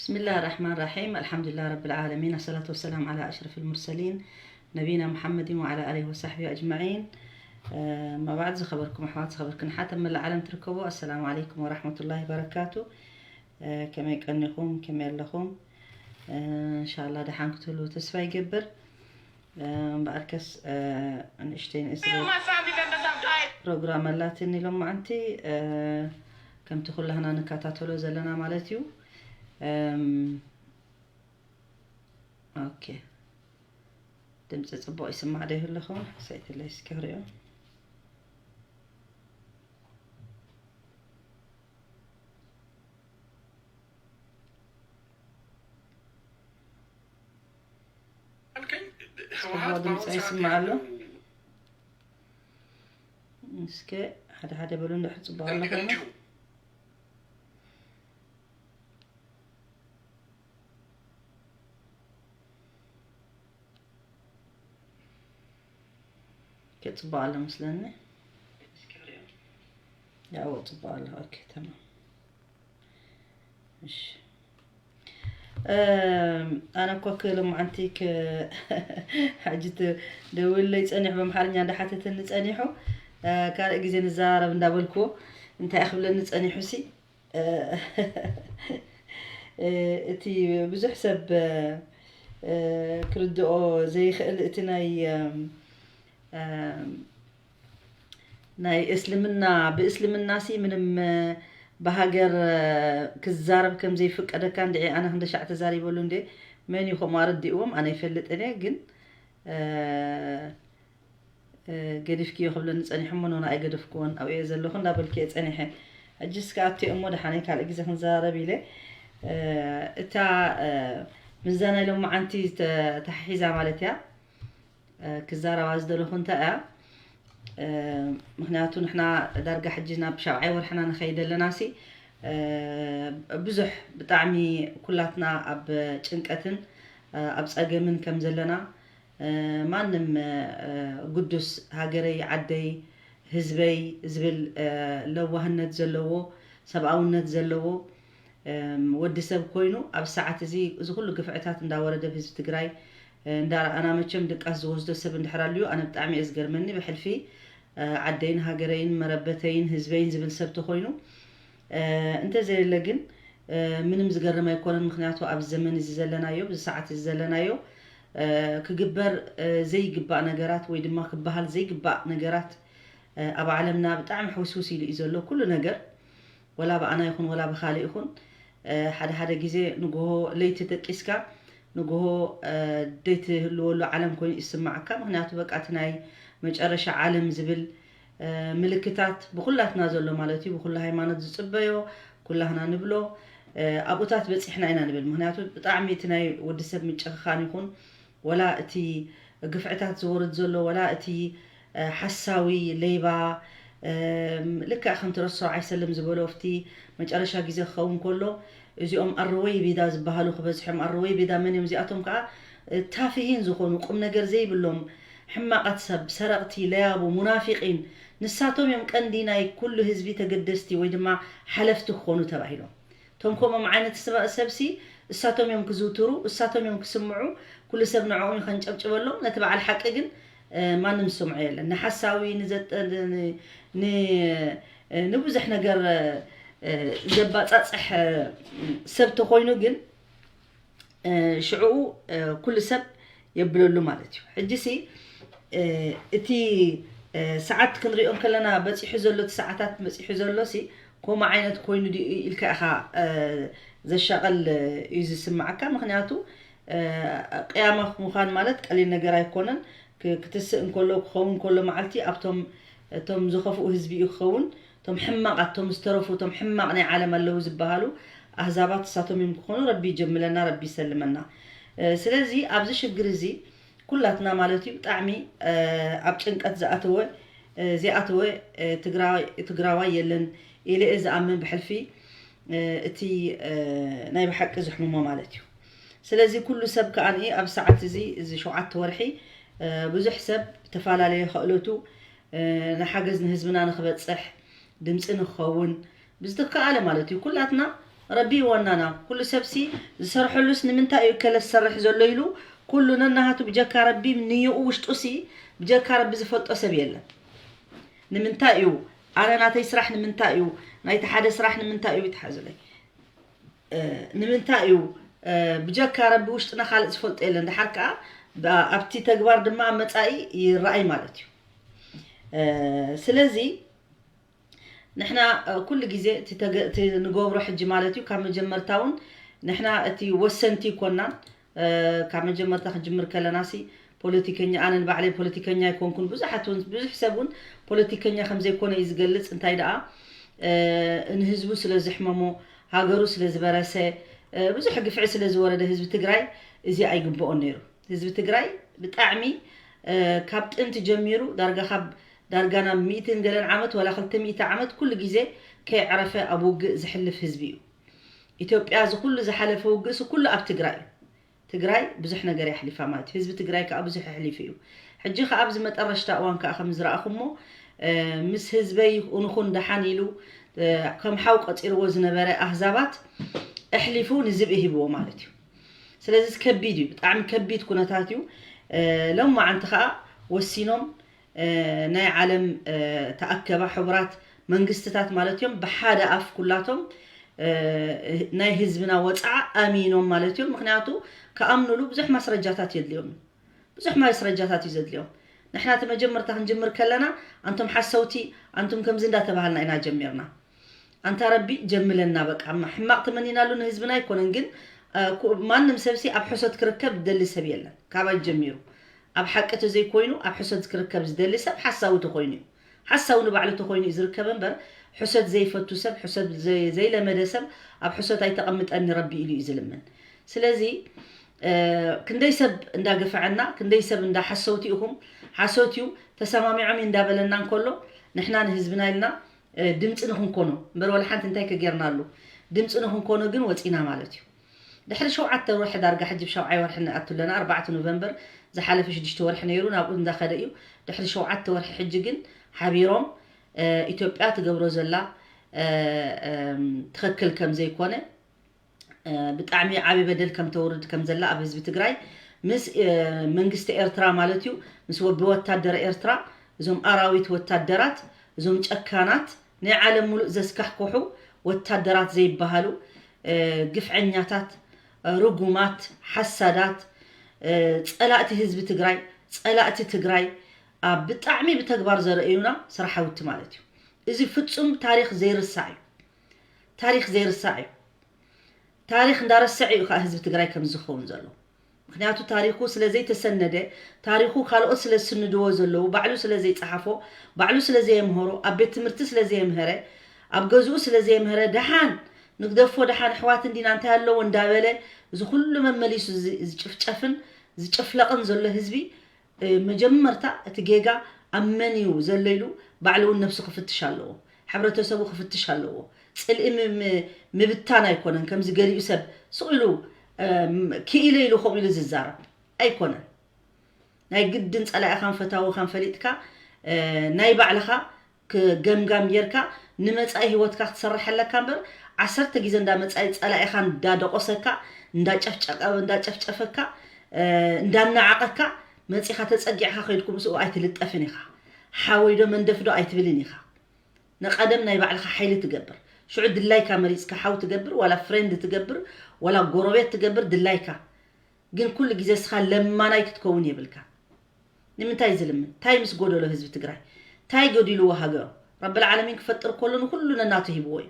بسم الله الرحمن الرحيم. الحمد لله رب العالمين. الصلاة والسلام على أشرف المرسلين نبينا محمد وعلى آله وصحبه أجمعين. أما بعد، ዝኸበርኩም ኣሕዋት፣ ዝኸበርክን ሓት ኣብ መላእ ዓለም ትርከቡ፣ ኣሰላሙ ዓለይኩም ወራሕመቱላሂ ወበረካቱ። ከመይ ቀኒኹም? ከመይ ኣለኹም? እንሻላ ደሓን ክትህልዉ ተስፋ ይገብር። እምበኣርከስ ንእሽተይ ንእስ ፕሮግራም ኣላትኒ ሎማዓንቲ፣ ከምቲ ኩላህና ንከታተሎ ዘለና ማለት እዩ። ኦኬ፣ ድምፂ ፅቡቕ ይስማዕ ዶ ይህልኹም? ሰይትለይ እስኪ ክሪኦ። ጽቡቕ ድምፂ ይስማዕ ኣሎ። እስከ ሓደ ሓደ በሉ፣ እንድሕር ጽቡቕ ኣሎ ከሎ። ከጽቡቕ ኣሎ መስለኒ። ያው ጽቡቕ ኣሎ። ኦኬ፣ ተማም። እሺ። ኣነ እኮ ክሎማዓንቲ ሕጂ ደውለይ ጸኒሑ፣ በምሓርኛ እንዳሓተተኒ ጸኒሑ፣ ካልእ ግዜ ንዘራረብ እንዳበልኩዎ እንታይ ክብለኒ ጸኒሑ ሲ፣ እቲ ብዙሕ ሰብ ክርድኦ ዘይኽእል እቲ ናይ ናይ እስልምና፣ ብእስልምና ሲ ምንም ብሃገር ክዛረብ ከም ዘይፍቀደካ እንድዒ ኣነ ክንደሻዕ ተዛሪበሉ እንዴ፣ መን እዩ ከምኡ ኣረዲእዎም ኣነ ይፈልጥን እየ። ግን ገዲፍክዮ ክብለኒ ጸኒሑ እሞ ኖና ኣይገደፍክዎን ኣብኡ እየ ዘለኹ እንዳበልኩ እየ ጸኒሐ። ሕጂ እስከ ኣትዮ እሞ ደሓነይ ካልእ ግዜ ክንዘራረብ ኢለ። እታ ምስዛ ናይ ሎማዓንቲ ተታሒዛ ማለት እያ ክዛረባ ዝደለኹ እንታይ እያ፣ ምክንያቱ ንሕና ዳርጋ ሕጂ ናብ ሻብዓይ ወርሕና ንኸይድ ኣለና ሲ፣ ብዙሕ ብጣዕሚ ኩላትና ኣብ ጭንቀትን ኣብ ጸገምን ከም ዘለና፣ ማንም ግዱስ ሃገረይ፣ ዓደይ፣ ህዝበይ ዝብል ለዋህነት ዘለዎ፣ ሰብኣውነት ዘለዎ ወዲ ሰብ ኮይኑ ኣብ ሰዓት እዚ እዚ ኩሉ ግፍዕታት እንዳወረደ ብህዝቢ ትግራይ እንዳረኣና፣ መቸም ድቃስ ዝወስዶ ሰብ እንድሕር ኣልዩ ኣነ ብጣዕሚ እየ ዝገርመኒ። ብሕልፊ ዓደይን ሃገረይን መረበተይን ህዝበይን ዝብል ሰብ ተኮይኑ እንተዘየለ ግን ምንም ዝገርም ኣይኮነን። ምክንያቱ ኣብ ዘመን እዚ ዘለናዮ፣ ብዚ ሰዓት እዚ ዘለናዮ ክግበር ዘይግባእ ነገራት ወይ ድማ ክበሃል ዘይግባእ ነገራት ኣብ ዓለምና ብጣዕሚ ሕውስውስ ኢሉ እዩ ዘሎ ኩሉ ነገር። ወላ ብኣና ይኹን ወላ ብኻልእ ይኹን ሓደ ሓደ ግዜ ንግሆ ለይቲ ደቂስካ ንግሆ ዘይትህልወሉ ዓለም ኮይኑ ይስማዓካ። ምክንያቱ በቃ እቲ ናይ መጨረሻ ዓለም ዝብል ምልክታት ብኩላትና ዘሎ ማለት እዩ። ብኩሉ ሃይማኖት ዝፅበዮ ኩላህና ንብሎ ኣብኡታት በፂሕና ኢና ንብል። ምክንያቱ ብጣዕሚ እቲ ናይ ወዲ ሰብ ምጭኽኻን ይኹን ወላ እቲ ግፍዕታት ዝወርድ ዘሎ ወላ እቲ ሓሳዊ ሌባ ልክዕ ከምቲ ረሱል ሰለላሁ ዐለይሂ ወሰለም ዝበሎ ኣብቲ መጨረሻ ግዜ ክኸውን ከሎ እዚኦም ኣረወይ ቤዳ ዝበሃሉ ክበዝሖም። ኣረወይ ቤዳ መን እዮም? እዚኣቶም ከዓ ታፍሂን ዝኾኑ ቁም ነገር ዘይብሎም ሕማቓት ሰብ፣ ሰረቕቲ፣ ለያቡ፣ ሙናፊቒን ንሳቶም እዮም ቀንዲ ናይ ኩሉ ህዝቢ ተገደስቲ ወይ ድማ ሓለፍቲ ክኾኑ ተባሂሎም። እቶም ከምኦም ዓይነት ሰብ- ሰብሲ እሳቶም እዮም ክዝውትሩ፣ እሳቶም እዮም ክስምዑ፣ ኩሉ ሰብ ንዕኦም እዩ ከንጨብጭበሎም። ነቲ በዓል ሓቂ ግን ማንም ዝሰምዖ የለን። ንሓሳዊ ንዘጠ- ን- ንብዙሕ ነገር ዘባፃፅሕ ሰብ ተኮይኑ ግን ሽዕኡ ኩሉ ሰብ የብለሉ ማለት እዩ። ሕጂ ሲ እቲ ሰዓት ክንሪኦ ከለና በፂሑ ዘሎ እቲ ሰዓታት በፂሑ ዘሎ ሲ ከምኡ ዓይነት ኮይኑ ድዩ ኢልካ ኢኻ ዘሻቐል እዩ ዝስማዓካ። ምክንያቱ ቅያማ ምዃን ማለት ቀሊል ነገር ኣይኮነን። ክትስእ እንከሎ ክኸውን ከሎ መዓልቲ ኣብቶም እቶም ዝኸፍኡ ህዝቢ እዩ ክኸውን። እቶም ሕማቓት እቶም ዝተረፉ እቶም ሕማቕ ናይ ዓለም ኣለዉ ዝበሃሉ ኣህዛባት እሳቶም እዮም ክኾኑ። ረቢ ይጀምለና፣ ረቢ ይሰልመና። ስለዚ ኣብዚ ሽግር እዚ ኩላትና ማለት እዩ ብጣዕሚ ኣብ ጭንቀት ዝኣተወ ዝኣተወ ትግራዋይ የለን ኢለ እየ ዝኣምን ብሕልፊ እቲ ናይ ብሓቂ ዝሕምሞ ማለት እዩ። ስለዚ ኩሉ ሰብ ከኣ ኣብ ሰዓት እዚ እዚ ሸውዓተ ወርሒ ብዙሕ ሰብ ብተፈላለየ ክእለቱ ንሓገዝ ንህዝብና ንክበፅሕ ድምፂ ንክኸውን ብዝተከኣለ ማለት እዩ ኩላትና ረቢ ይወናና። ኩሉ ሰብሲ ዝሰርሐሉስ ንምንታይ እዩ ከለ ዝሰርሕ ዘሎ ኢሉ ኩሉ ነናሃቱ ብጀካ ረቢ ንይኡ ውሽጡሲ ብጀካ ረቢ ዝፈልጦ ሰብ የለን። ንምንታይ እዩ ኣነ ናተይ ስራሕ ንምንታይ እዩ ናይቲ ሓደ ስራሕ ንምንታይ እዩ ይትሓዙለይ ንምንታይ እዩ ብጀካ ረቢ ውሽጥና ካልእ ዝፈልጦ የለን። ድሓር ከዓ ኣብቲ ተግባር ድማ ኣብ መፃኢ ይረኣይ ማለት እዩ። ስለዚ ንሕና ኩሉ ግዜ እቲ ንገብሮ ሕጂ ማለት እዩ ካብ መጀመርታ እውን ንሕና እቲ ወሰንቲ ይኮናን። ካብ መጀመርታ ክጅምር ከለና ሲ ፖለቲከኛ ኣነ ንባዕለይ ፖለቲከኛ ኣይኮንኩን። ብዙሓት እውን ብዙሕ ሰብ እውን ፖለቲከኛ ከም ዘይኮነ እዩ ዝገልጽ። እንታይ ደኣ ንህዝቡ ስለ ዘሕመሞ፣ ሃገሩ ስለ ዝበረሰ፣ ብዙሕ ግፍዒ ስለ ዝወረደ ህዝቢ ትግራይ እዚ ኣይግብኦን ነይሩ። ህዝቢ ትግራይ ብጣዕሚ ካብ ጥንቲ ጀሚሩ ዳርጋ ካብ ዳርጋ ናብ ሚእትን ገለን ዓመት ዋላ ክልተ ሚእቲ ዓመት ኩሉ ግዜ ከይዕረፈ ኣብ ውግእ ዝሕልፍ ህዝቢ እዩ። ኢትዮጵያ እዚ ኩሉ ዝሓለፈ ውግእሲ ኩሉ ኣብ ትግራይ እዩ። ትግራይ ብዙሕ ነገር የሕሊፋ ማለት እዩ። ህዝቢ ትግራይ ከዓ ብዙሕ ኣሕሊፉ እዩ። ሕጂ ከዓ ኣብዚ መጠረሽታ እዋን ከዓ ከም ዝረኣኹሞ ምስ ህዝበይ ንኹን ደሓን ኢሉ ከም ሓው ቀፂርዎ ዝነበረ ኣህዛባት ኣሕሊፉ ንዝብኢ ሂብዎ ማለት እዩ። ስለዚ ከቢድ እዩ፣ ብጣዕሚ ከቢድ ኩነታት እዩ። ሎም መዓንቲ ከዓ ወሲኖም ናይ ዓለም ተኣከባ ሕቡራት መንግስትታት ማለት እዮም ብሓደ ኣፍ ኩላቶም ናይ ህዝብና ወፅዓ ኣሚኖም ማለት እዮም። ምክንያቱ ክኣምኑሉ ብዙሕ ማስረጃታት የድልዮም፣ ብዙሕ ማስረጃታት እዩ ዘድልዮም። ንሕና እቲ መጀመርታ ክንጅምር ከለና ኣንቱም ሓሰውቲ፣ ኣንቱም ከምዚ እንዳተባሃልና ኢና ጀሚርና። ኣንታ ረቢ ጀምለና በቃ። ሕማቕ ተመኒናሉ ንህዝብና ኣይኮነን፣ ግን ማንም ሰብሲ ኣብ ሕሶት ክርከብ ዝደሊ ሰብ የለን። ካባይ ጀሚሩ ኣብ ሓቂ ተዘይኮይኑ ኣብ ሕሶት ክርከብ ዝደሊ ሰብ ሓሳዊ ተኮይኑ እዩ። ሓሳዊ ንባዕሉ ተኮይኑ እዩ ዝርከብ እምበር ሕሶት ዘይፈቱ ሰብ፣ ሕሶት ዘይለመደ ሰብ ኣብ ሕሶት ኣይተቐምጠኒ ረቢ ኢሉ እዩ ዝልምን። ስለዚ ክንደይ ሰብ እንዳገፈዐና፣ ክንደይ ሰብ እንዳ ሓሰውቲ ኢኹም፣ ሓሶት እዩ ተሰማሚዖም እንዳበለና እንከሎ ንሕና ንህዝብና ኢልና ድምፂ ንክንኮኖ እምበር ወላ ሓንቲ እንታይ ከጌርናሉ ድምፂ ንክንኮኖ ግን ወፂና ማለት እዩ። ድሕሪ ሸውዓተ ወርሒ ዳርጋ ሕጂ ብሸውዓይ ወርሒ ንኣቱ ኣለና ኣርባዕተ ኖቨምበር ዝሓለፈ ሽዱሽተ ወርሒ ነይሩ ናብኡ እንዳኸደ እዩ። ድሕሪ ሸውዓተ ወርሒ ሕጂ ግን ሓቢሮም ኢትዮጵያ ትገብሮ ዘላ ትኽክል ከም ዘይኮነ ብጣዕሚ ዓብዪ በደል ከም ተውርድ ከም ዘላ ኣብ ህዝቢ ትግራይ ምስ መንግስቲ ኤርትራ ማለት እዩ ምስ ብወታደር ኤርትራ እዞም ኣራዊት ወታደራት እዞም ጨካናት ናይ ዓለም ሙሉእ ዘስካሕኮሑ ወታደራት ዘይበሃሉ ግፍዐኛታት ርጉማት ሓሳዳት ፀላእቲ ህዝቢ ትግራይ ፀላእቲ ትግራይ ኣብ ብጣዕሚ ብተግባር ዘርእዩና ሰራሓውቲ ማለት እዩ። እዚ ፍፁም ታሪክ ዘይርሳዕ እዩ። ታሪክ ዘይርሳዕ እዩ። ታሪክ እንዳረስዐ እዩ ከዓ ህዝቢ ትግራይ ከም ዝኸውን ዘሎ። ምክንያቱ ታሪኩ ስለ ዘይተሰነደ፣ ታሪኩ ካልኦት ስለ ዝስንድዎ ዘለዉ፣ ባዕሉ ስለ ዘይፀሓፎ፣ ባዕሉ ስለ ዘየምህሮ፣ ኣብ ቤት ትምህርቲ ስለ ዘየምህረ፣ ኣብ ገዝኡ ስለ ዘየምህረ፣ ደሓን ንግደፎ፣ ደሓን ኣሕዋት እንዲና እንታይ ኣለዎ እንዳበለ እዚ ኩሉ መመሊሱ ዝጭፍጨፍን ዝጭፍለቕን ዘሎ ህዝቢ መጀመርታ እቲ ጌጋ ኣብ መን እዩ ዘሎ ኢሉ ባዕሉ እውን ነብሱ ክፍትሽ ኣለዎ። ሕብረተሰቡ ክፍትሽ ኣለዎ። ፅልኢ ምብታን ኣይኮነን። ከምዚ ገሊኡ ሰብ ስቕ ኢሉ ክኢለ ኢሉ ከምኡ ኢሉ ዝዛረብ ኣይኮነን። ናይ ግድን ፀላኢኻን ፈታዊኻን ፈሊጥካ ናይ ባዕልኻ ክገምጋም ጌርካ ንመፃኢ ህይወትካ ክትሰርሕ ኣለካ እምበር ዓሰርተ ግዜ እንዳ መፃኢ ፀላኢኻ እንዳደቆሰካ እንዳጨፍጨፈካ እንዳናዓቐካ መፂኻ ተፀጊዕካ ከይድኩ ምስኡ ኣይትልጠፍን ኢኻ። ሓወይ ዶ መንደፍ ዶ ኣይትብልን ኢኻ። ንቐደም ናይ ባዕልኻ ሓይሊ ትገብር። ሽዑ ድላይካ መሪፅካ ሓው ትገብር ዋላ ፍሬንድ ትገብር ዋላ ጎረቤት ትገብር ድላይካ። ግን ኩሉ ግዜ እስኻ ለማናይ ክትከውን የብልካ። ንምንታይ ዝልምን? ታይ ምስ ጎደሎ ህዝቢ ትግራይ? ታይ ጎዲልዎ ሃገሩ? ረብል ዓለሚን ክፈጥር ከሎ ንኩሉ ነናቱ ሂብዎ እዩ።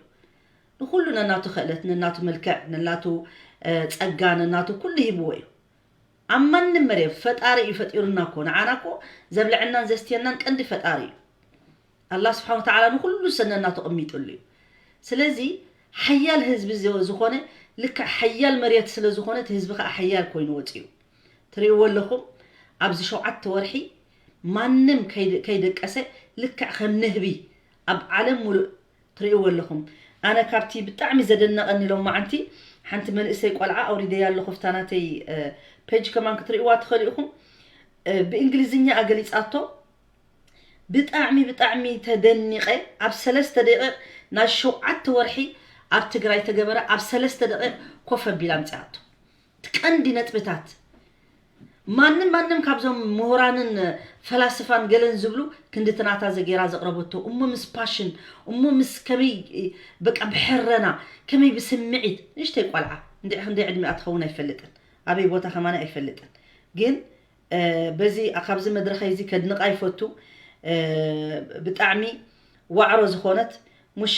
ንኩሉ ነናቱ ክእለት፣ ነናቱ መልክዕ፣ ነናቱ ፀጋ፣ ነናቱ ኩሉ ሂብዎ እዩ። ኣብ ማንም መርየት ፈጣሪ እዩ ፈጢሩና እኮ። ንዓና እኮ ዘብለዐናን ዘስትየናን ቀንዲ ፈጣሪ እዩ። ኣላህ ስብሓን ወተዓላ ንኩሉ ሰነና ተቐሚጡሉ እዩ። ስለዚ ሓያል ህዝቢ ዝኾነ ልክዕ ሓያል መርየት ስለ ዝኾነ እቲ ህዝቢ ከዓ ሓያል ኮይኑ ወፅኡ። ትርእይዎ ኣለኹም ኣብዚ ሸውዓተ ወርሒ ማንም ከይደቀሰ ልክዕ ከም ንህቢ ኣብ ዓለም ሙሉእ ትርእይዎ ኣለኹም። ኣነ ካብቲ ብጣዕሚ ዘደነቐኒ ሎም መዓንቲ ሓንቲ መንእሰይ ቆልዓ ኣውሪደያ ኣለኹ ፍታ ናተይ ፔጅ ከማን ክትርእይዋ ትኽእሉ ኢኹም። ብእንግሊዝኛ ኣገሊፃቶ ብጣዕሚ ብጣዕሚ ተደኒቐ ኣብ ሰለስተ ደቂቕ ናይ ሸውዓተ ወርሒ ኣብ ትግራይ ተገበረ ኣብ ሰለስተ ደቂቕ ኮፍ ኣቢላ ኣምፅኣቶ። እቲ ቀንዲ ነጥብታት ማንም ማንም ካብዞም ምሁራንን ፈላስፋን ገለን ዝብሉ ክንዲ ትናታ ዘጌራ ዘቕረበቶ እሞ ምስ ፓሽን እሞ ምስ ከመይ በቃ ብሕረና ከመይ ብስምዒት ንእሽተይ ቆልዓ እንድዒ ክንደይ ዕድሚኣ ትኸውን ኣይፈልጥን ኣበይ ቦታ ከማን ኣይፈልጥን ግን በዚ ካብዚ መድረኸይ እዚ ከድንቓ ይፈቱ ብጣዕሚ ዋዕሮ ዝኾነት ሙሽ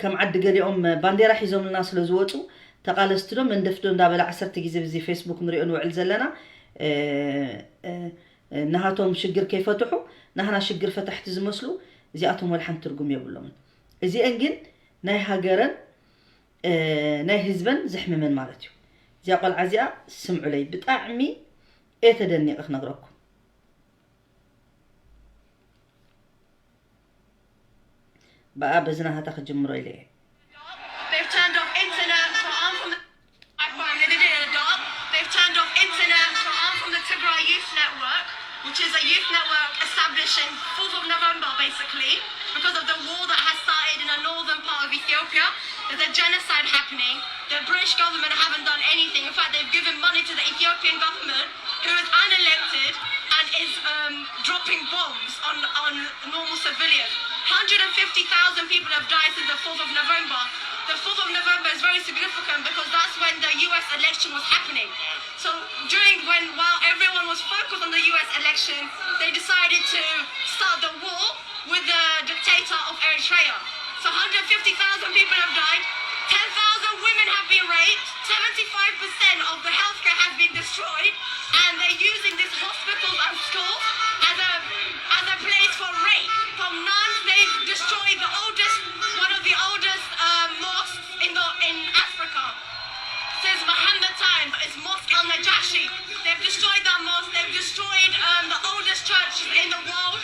ከም ዓዲ ገሊኦም ባንዴራ ሒዞምልና ስለ ዝወፁ ተቓለስቲ ዶ መንደፍቲ ዶ እንዳበለ ዓሰርተ ግዜ ብዚ ፌስቡክ ንሪኦ ንውዕል ዘለና ናሃቶም ሽግር ከይፈትሑ ናህና ሽግር ፈታሕቲ ዝመስሉ እዚኣቶም ወላ ሓንቲ ትርጉም የብሎምን። እዚአን ግን ናይ ሃገረን ናይ ህዝበን ዘሕምመን ማለት እዩ። እዚኣ ቆልዓ እዚኣ ስምዑለይ ብጣዕሚ እየ ተደኒቐ ክነግረኩም። ብኣ በዚ ናሃታ ክጅምሮ ኢለ እየ። They've turned off internet, so I'm from the I found they did it in the dark. They've turned off internet, so I'm from the Tigray Youth Network, which is a youth network established in fourth of November, basically, because of the war that has started in the northern part of Ethiopia. There's a genocide happening. The British government haven't done anything. In fact, they've given money to the Ethiopian government, who is unelected and is um, dropping bombs on, on normal civilians. Hundred and fifty thousand people have died since the fourth of November. The fourth of November is very significant because that's when the U S election was happening. So during when, while everyone was focused on the U S election, they decided to start the war with the dictator of Eritrea. So hundred fifty thousand people have died, ten thousand women have been raped, seventy-five percent of the healthcare has been destroyed, and they're using these hospitals and schools as a as a place for rape. From nuns, they've destroyed the oldest, one of the oldest uh, mosques in the in Africa. Since Muhammad time, it's Mosque El Najashi. They've destroyed that mosque. They've destroyed um, the oldest church in the world.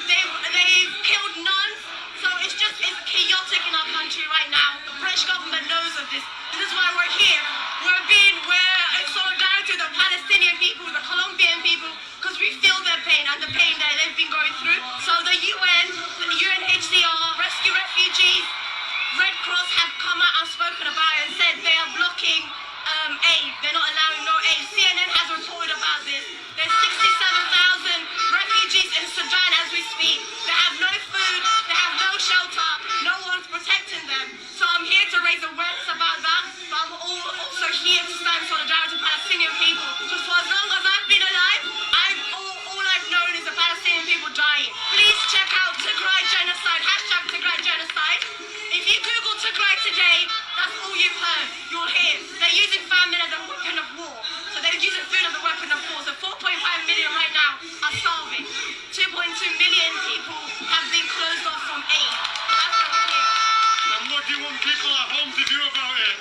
They've they've killed nuns. So it's just it's chaotic in our country right now. The British government knows of this. This is why we're here. We're being we're in solidarity with the Palestinian people, the Colombian people, because we feel their pain and the pain that they've been going through. So the U N, the U N H C R, Rescue Refugees, Red Cross have come out and spoken about it and said they are blocking um, aid. They're not allowing no aid. C N N has reported about this. There's sixty-seven thousand refugees in Sudan as we speak. They have no food, they have no shelter, no one's protecting them. So I'm here to raise awareness about that, but I'm also here to stand solidarity with Palestinian people. Because for as long as I've been alive, I've all, all I've known is the Palestinian people dying. Please check out Tigray genocide, hashtag Tigray genocide. If you Google Tigray today, that's all you've heard. You'll hear they're using famine as a weapon of war. So they're using food as a weapon of war. So four point five million right now are starving. Two point two million people have been closed off from aid. That's what we hear. And what do you want people at home to do about it?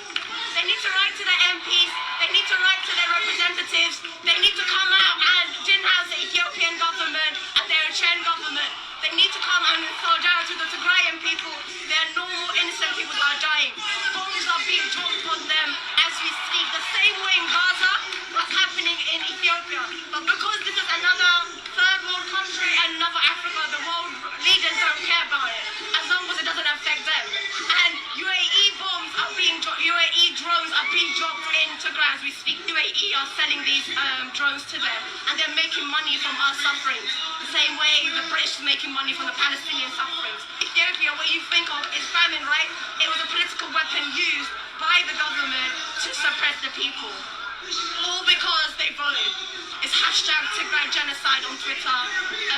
They need to write to their M Ps, they need to write to their representatives, they need to come out and denounce the Ethiopian government and the Eritrean government. They need to come and in solidarity with the Tigrayan people. They're normal, innocent people that are dying. Bombs are being dropped on them as we speak. The same way in Gaza, what's happening in Ethiopia. But because this is another third world country and another Africa, the world leaders don't care about it as long as it doesn't affect them. And U A E bombs are being dropped, U A E drones are being dropped in Tigray as we speak. U A E are selling these um, drones to them and they're making money from our sufferings. The same way the British is making money from the Palestinian sufferings. Ethiopia, what you think of is famine, right? It was a political weapon used by the government to suppress the people. All because they voted. It's hashtag Tigray genocide on Twitter.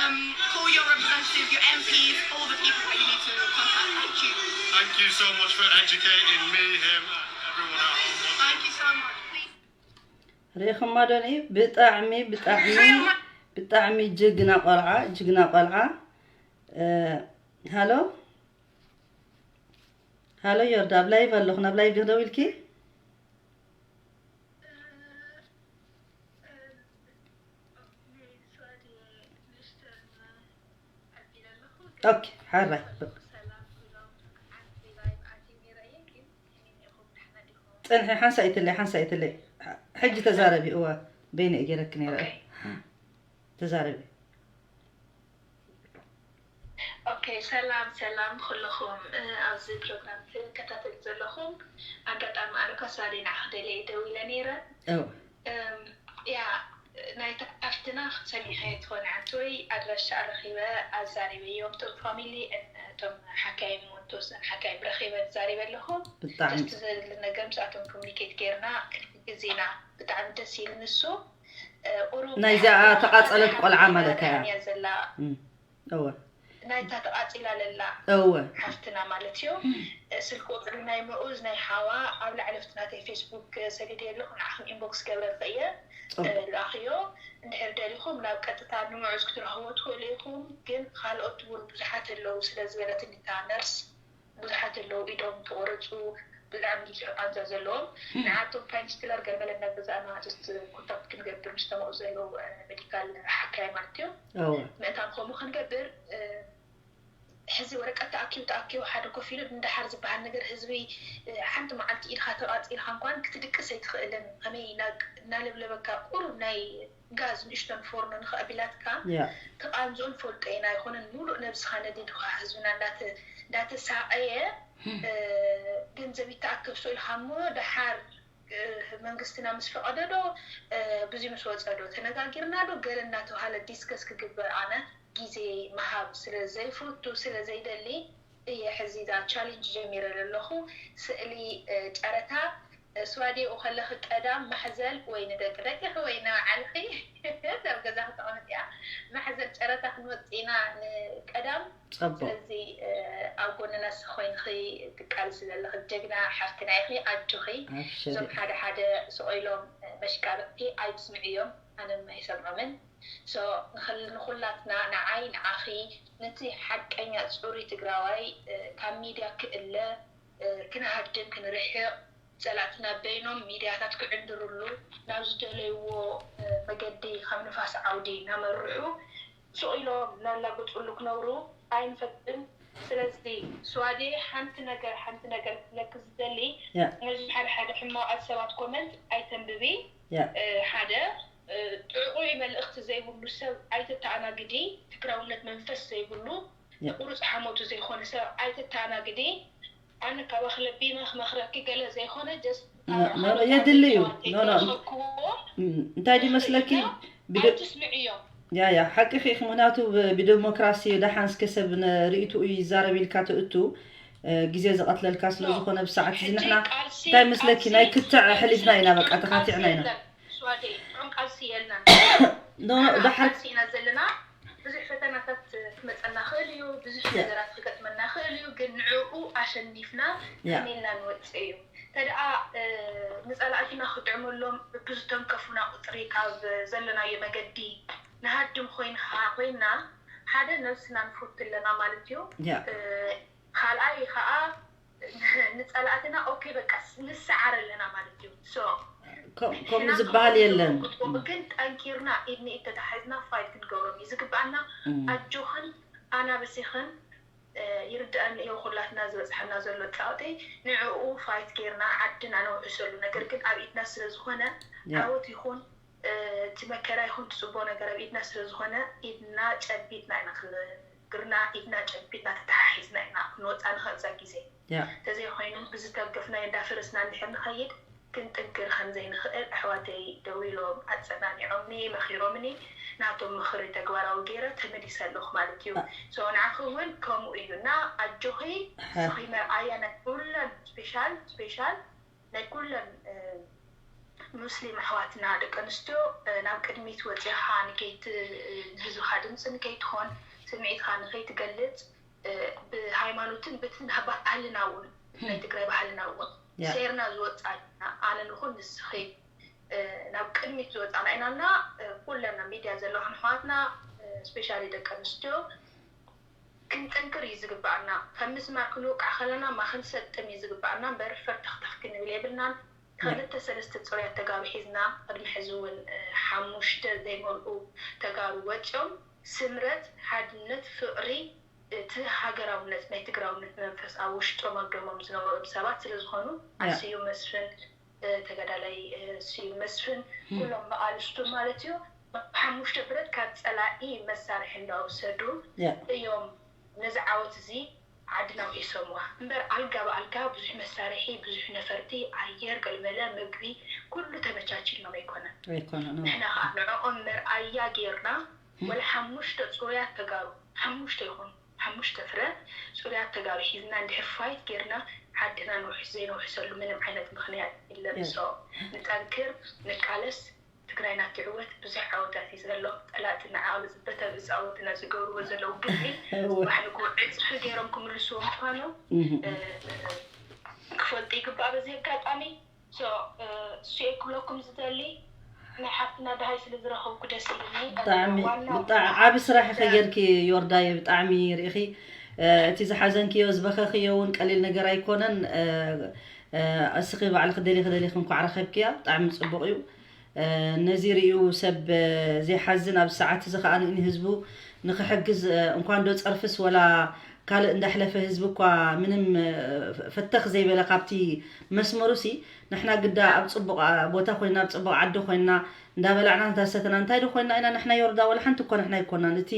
Um, call your representatives, your M Ps, all the people that you need to contact. Thank you. Thank you so much for educating me, him, and everyone at home. Thank you so much. Please. ርኢኹማ ዶ? ብጣዕሚ ብጣዕሚ ብጣዕሚ ጅግና ቆልዓ ጅግና ቆልዓ። ሃሎ ሃሎ ዮርዳ፣ ኣብ ላይቭ ኣለኹ። ናብ ላይቭ ዲኺ ደው ኢልኪ? ኦኬ፣ ሓራይ። ጽንሒ፣ ሓንሳእ ኣይትለይ፣ ሓንሳእ ኣይትለይ። ሕጂ ተዛረቢ። እዋ፣ በይነ እየ ገይረኪ ነይረ። ተዛረቢ። ኦኬ፣ ሰላም ሰላም ኩልኹም፣ እ፣ ኣብዚ ፕሮግራም ትከታተሉ ዘለኹም። ኣጋጣሚ ኣነ እኳ ስዋዴ ንዓኺ ደልየ ደዊለ ነይረ። እው ያ፣ ናይታ ሓፍትና ክትሰሚዐ ትኾኒ ዓንተወይ ኣድራሻኣ ረኺበ ኣዛሪበዮም። እቶም ፋሚሊ፣ እቶም ሓካይም፣ እተወሰኑ ሓካይም ረኺበ ተዛሪበ ኣለኹ። ብጣዕሚ ጀስት ዘድሊ ነገር ምስኣቶም ኮሚኒኬት ጌርና ክንሕግዝ ኢና። ብጣዕሚ ደስ ኢሉ ንሱ። እ፣ ቁሩብ ናይዚኣ ሓፍትና ተቓጸለት ሓፍትና ቆልዓ ማለት እያ። ሓፍትና እያ ዘላ። እም፣ እወ ናይታ ተቓጺላ ለላ እወ ሓፍትና ማለት እዩ። ስልኪ ቁጽሪ ናይ ምኡዝ ናይ ሓዋ ኣብ ላዕሊ ኣብቲ ናተይ ፌስቡክ ሰዲደ ኣለኹ፣ ንዓኹም ኢንቦክስ ገብረልኪ እየ። ጽቡቅ እ፣ ልኣኽዮ። እንድሕር ደሊኹም ናብ ቀጥታ ንምዑዝ ክትረኽቦ ትኽእሉ ኢኹም፣ ግን ካልኦት እውን ብዙሓት ኣለዉ ስለ ዝበለትኒ እታ ነርስ፣ ብዙሓት ኣለዉ ኢዶም ተቆረጹ፣ ብጣዕሚ ብዙሕ ቃንዛ ዘለዎም። ንዓቶም ፓይንስትለር ገለ መለ እናገዛእና ጀስት ኮንታክት ክንገብር ምስ ተመኡ ዘለዉ፣ እ፣ ሜዲካል ሓካይ ማለት እዩ። እወ ምእንታን ከምኡ ክንገብር፣ እ፣ ሕዚ ወረቀት ተኣኪቡ ተኣኪቡ ሓደ ኮፍ ኢሉ እንዳሓር ዝበሃል ነገር ህዝቢ፣ እ፣ ሓንቲ መዓልቲ ኢድኻ ተቃፂልካ እንኳን ክትድቅስ ኣይትኽእልን። ከመይ እና- እናለብለበካ ቁሩብ ናይ ጋዝ ንእሽቶን ፎርኖ ንኸኣቢላትካ ያ ተቃንዝኦን ፈልጦ ኢና። ኣይኮነን ሙሉእ ነብስኻ ነዲድኻ ህዝብና እንዳተ- እንዳተሳቀየ፣ እ፣ ገንዘብ ይተኣከብ ሶ ኢልካ እሞ ደሓር፣ እ፣ መንግስትና ምስ ፈቀደ ዶ፣ እ፣ ብዙ ምስ ወፀ ዶ ተነጋጊርና ዶ ገለ እናተባሃለ ዲስከስ ክግበር ኣነ ግዜ ምሃብ ስለ ዘይፈቱ ስለ ዘይደሊ እየ ሕዚ እዛ ቻሌንጅ ጀሚረ ዘለኹ። ስእሊ፣ እ፣ ጨረታ፣ እ፣ ስዋዴኡ ከለኺ ቀዳም ማሕዘል ወይ ንደቂ ደቂኺ ወይ ንባዕልኺ ናብ ገዛኺ ተቐመጥያ ማሕዘል ጨረታ ክንወፅእ ኢና ንቀዳም። ጸቡቅ ስለዚ፣ እ፣ ኣብ ጎንና ስ ኮይንኺ ትቃልሲ ዘለኺ ጀግና ሓፍትና ኢኺ። ኣጆኺ። ኣብሽሪ እዞም ሓደ ሓደ ስቕ ኢሎም፣ እ፣ መሽቃበጥቲ ኣይትስምዕዮም፣ ኣነ እማ ኣይሰምዖምን። ሶ ንኽል- ንኹላትና፣ ንዓይ፣ ንዓኺ፣ ነቲ ሓቀኛ ጽሩይ ትግራዋይ፣ እ፣ ካብ ሚድያ ክእለ፣ እ፣ ክንሃድም ክንርሕቕ፣ ጸላእትና በይኖም ሚድያታት ክዕንድርሉ ናብ ዝደለይዎ፣ እ፣ መገዲ ከም ንፋስ ዓውዲ እናመርሑ ስቕ ኢሎም እናላገጹሉ ክነብሩ ኣይንፈቅድን። ስለዚ ስዋዴ ሓንቲ ነገር ሓንቲ ነገር ክብለኪ ዝደሊ ያ ነዚ ሓደ ሓደ ሕማቓት ሰባት ኮመንት ኣይተንብቢ። ያ እ፣ ሓደ እ፣ ጥዑይ መልእኽቲ ዘይብሉ ሰብ ኣይተተኣናግዲ። ትግራውነት መንፈስ ዘይብሉ ያ ቁሩፅ ሓሞቱ ዘይኮነ ሰብ ኣይተተኣናግዲ። ኣነ ካባኺ ለቢመ ክመኽረኪ ገለ ዘይኮነ ጀስት ኖ- ኖ- ኖ፣ የድሊ እዩ። ኖ፣ ኖ። ተረኸብክዎ እም፣ እንታይ ድዩ መስለኪ እና ብደ ኣይትስምዕዮም። ያ ያ ሓቅኺ ኢኺ። ምክንያቱ ብ- ብዲሞክራሲ ደሓን እስከ ሰብ ንርእይትኡ ይዛረብ ኢልካ ትእቱ እ፣ ግዜ ዝቐትለልካ ስለ ዝኾነ ብሰዓት እዚ ንሕና እንታይ መስለኪ ናይ ክትዕ ሕሊፍና ኢና በቃ ተኻቲዕና ኢና። ስዋዴ ጥዑም ቃልሲ የለን። ኖ ኖ፣ ደሓር ቃልሲ ኢና ዘለና። ብዙሕ ፈተናታት ክመፀና ክእል እዩ፣ ብዙሕ ያ። ነገራት ክገጥመና ክእል እዩ፣ ግን ንዕኡ ኣሸኒፍና ያ። ከመይልና ንወፅእ እዩ። ተደኣ፣ እ፣ ንፀላእትና ክጥዕመሎም ብዝተንከፉና ቁፅሪ ካብ ዘለናዮ መገዲ ንሃድም ኮይንካ ኮይና ሓደ ነብስና ንፈቱ ኣለና ማለት እዩ። ያ እ፣ ካልኣይ ከዓ ንፀላእትና ኦኬ በቃ ንሰዓር ኣለና ማለት እዩ። ሶ ከም- ከምኡ ዝበሃል የለን። ግን ጠንኪርና ኢድ ንኢድ ተታሒዝና ፋይት ክንገብሮም እዩ ዝግባኣና። እም፣ ኣጆኽን ኣናብሲኽን፣ እ፣ ይርድኣኒ እዩ ኩላትና ዝበፅሐና ዘሎ ፃውቲ። ንዕኡ ፋይት ጌርና ዓድና ነውሕሰሉ። ነገር ግን ኣብ ኢድና ስለ ዝኾነ ያ ዓወት ይኹን፣ እ፣ እቲ መከራ ይኹን እቲ ፅቡቅ ነገር ኣብ ኢድና ስለ ዝኾነ ኢድና ጨቢጥና ኢና ክን- ግርና ኢድና ጨቢጥና ተተሓሒዝና ኢና ክንወፃ ንኽእል እዛ ግዜ። ያ ተዘይኮይኑ ብዝተንከፍናዮ እንዳፈረስና እንድሕር ንኸይድ ክንጥንክር ከም ዘይንኽእል ኣሕዋተይ ደዊሎም ኣፀናኒዖምኒ፣ መኺሮምኒ። ናቶም ምኽሪ ተግባራዊ ገይረ ተመሊሰ ኣለኹ ማለት እዩ። ሶ ንዓኺ እውን ከምኡ እዩ እና ኣጆኺ። ሓ- ንስኺ መርኣያ ናይ ኩለን ስፔሻል ስፔሻል ናይ ኩለን፣ እ፣ ሙስሊም ኣሕዋትና ደቂ ኣንስትዮ፣ እ፣ ናብ ቅድሚት ወፂኻ ንከይት- እ፣ ንህዝብኻ ድምፂ ንከይትኾን ስምዒትኻ ንከይትገልፅ፣ እ፣ ብሃይማኖትን ብትን ባህልና እውን ናይ ትግራይ ባህልና እውን ያ ሴርና ዝወፃና ኣነ ንኹን ንስኺ፣ እ፣ ናብ ቅድሚት ዝወፃና ኢና እና፣ እ፣ ኩለን ኣብ ሚድያ ዘለኹም ኣሕዋትና፣ እ፣ ስፔሻሊ ደቂ ኣንስትዮ ክንጥንክር እዩ ዝግባኣና። ከም ምስማር ክንውቃዕ ከለና ማ ክንሰጥም እዩ ዝግባኣና እምበር ፈርተኽተኽ ክንብል የብልናን። ያ ክልተ ሰለስተ ፅሩያት ተጋሩ ሒዝና ቅድሚ ሕዚ እውን፣ እ፣ ሓሙሽተ ዘይመልኡ ተጋሩ ወፂኦም ስምረት፣ ሓድነት፣ ፍቕሪ፣ እቲ ሃገራውነት ናይ ትግራውነት መንፈስ ኣብ ውሽጦም ኣብ ደሞም ዝነበሮም ሰባት ስለ ዝኾኑ ያ ስዩም መስፍን፣ እ፣ ተጋዳላይ፣ እ፣ ስዩም መስፍን ኩሎም መቓልስቱ ማለት እዩ ብሓሙሽተ ብረት ካብ ፀላኢ መሳርሒ እንዳወሰዱ ያ እዮም ነዚ ዓወት እዚ ዓድና ውሒሶምዋ እምበር ኣልጋ ብኣልጋ ብዙሕ መሳርሒ፣ ብዙሕ ነፈርቲ፣ ኣየር፣ ገለመለ፣ ምግቢ ኩሉ ተመቻችልናም ኣይኮነን። ኣይኮነን። ንሕና ከዓ ንዕኦም መርኣያ ጌርና ወላ ሓሙሽተ ፅሩያት ተጋሩ ሓሙሽተ ይኹኑ ሓሙሽተ ፍረ ፅሩያት ተጋሩ ሒዝና እንድሕር ፋይት ጌርና ዓድና ንውሕስ ዘይንውሕሰሉ ምንም ዓይነት ምኽንያት የለን። ንጠንክር፣ ንቃለስ። ትግራይና ትዕወት። ብዙሕ ዓወታት እዩ ዘሎ። ጠላእቲ ንዓቕሊ ዝበተብ እፃወትና ዝገብርዎ ዘለዉ ግፍዒ ባሕልጎ ዕፅፊ ገይሮም ክምልስዎ ምዃኖም ክፈልጡ ይግባእ። በዚ ኣጋጣሚ እሱ ክብለኩም ዝደሊ ናይ ሓፍትና ድሃይ ስለ ዝረኸብኩ ደስ ኢልኒ። ብጣዕሚ ዓቢ ስራሕ ኢኺ ጌርኪ ዮርዳየ፣ ብጣዕሚ ርኢኺ እቲ ዝሓዘንክዮ ዝበኸኽዮ እውን ቀሊል ነገር ኣይኮነን። እስኺ ባዕልኺ ደሊኺ ደሊኺ እንኳዕ ረኸብክያ፣ ብጣዕሚ ፅቡቕ እዩ። ነዚ ርእዩ ሰብ ዘይሓዝን፣ ኣብ ሰዓት እዚ ከዓ ንህዝቡ ንኽሕግዝ እንኳን ዶ ፀርፍስ ወላ ካልእ እንዳሕለፈ ህዝቢ እኳ ምንም ፈተኽ ዘይበለ ካብቲ መስመሩ ሲ ንሕና ግዳ ኣብ ፅቡቕ ቦታ ኮይና ኣብ ፅቡቕ ዓዲ ኮይና እንዳበላዕና እንዳሰተና እንታይ ዶ ኮይና ኢና ንሕና ዮርዳ ወላ ሓንቲ እኮ ንሕና ኣይኮናን። እቲ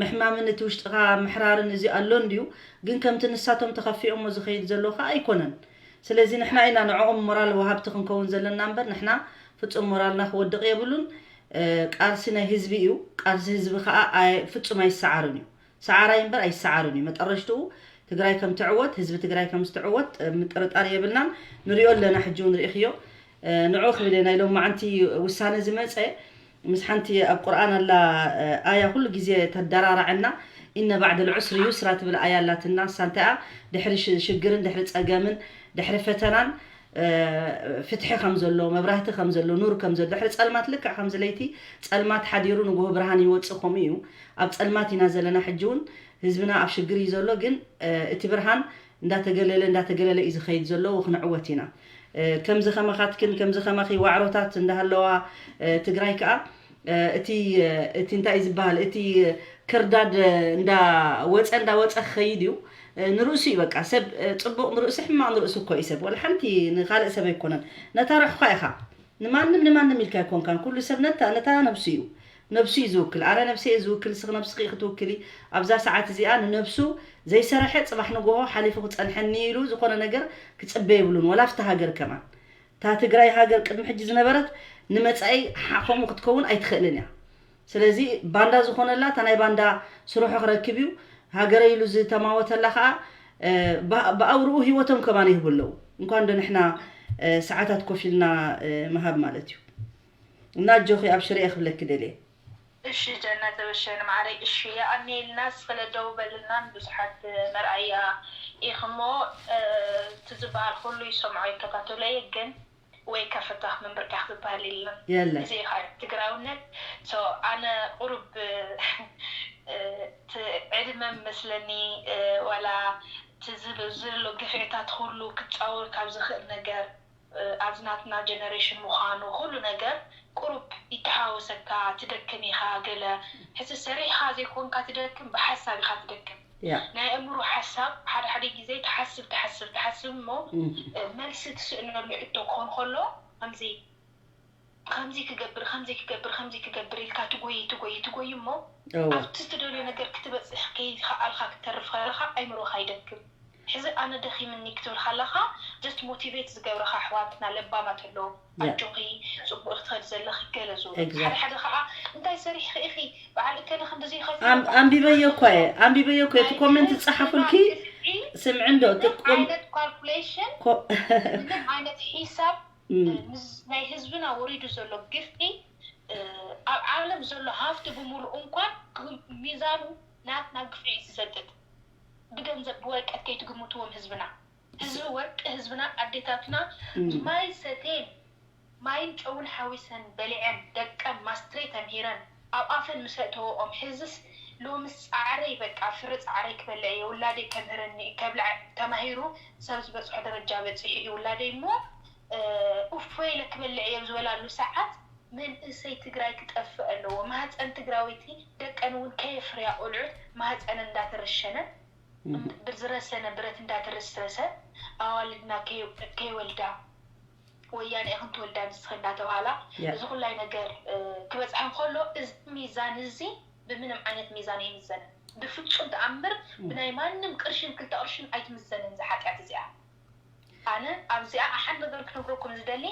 ምሕማምን እቲ ውሽጥኻ ምሕራርን እዚ ኣሎ እንድዩ፣ ግን ከምቲ ንሳቶም ተኸፊኦሞ ዝኸይድ ዘሎ ከዓ ኣይኮነን። ስለዚ ንሕና ኢና ንዕኦም ሞራል ወሃብቲ ክንከውን ዘለና እምበር ንሕና ፍፁም ሞራልና ክወድቕ የብሉን። ቃልሲ ናይ ህዝቢ እዩ። ቃልሲ ህዝቢ ከዓ ፍፁም ኣይሰዓርን እዩ። ሰዓራይ እምበር ኣይሰዓርን እዩ። መጠረሽትኡ ትግራይ ከም ትዕወት፣ ህዝቢ ትግራይ ከም ዝትዕወት ምጥርጣር የብልናን። ንሪኦ ኣለና። ሕጂ እውን ርኢኽዮ። ንዑ ክብል እየ። ናይ ሎማዓንቲ ውሳነ ዝመፀ ምስ ሓንቲ ኣብ ቁርኣን ኣላ ኣያ ኩሉ ግዜ ተደራርዓና፣ ኢነ ባዕደ ልዑስሪ ዩስራ ትብል ኣያ ኣላትና። እሳ እንታይ እያ? ድሕሪ ሽግርን ድሕሪ ፀገምን ድሕሪ ፈተናን ፍትሒ ከም ዘሎ፣ መብራህቲ ከም ዘሎ፣ ኑር ከም ዘሎ፣ ድሕሪ ፀልማት ልክዕ ከምዚ ለይቲ ፀልማት ሓዲሩ ንጉሆ ብርሃን ይወፅእ ከምኡ እዩ። ኣብ ፀልማት ኢና ዘለና። ሕጂ እውን ህዝብና ኣብ ሽግር እዩ ዘሎ፣ ግን እቲ ብርሃን እንዳተገለለ እንዳተገለለ እዩ ዝኸይድ ዘሎ። ክንዕወት ኢና። ከምዚ ከማኻትክን ከምዚ ከማኺ ዋዕሮታት እንዳሃለዋ ትግራይ ከዓ እቲ እቲ እንታይ እዩ ዝበሃል እቲ ክርዳድ እንዳወፀ እንዳወፀ ክኸይድ እዩ። ንርእሱ እዩ በቃ። ሰብ ፅቡቕ ንርእሱ ሕማቕ ንርእሱ እኮ እዩ ሰብ። ወላ ሓንቲ ንኻልእ ሰብ ኣይኮነን። ነታ ርሑኻ ኢኻ። ንማንም ንማንም ኢልካ ኣይኮንካን። ኩሉ ሰብ ነታ ነታ ነብሱ እዩ ነብሱ እዩ ዝውክል። ኣነ ነብሰይ እየ ዝውክል፣ ንስኺ ነብስኺ ኢኺ ትውክሊ። ኣብዛ ሰዓት እዚኣ ንነብሱ ዘይሰረሐ ፅባሕ ንጎሆ ሓሊፉ ክፀንሐኒ ኢሉ ዝኾነ ነገር ክፅበ የብሉን። ወላ ኣብቲ ሃገር ከማን እታ ትግራይ ሃገር ቅድሚ ሕጂ ዝነበረት ንመፃኢ ሓ- ከምኡ ክትከውን ኣይትኽእልን እያ። ስለዚ ባንዳ ዝኾነላ እታ ናይ ባንዳ ስርሑ ክረክብ እዩ። ሃገረ ኢሉ ዝተማወተላ ከዓ ብኣውርኡ ሂወቶም ከማን ይህቡ ኣለዉ። እንኳን ዶ ንሕና ሰዓታት ኮፍ ኢልና ምሃብ ማለት እዩ። እና ኣጆኺ ኣብሽሪ እየ ክብለኪ ደልየ። እሺ ጀነት እብሸን ማዕረይ እሺ የቐንየልና። ስለ ደው በልናን ብዙሓት መርኣያ ኢኽሞ እቲ ዝበሃል ኩሉ ይሰምዖ ይከታተሎ እየ ግን ወይ ከፍታኽ ምንብርካኽ ዝበሃል የለን። የለን። እዚ ኢኻ ትግራውነት። So ኣነ ቁሩብ እቲ ዕድመ መስለኒ ዋላ እቲ ዝብል ዘሎ ግፍዕታት ኩሉ ክፃወር ካብ ዝኽእል ነገር ኣብዚ ናትና generation ምዃኑ ኩሉ ነገር ቁሩብ ይተሓወሰካ። ትደክም ኢኻ ገለ ሕዚ ሰሪሕኻ ዘይኮንካ ትደክም፣ ብሓሳብ ኢኻ ትደክም። ያ ናይ ኣእምሮ ሓሳብ ሓደ ሓደ ግዜ ትሓስብ ትሓስብ ትሓስብ እሞ መልሲ ትስእነሉ ሕቶ ክኾን ከሎ ከምዚ ከምዚ ክገብር ከምዚ ክገብር ከምዚ ክገብር ኢልካ ትጎይ ትጎይ ትጎይ እሞ እወ ኣብቲ ትደልዮ ነገር ክትበፅሕ ከይከኣልካ ክትተርፍ ከለካ ኣይምሮካ ይደክም። ሕዚ ኣነ ደኺምኒ ክትብል ከለካ just motivate ዝገብረካ ኣሕዋትና ለባማት ኣለዉ። ያ ኣጆኺ ፅቡቅ ክትኸዲ ዘለኺ ገለ ዝብሉ Exactly። ሓደ ሓደ ከዓ እንታይ ሰሪሕኺ ኢኺ በዓል እከለ ክንድዚ ይኸፊ ኣም- ኣንቢበዮ እኮ እየ ኣንቢበዮ እኮ እቲ comment ዝፀሓፉልኪ ስምዒ እንዶ እቲ ምንም com- ዓይነት calculation co- ምንም ዓይነት ሒሳብ እም፣ ምስ ናይ ህዝብና ወሪዱ ዘሎ ግፍዒ ኣብ ዓለም ዘሎ ሃፍቲ ብምሉኡ እንኳን ሚዛኑ ናትና ግፍዒ ዝሰጥጥ ብገንዘብ ብወረቀት ከይትግምትዎም ህዝብና ህዝቢ ወርቂ ህዝብና ኣዴታትና እም፣ ማይ ሰቴን ማይን ጨውን ሓዊሰን በሊዐን ደቀን ማስትሬ ተምሂረን ኣብ ኣፈን ምስ ኣእተወኦም ሕዝስ ሎምስ ፃዕረይ በቃ ፍረ ፃዕረይ ክበልዕ እየ ውላደይ ከምህረኒ እዩ ከብልዕ ተማሂሩ ሰብ ዝበፅሖ ደረጃ በፂሑ እዩ ውላደይ እሞ ኡፎ ኢለ ክበልዕ እየ ኣብ ዝበላሉ ሰዓት መንእሰይ ትግራይ ክጠፍእ ኣለዎ ማህፀን ትግራወይቲ ደቀን እውን ከየፍርያ ቆልዑት ማህፀን እንዳተረሸነ ብዝረሰነ ብረት እንዳተረስረሰ ኣዋልድና ከይወልዳ ወያነ ኢኽን ትወልዳ ንስኺ እንዳተባሃላ እዚ ኩላይ ነገር ክበፅሐን ከሎ እዚ ሚዛን እዚ ብምንም ዓይነት ሚዛን ኣይምዘንን። ብፍጹም ተኣምር ብናይ ማንም ቅርሽን ክልተ ቅርሽን ኣይትምዘንን እዛ ሓጢኣት እዚኣ። ኣነ ኣብዚኣ ሓንቲ ነገር ክነግረኩም ዝደሊ፣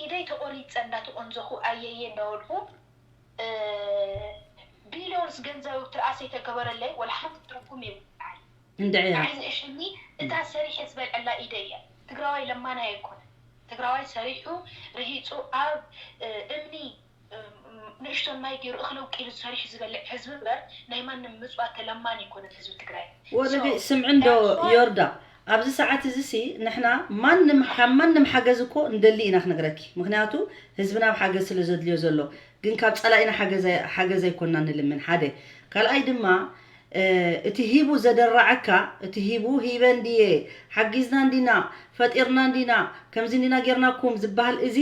ኢደይ ተቆሪፀ እንዳተቆንዘኹ ኣየየ እንዳበልኩ ቢሊዮንስ ገንዘብ ትርኣስ የተገበረለይ ወላ ሓንቲ ትርጉም የብልዓይ። እንድዕያ ንዓይ ዝእሽኒ እታ ሰሪሐ ዝበልዐላ ኢደይ እያ። ትግራዋይ ለማናይ ኣይኮነን። ትግራዋይ ሰሪሑ ርሂፁ ኣብ እምኒ ንእሽቶን ማይ ገይሩ እኽሊ ኣብቂሉ ዝሰሪሑ ዝበልዕ ህዝቢ እምበር ናይ ማንም ምፅዋት ተለማኒ ኣይኮነን ህዝቢ ትግራይ። ወረቢ ስምዒ እንዶ ዮርዳ ኣብዚ ሰዓት እዚ ሲ ንሕና ማንም ካብ ማንም ሓገዝ እኮ እንደሊ ኢና ክነግረኪ። ምክንያቱ ህዝብና ኣብ ሓገዝ ስለ ዘድልዮ ዘሎ ግን ካብ ፀላኢና ሓገዝ ኣይኮና ንልምን ሓደ ካልኣይ ድማ እቲ ሂቡ ዘደራዐካ እቲ ሂቡ ሂበ እንድየ ሓጊዝና እንዲና ፈጢርና እንዲና ከምዚ እንዲና ጌርናኩም ዝበሃል እዚ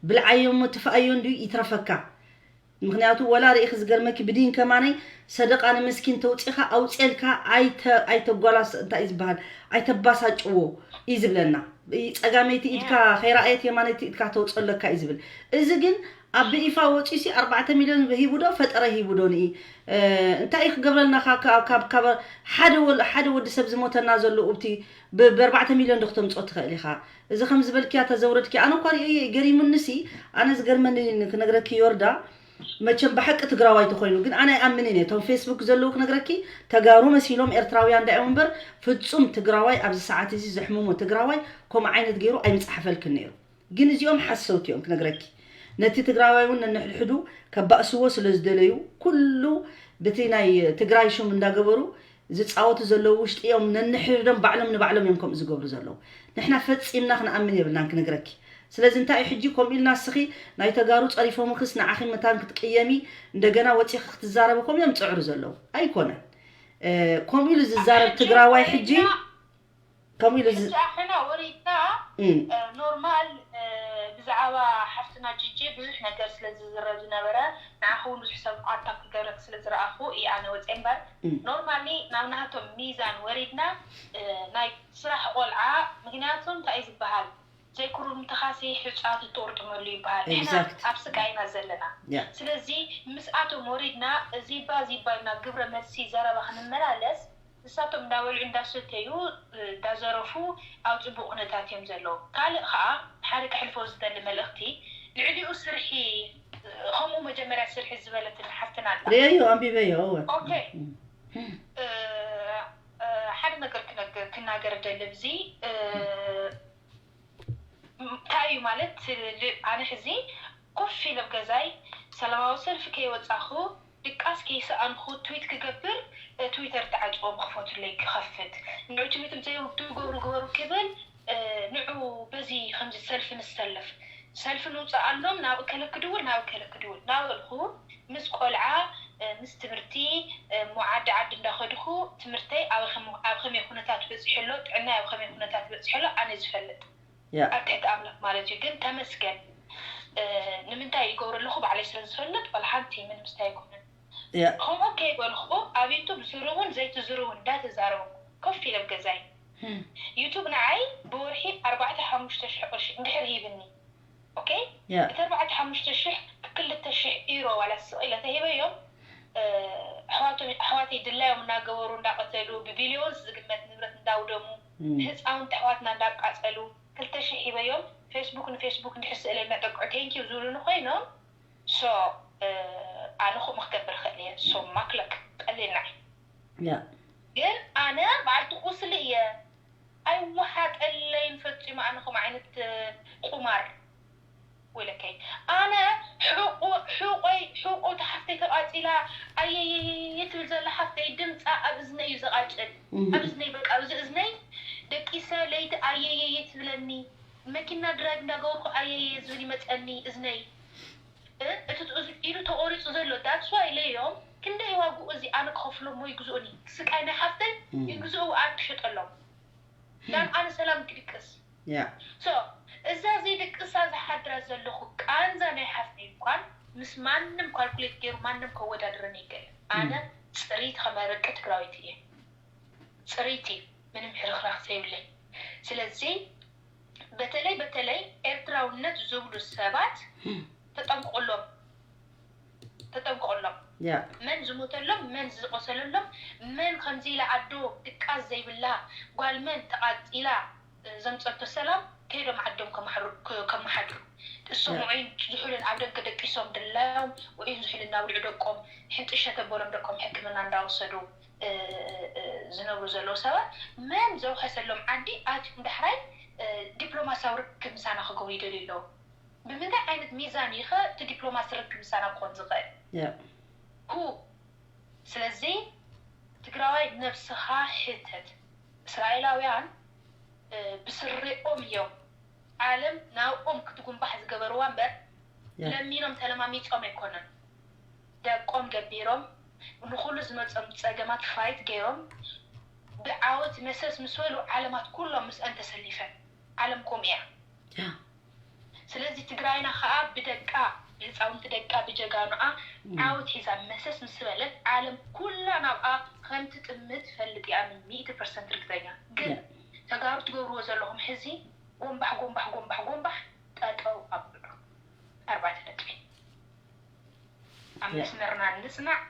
ብልዓዮ እሞ ትፍኣዮ እንድዩ ይትረፈካ። ምክንያቱ ወላ ርኢኺ ዝገርመኪ ብዲን ከማነይ ሰደቃ ንምስኪን ተውፂኻ ኣውፅኤልካ ኣይተ ኣይተጓላስ እንታይ እዩ ዝበሃል ኣይተባሳጭዎ እዩ ዝብለና። ፀጋመይቲ ኢድካ ከይረኣየት የማነይቲ ኢድካ ተውፀለካ እዩ ዝብል። እዚ ግን ኣብ ብይፋ ወፂሲ ኣርባዕተ ሚልዮን ሂቡ ዶ ፈጠረ ሂቡ ዶ ንኢ እንታይ እዩ ክገብረልና ካብ ሓደ ወዲ ሰብ ዝሞተና ዘሎ ኡብቲ ብኣርባዕተ ሚልዮን ዶ ክተምፅኦ ትኽእል ኢኻ። እዚ ከም ዝበልክያ ተዘውረድኪ ኣነ እኳ ሪኦ ገሪሙንሲ ኣነ ዝገርመኒ ክነግረኪ ዮርዳ መቸም ብሓቂ ትግራዋይ ተኮይኑ ግን ኣነ ኣይኣምንን እየ እቶም ፌስቡክ ዘለዉ ክነግረኪ ተጋሩ መሲሎም ኤርትራውያን ዳዮም እምበር ፍፁም ትግራዋይ ኣብዚ ሰዓት እዚ ዘሕምሞ ትግራዋይ ከምኡ ዓይነት ገይሩ ኣይምፅሓፈልክን ነይሩ። ግን እዚኦም ሓሰውቲ እዮም ክነግረኪ። ነቲ ትግራዋይ እውን ነንሕድሕዱ ከባእስዎ ስለ ዝደለዩ ኩሉ ብቲ ናይ ትግራይ ሹም እንዳገበሩ ዝፃወቱ ዘለዉ ውሽጢ እዮም ነንሕድሕዶም ባዕሎም ንባዕሎም እዮም ከምኡ ዝገብሩ ዘለዉ። ንሕና ፈፂምና ክንኣምን የብልናን ክነግረኪ። ስለዚ እንታይ እዩ ሕጂ ከምኡ ኢልና እስኺ ናይ ተጋሩ ፀሪፎምኽስ ንዓኺ መታን ክትቅየሚ እንደገና ወፂኺ ክትዛረቢ ከምኡ እዮም ዝፅዕሩ ዘለዉ። ኣይኮነን ከምኡ ኢሉ ዝዛረብ ትግራዋይ ሕጂ ከምኡ ኢሉ ዝ- ሕጂ ኣሕና ወሪድና ኖርማል ብዛዕባ ሓፍትና ጅጂ ብዙሕ ነገር ስለ ዝዝረብ ዝነበረ ንዓኺ እውን ብዙሕ ሰብ ኣታክ ክገብረኪ ስለ ዝረኣኹ እየ ኣነ ወፅየ እምበር ኖርማሊ ናብ ናቶም ሚዛን ወሪድና ናይ ስራሕ ቆልዓ ምክንያቱ እንታይ እዩ ዝበሃል ዘይክሩምትኻሲ ሕፃ ትትቁርጥመሉ ይበሃል ንሕና Exact. ኣብ ስቃይ ኢና ዘለና Yeah. ስለዚ ምስኣቶም ወሪድና ዚባ ዚባ ኢልና ግብረ መልሲ ዘረባ ክንመላለስ ንሳቶም እንዳበልዑ እንዳሰተዩ እንዳዘረፉ ኣብ ፅቡቅ ኩነታት እዮም ዘለዉ ካልእ ከዓ ሓደ ክሕልፎ ዝደሊ መልእክቲ ልዕሊኡ ስርሒ ከምኡ መጀመርያ ስርሒ ዝበለትን ሓፍትና ኣላ ርእየዮ ኣንቢበዮ እወ ኦኬ ሓደ ነገር ክነገር ክናገር ደሊ ብዚ እንታይ እዩ ማለት ኣነ ሕዚ ኮፍ ኢለ ኣብ ገዛይ ሰላማዊ ሰልፊ ከይወፃኹ ድቃስ ከይሰኣንኩ ትዊት ክገብር ትዊተር ተዓፅቦ ክፈቱለይ ክኸፍት ንዑ ትዊት ዘይትገብሩ ግበሩ ክብል ንዑ በዚ ከምዚ ሰልፊ ንሰለፍ ሰልፊ ንውፅኣሎም ናብ እከለ ክድውል ናብ እከለ ክድውል ናበልኩ ምስ ቆልዓ ምስ ትምህርቲ ሞዓዲ ዓዲ እንዳኸድኩ ትምህርተይ ኣብ ከመይ ኩነታት በፂሑ ኣሎ ጥዕናይ ኣብ ከመይ ኩነታት በፂሑ ኣሎ ኣነ ዝፈልጥ ኣብ ትሕቲ ኣምላኽ ማለት እዩ ግን ተመስገን ንምንታይ ይገብሩ ኣለኹ ባዕለይ ስለ ዝፈልጥ ዋላ ሓንቲ ምንም ስታይ ኣይኮነን ከምኡ ከይበልኩ ኣብ ዩቱብ ዝርውን ዘይትዝርውን እንዳተዛረቡ ኮፍ ኢለ ኣብ ገዛይ ዩቱብ ንዓይ ብወርሒ ኣርባዕተ ሓሙሽተ ሽሕ ቅርሺ እንድሕር ሂብኒ ኦኬ እቲ ኣርባዕተ ሓሙሽተ ሽሕ ክልተ ሽሕ ኢሮ ዋላ ስቕ ኢለ ተሂበዮም ኣሕዋተይ ድላዮም እናገበሩ እንዳቐተሉ ብቢልዮንስ ዝግመት ንብረት እንዳውደሙ ህፃውንቲ ኣሕዋትና እንዳቃፀሉ ክልተ ሽሕ ሂበዮም ፌስቡክ ንፌስቡክ እንድሕር ስእለ እናጠቅዑ ቴንኪው ዝብሉኒ ኮይኖም ሶ ኣነ ከምኡ ክገብር ክእል እየ ሶ ማክለክ ቀሊልና እዩ ግን ኣነ በዓልቲ ቁስሊ እየ ኣይወሓጠለይን ፈፂሙ ኣነ ከምኡ ዓይነት ቁማር ወይለከይ ኣነ ሕቆይ ሕቆ ተሓፍተይ ተቃፂላ ኣየየየ ትብል ዘላ ሓፍተይ ድምፃ ኣብ እዝነይ እዩ ዘቃጭል ኣብ እዝነይ በቃ ኣብዚ እዝነይ ደቂሰ ለይቲ ኣየየየ ትብለኒ መኪና ድራይቭ እንዳገበርኩ ኣየየየ ዝብል ይመፀኒ እዝነይ እቲ ኢዱ ተቆሪፁ ዘሎ that's why ለዮም ክንደይ ዋግኡ እዚ ኣነ ክኸፍሎ እሞ ይግዝኡኒ ስቃይ ናይ ሓፍተይ ይግዝኡ ኣነ ክሸጠሎም ዳን ኣነ ሰላም ክድቅስ ያ so እዛ ዘይድቅሳ ዝሓድራ ዘለኹ ቃንዛ ናይ ሓፍተይ እንኳን ምስ ማንም ካልኩሌት ገይሩ ማንም ከወዳድረኒ ይክእል ኣነ ፅርይቲ ከመርቂ ትግራዊት እየ ፅርይቲ ምንም ሕርኽራኽ ዘይብለይ ስለዚ በተለይ በተለይ ኤርትራውነት ዝብሉ ሰባት ተጠንቀቁሎም ተጠንቀቐሎም። ያ መን ዝሞተሎም፣ መን ዝቆሰለሎም፣ መን ከምዚ ኢላ ኣዶ ድቃስ ዘይብላ ጓል መን ተቓጺላ ዘምጸቶ ሰላም ከይዶም ዓዶም ከመሓድሩ እሶም ያ። ውዑይን ዝሑልን ኣብ ደገ ደቂሶም ድላዮም ውዑይን ዝሑልን እናብልዑ ደቆም ሕንጥሸ ተበሎም ደቆም ሕክምና እንዳወሰዱ እ፣ እ፣ እ፣ ዝነብሩ ዘለዉ ሰባት መን ዘውሐሰሎም ዓዲ ኣትዮም ዳሕራይ እ፣ ዲፕሎማሲያዊ ርክብ ምሳና ክገብሩ ይደልዩ ኣለዉ። ብምንታይ ዓይነት ሚዛን እዩ ኸ እቲ ዲፕሎማሲ ርክብ ምሳና ክኾን ዝኽእል? ያ ሁ ስለዚ ትግራዋይ ነብስኻ ሕተት። እስራኤላውያን እ፣ ብስሪኦም እዮም ዓለም ናብኦም ክትጉንባሕ ዝገበርዋ እምበር ያ ለሚኖም ተለማሚፆም ኣይኮነን። ደቆም ገቢሮም ንኩሉ ዝመፆም ፀገማት ፋይት ገይሮም ብዓወት መሰስ ምስ በሉ ዓለማት ኩሎም ምስአን ተሰሊፈን። ዓለም ከምኡ እያ። ያ ስለዚ ትግራይና ከዓ ብደቃ ብህፃውንቲ ደቃ ብጀጋኑኣ ዓወት ሒዛ መሰስ ምስ በለት ዓለም ኩላ ናብኣ ከምትጥምት ፈልጥ እያ። ምን ሚእቲ ፐርሰንት ርግፀኛ። ግን ያ ተጋሩ ትገብርዎ ዘለኹም ሕዚ ጎንባሕ ጎንባሕ ጎንባሕ ጎንባሕ ጠጠው ኣብሉ። ኣርባዕተ ነጥቢ ኣብ ያ መስመርና ንፅናዕ፣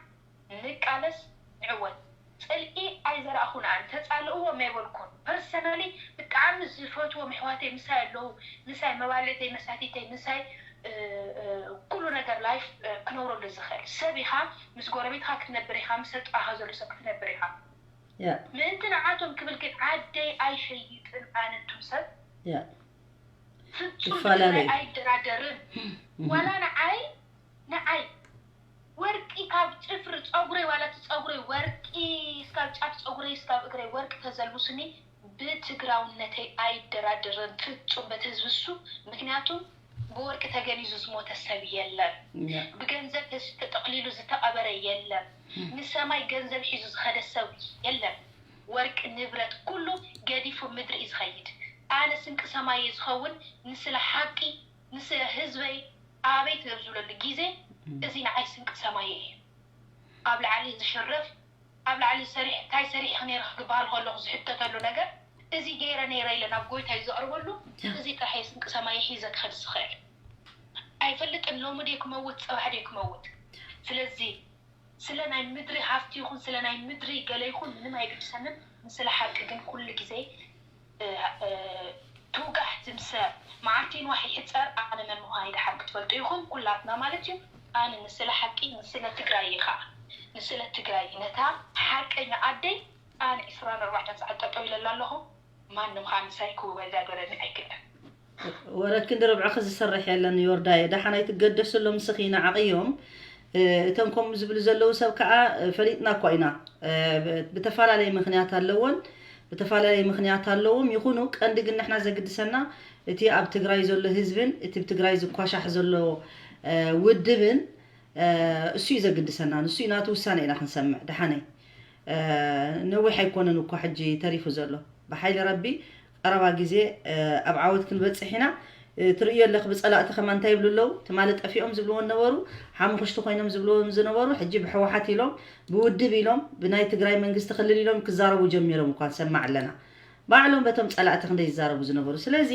ንቃለስ፣ ንዕወት። ፅልኢ ኣይዘራእኹን ኣነ ተፃልእዎም ኣይበልኩን። ፐርሰናሊ ብጣዕሚ ዝፈትዎም ኣሕዋተይ ምሳይ ኣለዉ። ምሳይ መባልዕተይ መሳቲተይ ምሳይ እ፣ እ፣ ኩሉ ነገር ላይፍ እ፣ ክነብረሉ ዝኽእል ሰብ ኢኻ። ምስ ጎረቤትኻ ክትነብር ኢኻ፣ ምስ ሰጣኻ ዘሎ ሰብ ክትነብር ኢኻ። ያ ምእንቲ ንዓቶም ክብል ግን ዓደይ ኣይሸይጥን ኣነ። እቱም ሰብ ያ ፍጹም ይፈላለዩ። ብትግራይ ኣይደራደርን። ዋላ ንዓይ ንዓይ ወርቂ ካብ ጽፍሪ ጸጉረይ ዋላ እቲ ጸጉረይ ወርቂ እስካብ ጫፍ ጸጉረይ እስካብ እግረይ ወርቂ ተዘልሙስኒ ብትግራውነተይ ኣይደራደርን ፍጹም በቲ ህዝቢ እሱ። ምክንያቱ ብወርቂ ተገኒዙ ዝሞተ ሰብ የለን። ያ ብገንዘብ ተስ- ተጠቕሊሉ ዝተቐበረ የለን። ንሰማይ ገንዘብ ሒዙ ዝኸደ ሰብ የለን። ወርቂ ንብረት ኩሉ ገዲፉ ምድሪ እዩ ዝኸይድ። ኣነ ስንቂ ሰማይ እየ ዝኸውን ንስለ ሓቂ ንስለ ህዝበይ ኣበይ ትነብ ዝብለሉ ግዜ እዚ ንዓይ ስንቂ ሰማይ እዩ። ኣብ ላዕሊ ዝሽረፍ ኣብ ላዕሊ ሰሪሕ እንታይ ሰሪሕ ነይረ ክበሃል ከለኹ ዝሕተተሉ ነገር እዚ ገይረ ነይረ ኢለ ናብ ጎይታይ ዘቕርበሉ እዚ ጥራሕ እየ ስንቂ ሰማይ ሒዘ ክኸድ ዝኽእል። ኣይፈልጥን ሎሚ ድየ ክመውት ጽባሕ ድየ ክመውት። ስለዚ ስለ ናይ ምድሪ ሃፍቲ ይኹን ስለ ናይ ምድሪ ገለ ይኹን ምንም ኣይግድሰንን። ንስለ ሓቂ ግን ኩሉ ግዜ እ፣ እ፣ ትውጋሕ ትምሰ መዓልቲ ይንዋሕ ይሕፀር ኣነ መን ምዃን ይድሓር ክትፈልጡ ይኹን ኩላትና ማለት እዩ። ኣነ ንስለ ሓቂ ንስለ ትግራይ እየ ከዓ ንስለ ትግራይ ነታ ሓቀኛ ኣደይ ኣነ ዕስራን ኣርባዕተን ሰዓት ጠጠው ኢለላ ኣለኹ። ማንም ከዓ ምሳይ ክወዳደረኒ ኣይክእልን። ወረ ክንዲ ርብዕኺ ዝሰርሕ የለን ዮርዳየ። ደሓን ኣይትገደስሎም፣ ንስኺ ንዓቕዮም። እ፣ እተን ከምኡ ዝብሉ ዘለዉ ሰብ ከዓ፣ እ፣ ፈሊጥና እኳ ኢና። እ፣ ብ-፣ ብተፈላለየ ምኽንያት ኣለዎን፣ ብተፈላለየ ምኽንያት ኣለዎም ይኹኑ። ቀንዲ ግን ንሕና ዘግድሰና እቲ ኣብ ትግራይ ዘሎ ህዝብን እቲ ኣብ ትግራይ ዝኳሻሕ ዘሎ፣ እ፣ ውድብን፣ እ፣ እሱ እዩ ዘግድሰና። ንሱ እዩ ናቱ ውሳነ ኢና ክንሰምዕ። ደሓነይ፣ እ፣ ነዊሕ ኣይኮነን እኳ ሕጂ ተሪፉ ዘሎ። ብሓይሊ ረቢ ቀረባ ግዜ፣ እ፣ ኣብ ዓወት ክንበጽሕ ኢና። እ፣ ትርእዮ ኣለኺ ብጸላእቲ ከማን እንታይ ይብሉ ኣለዉ? ትማሊ ጠፊኦም ዝብልዎ ነበሩ፣ ሓሙኽሽቲ ኮይኖም ዝብልዎም ዝነበሩ፣ ሕጂ ብህወሓት ኢሎም፣ ብውድብ ኢሎም፣ ብናይ ትግራይ መንግስቲ ክልል ኢሎም ክዛረቡ ጀሚሮም እኳ ንሰማዕ ኣለና። ባዕሎም በቶም ጸላእቲ ክንደይ ዝዛረቡ ዝነበሩ። ስለዚ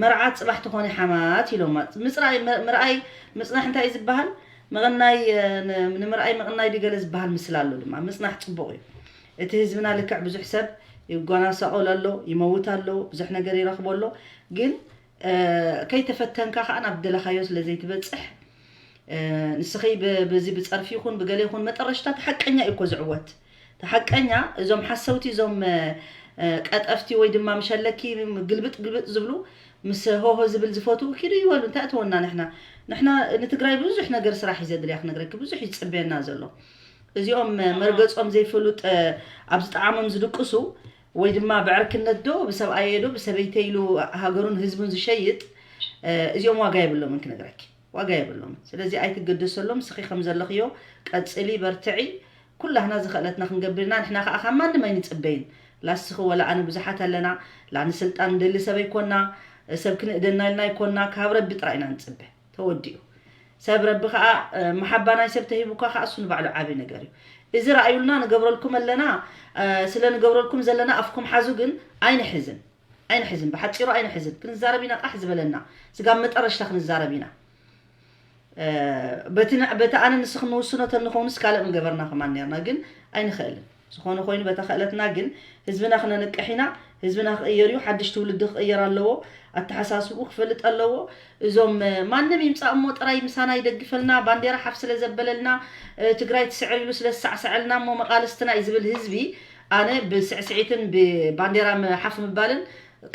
መርዓት ጽባሕ ትኾኒ ሓማት ኢሎማ። ምጽራይ፣ መ-፣ ምርኣይ፣ ምጽናሕ እንታይ እዩ ዝበሃል? ምቕናይ፣ እ፣ ን-፣ ንምርኣይ ምቕናይ ድዩ ገለ ዝበሃል ምስላ ኣሎ ድማ። ምጽናሕ ጽቡቕ እዩ። እቲ ህዝብና ልክዕ ብዙሕ ሰብ ይጓናሳቖል ኣሎ፣ ይመውት ኣሎ፣ ብዙሕ ነገር ይረኽቦ ኣሎ። ግን፣ እ፣ ከይተፈተንካ ከኣ ናብ ደለኻዮ ስለ ዘይትበጽሕ፣ እ፣ ንስኺ ብ-፣ በዚ ብጸርፊ ይኹን ብገለ ይኹን መጠረሽታ እቲ ሓቀኛ እዩ እኮ ዝዕወት። እቲ ሓቀኛ እዞም ሓሰውቲ፣ እዞም፣ እ፣ እ፣ ቀጠፍቲ ወይ ድማ ምሸለኪ ግልብጥ ግልብጥ ዝብሉ ምስ ሆሆ ዝብል ዝፈትዉ ኪዱ ይበሉ። እንታይ እተወና ንሕና? ንሕና ንትግራይ ብዙሕ ነገር ስራሕ እዩ ዘድልያ ክነግረኪ፣ ብዙሕ እዩ ዝጽበየና ዘሎ። እዚኦም፣ እ፣ መርገጾም ዘይፍሉጥ፣ እ፣ ኣብ ዝጠዓሞም ዝድቅሱ ወይ ድማ ብዕርክነት ዶ ብሰብኣየ ዶ ብሰበይተ ኢሉ ሃገሩን ህዝቡን ዝሸይጥ፣ እ፣ እዚኦም ዋጋ የብሎምን ክነግረኪ። ዋጋ የብሎምን። ስለዚ ኣይትገደሰሎም። ንስኺ ከም ዘለኽዮ ቀጽሊ፣ በርትዒ። ኩላህና ዝኽእለትና ክንገብር ኢና። ንሕና ከኣ ካብ ማንም ኣይንጽበይን። ላስኺ ወላ ኣነ ብዙሓት ኣለና። ላ ንስልጣን ንደሊ ሰብ ኣይኮና፣ ሰብ ክንእደና ኢልና ኣይኮና። ካብ ረቢ ጥራይ ኢና ንጽበ። ተወዲኡ። ሰብ ረቢ ከኣ፣ እ፣ መሓባ ናይ ሰብ ተሂቡካ ከኣ እሱ ንባዕሉ ዓቢ ነገር እዩ። እዚ ረኣዩልና ንገብረልኩም ኣለና፣ እ፣ ስለ ንገብረልኩም ዘለና ኣፍኩም ሓዙ ግን ኣይንሕዝን። ኣይንሕዝን፣ ብሓጺሩ ኣይንሕዝን። ክንዛረብ ኢና ቃሕ ዝበለና። ስጋብ መጠረሽታ ክንዛረብ ኢና። በቲ ኣነ ንስኽ ንውስኖ ተንኸውንስ ካልእ ምገበርና ከማን ነርና፣ ግን ኣይንኽእልን። ዝኾነ ኮይኑ በታ ክእለትና ግን ህዝብና ክነንቅሕ ኢና። ህዝብና ክቕየር እዩ። ሓድሽ ትውልዲ ክቕየር ኣለዎ። ኣተሓሳስቡ ክፈልጥ ኣለዎ። እዞም ማንም ይምፃእ እሞ ጥራይ ምሳና ይደግፈልና፣ ባንዴራ ሓፍ ስለ ዘበለልና፣ ትግራይ ትስዕር ኢሉ ስለ ዝሳዕሰዐልና እሞ መቓልስትና እዩ ዝብል ህዝቢ፣ ኣነ ብስዕስዒትን ብባንዴራ ሓፍ ምባልን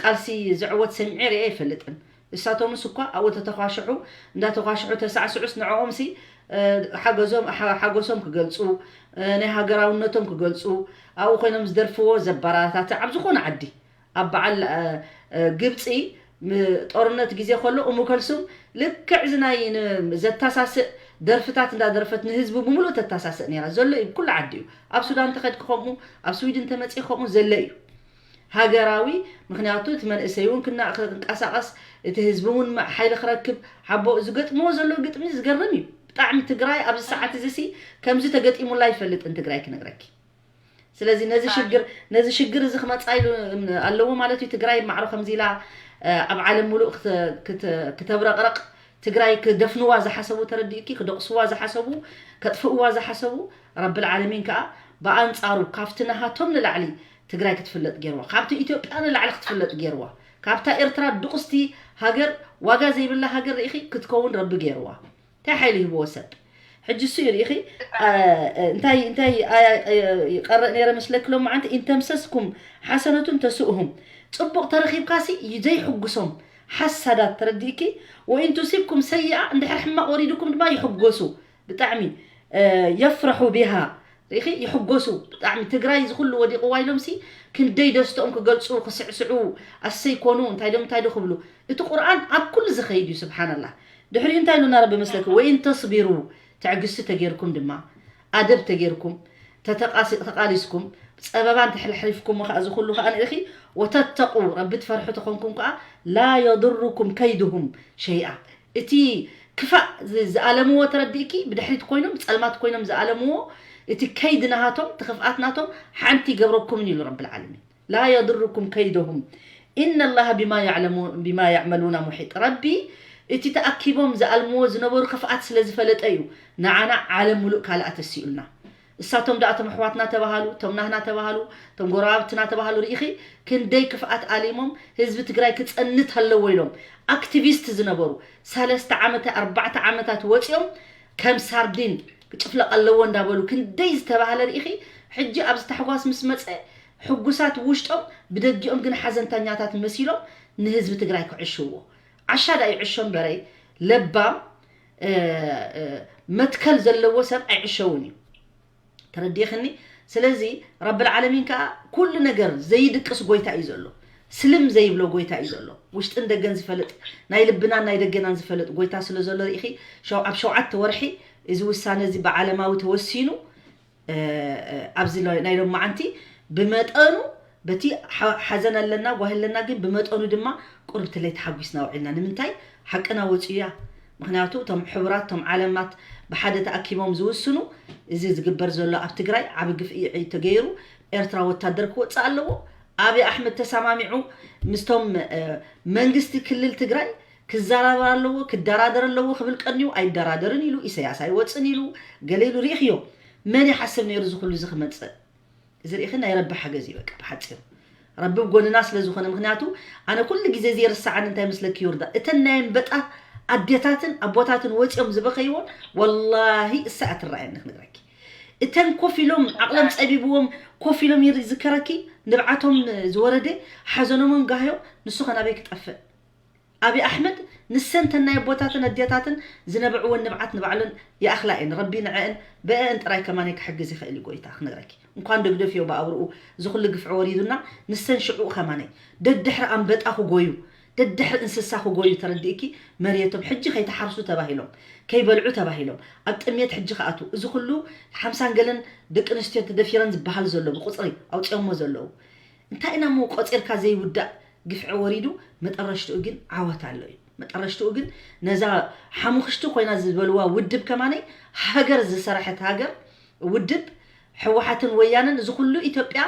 ቃልሲ ዝዕወት ሰሚዐ ርኤ ኣይፈልጥን። እሳቶምስ እኳ ኣብኡ ተተኳሽሑ፣ እንዳተኳሽሑ ተሳዕስዑስ ንዕኦምሲ ሓገዞም ሓጎሶም ክገልፁ፣ ናይ ሃገራውነቶም ክገልፁ፣ ኣብኡ ኮይኖም ዝደርፍዎ ዘበራታትዕ ኣብ ዝኾነ ዓዲ ኣብ በዓል ግብፂ ጦርነት ግዜ ከሎ እሙ ከልሱም ልክዕ እዚ ናይ ዘታሳስእ ደርፍታት እንዳደረፈት ንህዝቡ ብምሉእ ተታሳስእ ነራ። ዘሎ እዩ ኩሉ ዓዲ እዩ። ኣብ ሱዳን ተኸድኪ ከምኡ፣ ኣብ ስዊድን ተመፂ ከምኡ ዘሎ እዩ። ሃገራዊ ምክንያቱ እቲ መንእሰይ እውን ክንቀሳቀስ እቲ ህዝቢ እውን ሓይሊ ክረክብ ሓቦ ዝገጥምዎ ዘለዉ ግጥሚ ዝገርም እዩ ብጣዕሚ። ትግራይ ኣብዚ ሰዓት እዚ ሲ ከምዚ ተገጢሙላ ይፈልጥን ትግራይ ክነግረኪ። ስለዚ ነዚ ሽግር ነዚ ሽግር እዚ ክመፃ ኢሉ ኣለዎ ማለት እዩ። ትግራይ ማዕሮ ከምዚ ኢላ ኣብ ዓለም ሙሉእ ክተብረቕረቕ ትግራይ ክደፍንዋ ዝሓሰቡ ተረዲእኪ፣ ክደቕስዋ ዝሓሰቡ፣ ከጥፍእዋ ዝሓሰቡ ረብል ዓለሚን ከዓ ብኣንፃሩ ካብቲ ናሃቶም ንላዕሊ ትግራይ ክትፍለጥ ገይርዋ። ካብቲ ኢትዮጵያ ንላዕሊ ክትፍለጥ ገይርዋ። ካብታ ኤርትራ ድቕስቲ ሃገር፣ ዋጋ ዘይብላ ሃገር ርኢኺ ክትከውን ረቢ ገይርዋ። እንታይ ሓይሊ ይህብዎ ሰብ? ሕጂ እሱ እዩ ርኢኺ እንታይ እንታይ ይቀረእ ነይረ መስለኪ ሎም መዓንቲ ኢንተምሰስኩም ሓሰነቱን ተስእሁም። ፅቡቕ ተረኺብካሲ ዘይሕጉሶም ሓሳዳት ተረዲእኪ። ወኢን ቱሲብኩም ሰይኣ እንድሕር ሕማቕ ወሪድኩም ድማ ይሕጎሱ። ብጣዕሚ የፍረሑ ቢሃ ርኢኺ ይሕጎሱ ብጣዕሚ። ትግራይ ዝኩሉ ወዲቕዋ ኢሎምሲ ክንደይ ደስተኦም ክገልፁ ክስዕስዑ ኣሰይ ኮኑ እንታይ ዶም እንታይ ዶ ክብሉ። እቲ ቁርኣን ኣብ ኩሉ ዝኸይድ እዩ። ስብሓንላህ። ድሕሪኡ እንታይ ኢሉና ረቢ መስለኪ? ወኢን ተስቢሩ ትዕግስቲ ተጌርኩም ድማ ኣደብ ተጌርኩም ተቃሊስኩም ፀበባን ተሕልሕሊፍኩም ከዓ ዝኩሉ ከዓ ንእኺ ወተተቁ ረቢ ትፈርሑ ተኾንኩም ከዓ ላ የضرኩም ከይድሁም ሸይኣ። እቲ ክፋእ ዝኣለምዎ ተረዲእኪ ብድሕሪት ኮይኖም ብፀልማት ኮይኖም ዝኣለምዎ እቲ ከይድ ናሃቶም እቲ ክፍኣት ናቶም ሓንቲ ይገብረኩምን ኢሉ ረብል ዓለሚን። ላ የضرኩም ከይደሁም ኢነ ላሃ ቢማ ያዕመሉና ሙሒጥ። ረቢ እቲ ተኣኪቦም ዝኣልምዎ ዝነበሩ ክፍኣት ስለ ዝፈለጠ እዩ ንዓና ዓለም ሙሉእ ካልኣ ተሲኡልና። እሳቶም ደኣ እቶም ኣሕዋትና ተባሃሉ፣ እቶም ናህና ተባሃሉ፣ እቶም ጎረባብትና ተባሃሉ ርኢኺ ክንደይ ክፍኣት ኣሊሞም ህዝቢ ትግራይ ክፀንት ኣለዎ ኢሎም ኣክቲቪስት ዝነበሩ ሰለስተ ዓመት ኣርባዕተ ዓመታት ወፂኦም ከም ሳርዲን ክጭፍለቕ ኣለዎ እንዳበሉ ክንደይ ዝተባህለ ርኢኺ። ሕጂ ኣብዚ ታሕጓስ ምስ መፀ ሕጉሳት ውሽጦም ብደጊኦም ግን ሓዘንተኛታት መሲሎም ንህዝቢ ትግራይ ክዕሽዎ ዓሻ ዳ ይዕሾ እምበረይ ለባም መትከል ዘለዎ ሰብ ኣይዕሸውን እዩ። ተረዲእኽኒ? ስለዚ ረብል ዓለሚን ከዓ ኩሉ ነገር ዘይድቅስ ጎይታ እዩ ዘሎ። ስልም ዘይብሎ ጎይታ እዩ ዘሎ። ውሽጥን ደገን ዝፈልጥ ናይ ልብናን ናይ ደገናን ዝፈልጥ ጎይታ ስለ ዘሎ ርኢኺ ኣብ ሸውዓተ ወርሒ እዚ ውሳነ እዚ ብዓለማዊ ተወሲኑ ኣብዚ ናይ ሎማዓንቲ ብመጠኑ በቲ ሓዘን ኣለና ጓሂ ኣለና ግን ብመጠኑ ድማ ቁርብቲ ለይቲ ሓጒስና ውዒልና። ንምንታይ ሓቅና ወፂኡ እያ። ምክንያቱ እቶም ሕቡራት እቶም ዓለማት ብሓደ ተኣኪቦም ዝውስኑ እዚ ዝግበር ዘሎ ኣብ ትግራይ ዓብ ግፍዒ ተገይሩ ኤርትራ ወታደር ክወፅእ ኣለዎ። ኣብይ ኣሕመድ ተሰማሚዑ ምስቶም መንግስቲ ክልል ትግራይ ክዘራበር ኣለዎ ክደራደር ኣለዎ ክብል ቀንዩ ኣይደራደርን ኢሉ ኢሰያስ ኣይወፅን ኢሉ ገለ ኢሉ ርኢኽዮ። መን ይሓስብ ነይሩ እዚ ኩሉ እዚ ክመፅእ? እዚ ርኢኺ ናይ ረቢ ሓገዝ እዩ በቃ ብሓፂሩ። ረቢ ጎንና ስለ ዝኾነ ምክንያቱ ኣነ ኩሉ ግዜ ዘይርስዓኒ እንታይ መስለኪ ይወርዳ እተን ናይ ኣንበጣ ኣዴታትን ኣቦታትን ወፂኦም ዝበኸይዎን ወላሂ እሳ ኣትረኣየኒ ክነግረኪ። እተን ኮፍ ኢሎም ዓቕሎም ፀቢብዎም ኮፍ ኢሎም ይዝከረኪ ንብዓቶም ዝወረደ ሓዘኖምን ጋህዮም ንሱ ከናበይ ክጠፍእ። ኣብይ ኣሕመድ ንሰን ተናይ ኣቦታትን ኣዴታትን ዝነብዕወን ንብዓት ንባዕለን ይኣኽላ እየን። ረቢ ንዐአን ብአአን ጥራይ ከማን ክሕግዝ ይኽእል እዩ ጎይታ ክነግረኪ። እንኳን ደግደፍዮ ብኣብርኡ ዝኹሉ ግፍዒ ወሪዱና ንሰን ሽዑ ከማነይ ደድሕሪ ኣንበጣ ክጎዩ ደድሕሪ እንስሳ ክጎዩ ተረዲእኪ መርየቶም ሕጂ ከይተሓርሱ ተባሂሎም ከይበልዑ ተባሂሎም ኣብ ጥሜት ሕጂ ክኣቱ እዚ ኩሉ ሓምሳን ገለን ደቂ ኣንስትዮ ተደፊረን ዝበሃል ዘሎ ብቁፅሪ ኣውፅኦሞ ዘለዉ እንታይ ኢና ሞ ቆፂርካ ዘይውዳእ ግፍዒ ወሪዱ መጠረሽትኡ ግን ዓወት ኣሎ እዩ። መጠረሽትኡ ግን ነዛ ሓሙኽሽቲ ኮይና ዝበልዋ ውድብ ከማነይ ሃገር ዝሰረሐት ሃገር ውድብ ሕወሓትን ወያነን እዚ ኩሉ ኢትዮጵያ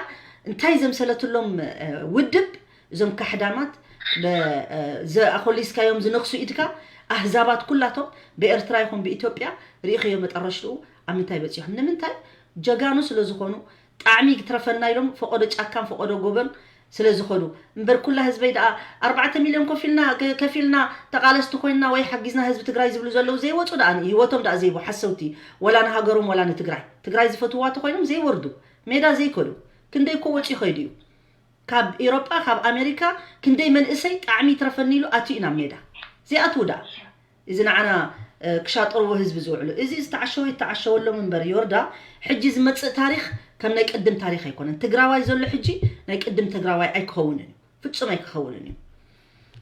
እንታይ ዘምሰለትሎም ውድብ እዞም ካሕዳማት ኣኮሊስካዮም ዝነክሱ ኢድካ ኣህዛባት ኩላቶም ብኤርትራ ይኹን ብኢትዮጵያ ርኢኽዮ መጠረሽትኡ ኣብ ምንታይ በፂሖም? ንምንታይ? ጀጋኑ ስለ ዝኾኑ፣ ጣዕሚ ይትረፈና ኢሎም ፈቐዶ ጫካን ፈቐዶ ጎቦን ስለ ዝኸዱ እምበር፣ ኩላ ህዝበይ ደኣ ኣርባዕተ ሚልዮን ከፊልና፣ ከፊልና ተቓለስቲ ኮይንና ወይ ሓጊዝና ህዝቢ ትግራይ ዝብሉ ዘለዉ ዘይወፁ ደኣ፣ ህይወቶም ደኣ ዘይቡ ሓሰውቲ፣ ወላ ንሃገሮም ወላ ንትግራይ። ትግራይ ዝፈትውዋ ተኾይኖም ዘይወርዱ፣ ሜዳ ዘይከዱ። ክንደይ እኮ ወፂኡ ይኸይዱ እዩ። ካብ ኤሮጳ፣ ካብ ኣሜሪካ ክንደይ መንእሰይ ጣዕሚ ይትረፈኒ ኢሉ ኣትዩ ኢና ሜዳ። ዘይኣትዉ ደኣ። እዚ ንዓና ክሻጠርዎ ህዝቢ ዝውዕሉ፣ እዚ ዝተዓሸወ ይተዓሸወሎም እምበር፣ ዮርዳ፣ ሕጂ ዝመጽእ ታሪኽ ከም ናይ ቅድም ታሪኽ ኣይኮነን። ትግራዋይ ዘሎ ሕጂ ናይ ቅድም ትግራዋይ ኣይክኸውንን እዩ። ፍጹም ኣይክኸውንን እዩ።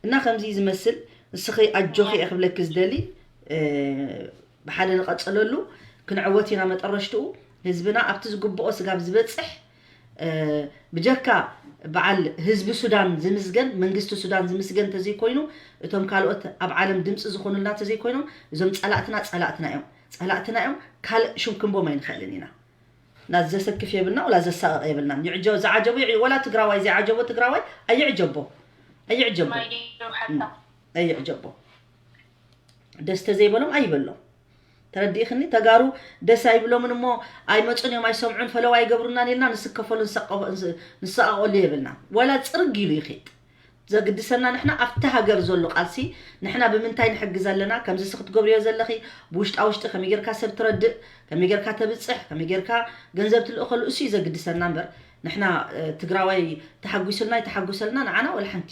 እና ከምዚ ዝመስል፣ ንስኺ ኣጆኺ እየ ክብለኪ ዝደሊ። ብሓደ ንቐጸለሉ፣ ክንዕወት ኢና መጠረሽትኡ። ህዝብና ኣብቲ ዝግብኦ ስጋብ ዝበጽሕ፣ ብጀካ በዓል ህዝቢ ሱዳን ዝምስገን፣ መንግስቲ ሱዳን ዝምስገን እንተዘይኮይኑ፣ እቶም ካልኦት ኣብ ዓለም ድምፂ ዝኾኑልና እንተዘይኮይኖም፣ እዞም ጸላእትና ጸላእትና እዮም። ጸላእትና እዮም። ካልእ ሽም ክንቦም ኣይንኽእልን ኢና። እና ዘሰክፍ የብልና፣ ወላ ዘሳቐቕ የብልናን። ይዕጀ-፣ ዝዓጀቦ ይዕ-፣ ወላ ትግራዋይ ዘይዓጀቦ ትግራዋይ ኣይዕጀቦ። ኣይዕጀቦ። ኣይዕጀቦ። ደስ ተዘይበሎም ኣይበሎም። ተረዲእኽኒ? ተጋሩ ደስ ኣይብሎምን እሞ ኣይመፁን እዮም፣ ኣይሰምዑን፣ ፈለዋ ኣይገብሩናን ኢልና ንስከፈሉ፣ ንሰቀ-፣ ንስ-፣ ንሰቃቀሉ የብልና። ወላ ፅርግ ኢሉ ይኸይድ። ዘግድሰና ንሕና ኣብቲ ሃገር ዘሎ ቃልሲ፣ ንሕና ብምንታይ ንሕግዝ ኣለና፣ ከምዚ ንስኺ ትገብርዮ ዘለኺ፣ ብውሽጣ ውሽጢ ከመይ ጌርካ ሰብ ትረድእ፣ ከመይ ጌርካ ተብፅሕ፣ ከመይ ጌርካ ገንዘብ ትልእኸሉ፣ እሱ እዩ ዘግድሰና እምበር፣ ንሕና፣ እ፣ ትግራዋይ ተሓጒሱልና ኣይተሓጒሰልና ንዓና ወላ ሓንቲ።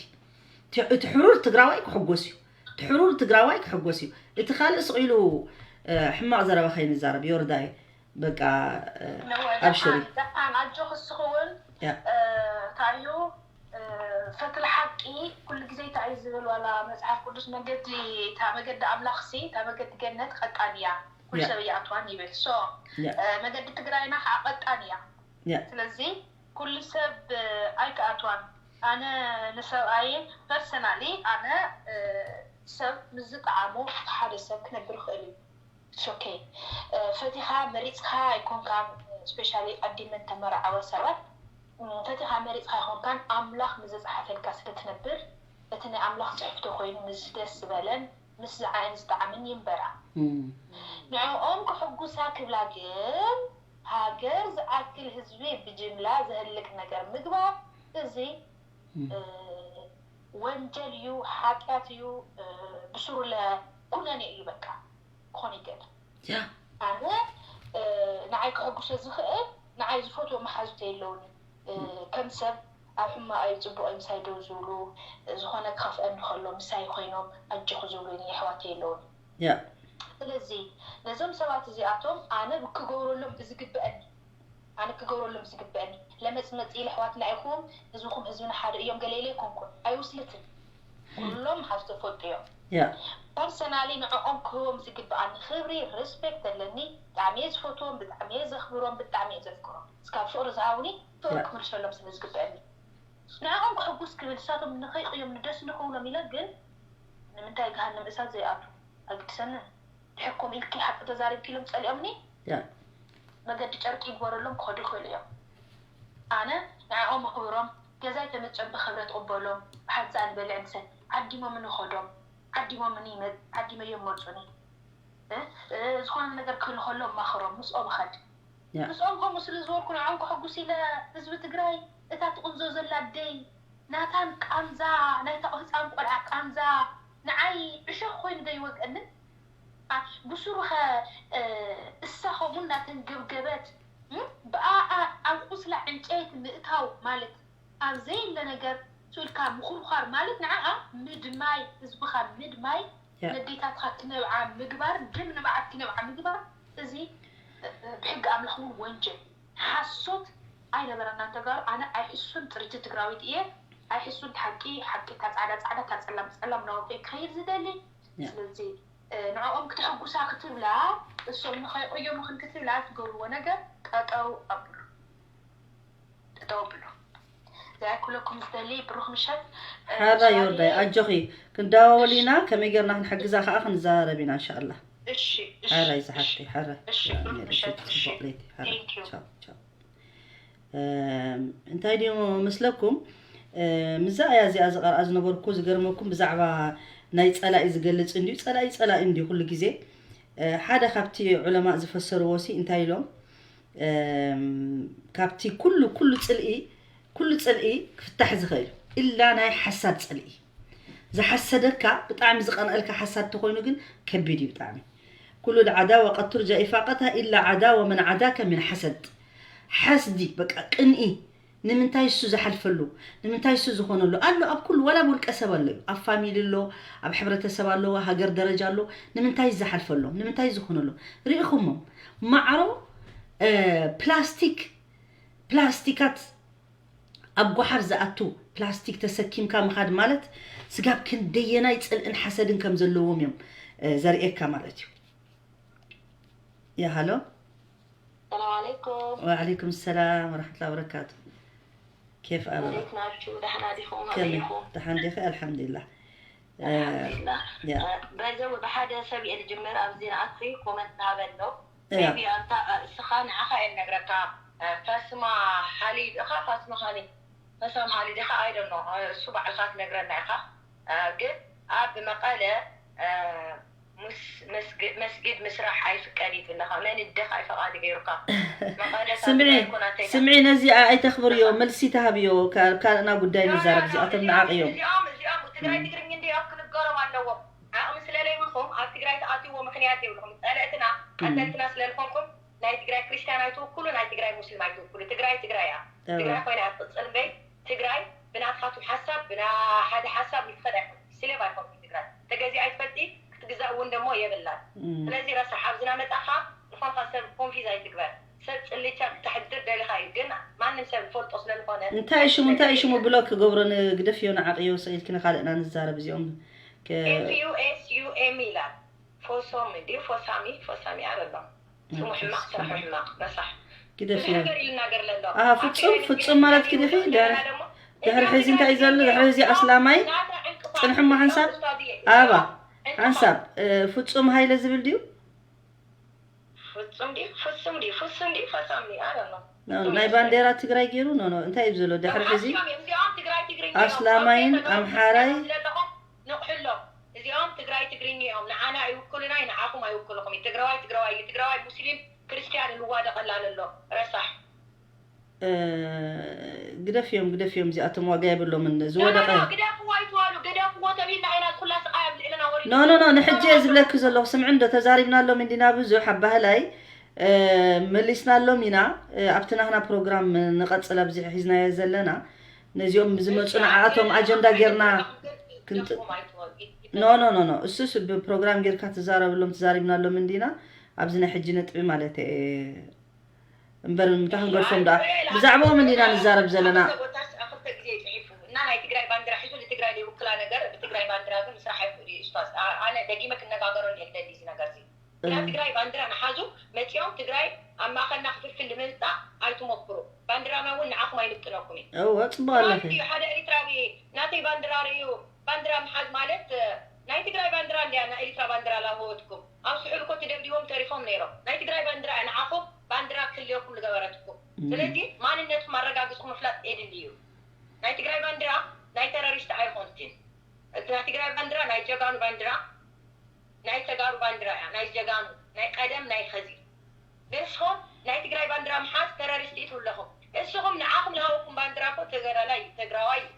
እቲ፣ እቲ ሕሩር ትግራዋይ ክሕጎስ እዩ። እቲ ሕሩር ትግራዋይ ክሕጎስ እዩ። እቲ ካልእ ስቕ ኢሉ፣ እ፣ ሕማቕ ዘረባ ከይንዛረብ፣ ዮርዳይ፣ በቃ፣ እ፣ ነወ፣ ኣብሽሪ። ደሓን፣ ደሓን፣ ኣጆኺ፣ እስኺ እውን፣ ያ። እ፣ እንታይ እዩ፣ እ፣ ፈትሊ ሓቂ ኩሉ ግዜ እንታይ እዩ ዝብል፣ ዋላ መጽሓፍ ቅዱስ መገዲ፣ እታ መገዲ ኣምላኽሲ፣ እታ መገዲ ገነት ቀጣን እያ፣ ኩሉ ያ። ሰብ ኣይኣትዋን ይብል። ሶ፣ ያ። እ፣ መገዲ ትግራይና ከዓ ቀጣን እያ። ያ። ስለዚ ኩሉ ሰብ፣ እ፣ ኣይክኣትዋን። ኣነ ንሰብኣየ ፐርሰናሊ፣ ኣነ፣ እ፣ ሰብ ምስ ዝጠዓሞ ሓደ ሰብ ክነብር ይኽእል እዩ። It's okay። እ፣ ፈቲኻ መሪፅካ ኣይኮንካን፣ ስፔሻሊ ኣዲመን ተመርዓወ ሰባት፣ እ፣ ፈቲኻ መሪፅካ ኣይኮንካን፣ ኣምላኽ ምስ ዝፀሓፈልካ ስለ ትነብር፣ እቲ ናይ ኣምላኽ ፅሕፍቶ ኮይኑ ምስ ደስ ዝበለን ምስ ዝዓየን ዝጠዓምን ይንበራ። እም። ንዕኦም ክሕጉሳ ክብላ ግን፣ ሃገር ዝኣክል ህዝቢ ብጅምላ ዘህልቅ ነገር ምግባር፣ እዚ፣ እም። እ፣ ወንጀል እዩ፣ ሓጢኣት እዩ፣ እ፣ ብስሩ ለ ኩነኔ እዩ፣ በቃ፣ ክኾን ይገድ። ያ። ኣነ፣ እ፣ ንዓይ ክሕጉሰ ዝኽእል፣ ንዓይ ዝፈትዎ መሓዙተይ ኣለውኒ። እ፣ ከም ሰብ ኣብ ሕማቕ እዩ ጽቡቕ እዩ ምሳይ ደው ዝብሉ፣ ዝኾነ ክኸፍአኒ ከሎ ምሳይ ኮይኖም ኣጆኹ ዝብሉኒ የሕዋተይ ኣለውኒ። ያ። ስለዚ ነዞም ሰባት እዚኣቶም ኣነ ክገብረሎም ብዝግብአኒ፣ ኣነ ክገብረሎም ብዝግብአኒ፣ ለመጽመጺ ኢለ ኣሕዋትና ኢኹም፣ ህዝብኹም ህዝብና ሓደ እዮም፣ ገለ ኢለ ኣይኮንኩን፣ ኣይውስልትን። ኩሎም ሃብ ዝተፈልጡ እዮም። ያ። ፐርሰናሊ ንዕኦም ክህቦም ዝግብኣኒ ክብሪ፣ ሪስፔክት ኣለኒ። ብጣዕሚ እየ ዝፈትዎም፣ ብጣዕሚ እየ ዘኽብሮም፣ ብጣዕሚ እየ ዘፍቅሮም። እስካብ ፍቕሪ ዝሃቡኒ ፍቕሪ ያ። ክምልሰሎም ስለ ዝግብአኒ። ንዕኦም ክሕጉስ ክብል፣ ንሳቶም ንኸይቕዮም ንደስ ንኽብሎም ኢለ፣ ግን ንምንታይ ገሃነም እሳት ዘይኣቱ? ኣይግድሰንን። ድሕር ከምኡ ኢልኪ ሓቂ ተዛሪብኪ ኢሎም ጸሊኦምኒ? ያ። መገዲ ጨርቂ ይግበረሎም ክኸዱ ይኽእሉ እዮም። ኣነ ንዕኦም ኣኽብሮም፣ ገዛይ ተመጽኦም ብኽብረት እቕበሎም፣ ብሓንሳእ ንበልዕ ንሰት፣ ዓዲሞምኒ ይኸዶም፣ ዓዲሞምኒ ይመ-፣ ዓዲመዮም መጹኒ። እ፣ እ፣ ዝኾነ ነገር ክህሉ ከሎ እማኽሮም፣ ምስኦም እኸድ። ያ። ምስኦም ከምኡ ስለ ዝበልኩ ንዕኦም ከሐጉስ ኢለ ህዝቢ ትግራይ፣ እታ ትቕንዞ ዘላ ኣደይ፣ ናታን ቃንዛ፣ ናይታ ህፃን ቆልዓ ቃንዛ፣ ንዓይ ዕሾኽ ኮይኑ ዶ ይወግአንን? ኣ፣ ብሱሩ ኸ፣ እ፣ እሳ ኸምኡ እናተንገብገበት፣ እ፣ ብኣኣ ኣብ ቁስላ ዕንጨይቲ ምእታው ማለት ኣብ ዘየለ ነገር ስኢልካ ምኹርዃር ማለት ንዓኣ ምድማይ፣ ህዝብኻ ምድማይ፣ ያ። ነዴታትኻ ክነብዓ ምግባር፣ ደም ንብዓት ክነብዓ ምግባር፣ እዚ፣ እ፣ ብሕጊ ኣምላኽ እውን ወንጀል። ሓሶት ኣይነበረናን ተጋሩ። ኣነ ኣይሕሱን ጽርይቲ ትግራዊት እየ። ኣይሕሱን ሓቂ ሓቂ፣ እታ ጻዕዳ ጻዕዳ፣ እታ ጸላም ጸላም እናበልኩ እየ ክኸይድ ዝደሊ። ያ። ስለዚ፣ እ፣ ንዕኦም ክተሐጉሳ ክትብላ፣ እሶም ንኸይቕየሙኽን ክትብላ ትገብርዎ ነገር ጠጠው ኣብሉ። ጠጠው ኣብሉ። ዝኣክለኩም ዝደሊ ብሩኽ ምሸት። እ፣ ሓራይ ሻሂ ዮርዳይ፣ ኣጆኺ፣ ክንደዋወል ኢና፣ ከመይ ጌርና ክንሕግዛ ከኣ ክንዘራረብ ኢና፣ እንሻኣላ። እሺ፣ እሺ፣ ሓራይ እሺ። ዝሓፍተይ፣ ሓራይ። እሺ፣ ብሩኽ ምሸት፣ እሺ። ጽቡቕ ለይቲ፣ ሓራይ። Thank you። ቻው፣ ቻው። እም፣ እንታይ ድዩ መስለኩም? እ፣ ምዛ እያ እዚኣ ዝቐርኣ ዝነበርኩ፣ ዝገርመኩም ብዛዕባ፣ ናይ ጸላኢ ዝገልጽ እንድዩ። ጸላኢ ጸላኢ እንድዩ ኩሉ ግዜ። ሓደ ካብቲ ዑለማእ ዝፈሰርዎ ሲ እንታይ ኢሎም? ካብቲ ኩሉ ኩሉ ጽልኢ ኩሉ ጽልኢ ክፍታሕ ዝኽእል ኢላ ናይ ሓሳድ ጽልኢ ዝሓሰደካ ብጣዕሚ ዝቐንኣልካ ሓሳድ ተኾይኑ ግን ከቢድ እዩ ብጣዕሚ። ኩሉ ልዓዳዋ ቀድ ቱርጃ ኢፋቀታ ኢላ ዓዳዋ መን ዓዳከ ምን ሓሰድ። ሓስዲ በቃ ቅንኢ ንምንታይ እሱ ዝሓልፈሉ ንምንታይ እሱ ዝኾነሉ ኣሎ ኣብ ኩሉ ዋላ ብውልቀ ሰብ ኣሎ እዩ ኣብ ፋሚሊ ኣሎ ኣብ ሕብረተሰብ ኣለዎ ሃገር ደረጃ ኣሎ ንምንታይ ዝሓልፈሎም ንምንታይ ዝኾነሎም ርኢኹሞም ማዕሮ ፕላስቲክ ፕላስቲካት ኣብ ጓሓፍ ዝኣቱ ፕላስቲክ ተሰኪምካ ምኻድ ማለት ስጋብ ክንደየናይ ጽልእን ሓሰድን ከም ዘለዎም እዮም ዘርእየካ ማለት እዩ ያ ሃሎ ሰላም ዓለይኩም ወዓለይኩም ሰላም ወረሕመቱላ ወበረካቱ ኬፍ ኣበባ እንዴት ናችሁ ደህና ዲኹም ከመይ ኣበይኩም ደሓን ዲኺ ኣልሓምዱሊላህ ኣልሓምዱሊላህ ያ ባይዘው ብሓደ ሰብ እየ ዝጅምር ኣብዚ ንኣትኺ ኮመንት ንሃበሎ ያ ቢ ኣንታ እስኻ ንዓኻ እየ ነግረካ ፈስማ ሓሊድ እኻ ፈስማ ሓሊድ ፈሳም ሓሊድ እኻ ኣይደኖ እሱ ባዕልካ ትነግረና ኢኻ ግን ኣብ መቐለ ሙስ መስጊድ ምስራሕ ኣይፍቀድ እዩ ትብለኻ መን እደኻ ፈቓዲ ገይሩካ መቐለ ስምዒ ኮናተይ ስምዒ ነዚኣ ኣይተኽብርዮ መልሲ ተሃብዮ ካብ ካልእና ጉዳይ ንዛረብ እዚኣቶም ንዓቕ እዮም እዚኦም እዚኦም ትግራይ ትግርኝ እንዲ ኣብ ክንገሮም ኣለዎም ዓቕሚ ስለለይብልኩም ኣብ ትግራይ ተኣትዎ ምክንያት የብልኩም ፀለእትና ቀተልትና ስለልኮንኩም ናይ ትግራይ ክርስቲያን ኣይትውክሉ ናይ ትግራይ ሙስሊም ኣይትውክሉ ትግራይ ትግራይ እያ ትግራይ ኮይና እያ ትቕፅል እምበይ ትግራይ ብናትኻትኩም ሓሳብ ብና ሓደ ሓሳብ ንትኸድ ኣይኮን ስሌብ ኣይኮንኩም ትግራይ ተገዚኣ ኣይትፈልጢ ክትግዛእ እውን ደሞ የብላን ስለዚ ረሳሕ ኣብዚ ናመፃኻ ዝኾንካ ሰብ ኮንፊዝ ኣይትግበር ሰብ ፅልቻ ክተሕድር ደሊኻ እዩ ግን ማንም ሰብ ይፈልጦ ስለዝኾነ እንታይ ሽሙ እንታይ ሽሙ ብሎክ ክገብሮ ንግደፍዮ ንዓቕዮ ስኢልኪ ንኻልእና ንዛረብ እዚኦም ከ- ኤፍ ዩ ኤስ ዩ ኤም ይላል ፎሶም እንዲ ፎሳሚ ፎሳሚ ኣበባ ስሙ ሕማቕ ስራሑ ሕማቕ ረሳሕ ብዙሕ ግደፍዮ ነገር ይናገር ለሎ ኣሃ ፍጹም ፍጹም ማለት ክዲኺ ድሕሪ ድሕሪ ሕዚ እንታይ እዩ ዘሎ ድሕሪ ሕዚ ኣስላማይ ፅንሕሞ ሓንሳብ ኣበባ ሓንሳብ እ፣ ፍጹም ሃይለ ዝብል ድዩ ፍጹም ድዩ ፍጹም ድዩ ፍጹም ድዩ ፈሳም ድዩ ኣይ ዶንት ኖ ኖ፣ ናይ ባንዴራ ትግራይ ገይሩ ኖ ኖ እንታይ እዩ ዘሎ ድሕሪ ሕዚ እዚኦም ትግራይ ትግርኛ እዮም። ኣስላማይን ኣውርደሎም፣ ኣምሓራይ ስለለኹም ንቑሕሎም እዚኦም ትግራይ ትግርኛ እዮም ንዓና ኣይውክሉና እዩ ንዓኹም ኣይውክልኹም እዩ ትግራዋይ ትግራዋይ እዩ ትግራዋይ ሙስሊም ክርስቲያን ንዋደቐላ ነሎ ረሳሕ እ፣ ግደፍዮም ግደፍዮም እዚኣቶም ዋጋ የብሎምን ዝወደቐ ግደፍዎ ኣይትበሉ ግደፍዎ ተቢልና ኢና ኩላ ስቓይ ኣብ ልዕልና ወሪዱ ኖ ኖ ኖ ንሕጂ እየ ዝብለኪ ዘለኹ ስምዒ እንዶ ተዛሪብናሎም እንዲና ብዙሕ ኣባህላይ እ፣ መሊስናሎም ኢና እ፣ ኣብቲ ናህና ፕሮግራም ንቐፅል ኣብዚ ሒዝናዮ ዘለና ነዚኦም ዝመፁ ንዓኣቶም ኣጀንዳ ጌርና ክንጥ ኖ ኖ ኖ ኖ እሱስ ብፕሮግራም ጌርካ ትዛረብሎም ትዛሪብናሎም እንዲና ኣብዚ ናይ ሕጂ ነጥቢ ማለት እየ እምበር ምታ ክንገድፎም ደኣ ብዛዕባኦም እንዲና ንዛረብ ዘለና ክልተ ግዜ ይፅሒፉ እና ናይ ትግራይ ባንዲራ ሒዙ ንትግራይ ዘይውክላ ነገር ብትግራይ ባንዲራ ግን ምስራሕ ኣይኽእሉ እዩ ስታዝ ኣነ ደጊመ ክነጋገረሉ እየ ዝደሊ እዚ ነገር እዚ ናይ ትግራይ ባንዲራ ንሓዙ መፂኦም ትግራይ ኣብ ማእኸልና ክፍፍል ንምምፃእ ኣይትሞክሩ ባንዲራና እውን ንዓኹም ኣይምጥነኩም እዩ እወ ፅቡቅ ኣለኺ እዩ ሓደ ኤሪትራዊ ናተይ ባንዲራ ርእዩ ባንዲራ ምሓዝ ማለት ናይ ትግራይ ባንዲራ እንድያ ናይ ኤሪትራ ባንዲራ ላበወትኩም ኣብ ስሑል እኮ ትደብድዎም ተሪፎም ነይሮም ናይ ትግራይ ባንዲራ እያ ንዓኹም ባንዲራ ክልዮኩም ዝገበረትኩም ስለዚ ማንነትኩም ኣረጋግፅኩም ምፍላጥ የድሊ እዩ ናይ ትግራይ ባንዲራ ናይ ተረሪስት ኣይኾንትን እቲ ናይ ትግራይ ባንዲራ ናይ ጀጋኑ ባንዲራ ናይ ተጋሩ ባንዲራ እያ ናይ ጀጋኑ ናይ ቀደም ናይ ኸዚ ንስኹም ናይ ትግራይ ባንዲራ ምሓዝ ተረሪስት እዩ ትብለኹም እስኹም ንዓኹም ዝሃበኩም ባንዲራ እኮ ተገዳላይ እዩ ተግራዋይ እዩ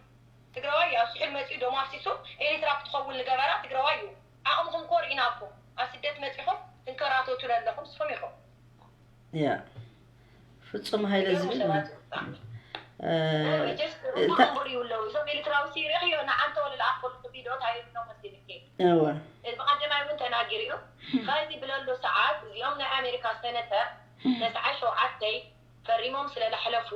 ትግራዋይ እዩ ኣብ ስሑል መፂኡ ደሞ ኣፍሲሱ ኤሪትራ ክትኸውን ዝገበራ ትግራዋይ እዩ ዓቕምኹም እኮ ርኢናኩም ኣብ ስደት መፂኹም ትንከራተቱ ዘለኹም ንስኹም ኢኹም ያ ፍጹም ሃይለ ዝብል ጀስት ቁንቡር ይብለው እዞም ኤርትራዊ ሲሪኺዮ ንዓንተ ወለላ ኣክበሉ ቪድዮ ታይብሎ መሲልኬ እወ ብቐደማይ እውን ተናጊሩ እዩ ኸዚ ብለሎ ሰዓት እዚኦም ናይ ኣሜሪካ ሰነተር ተስዓ ሸውዓተይ ፈሪሞም ስለ ለሕለፉ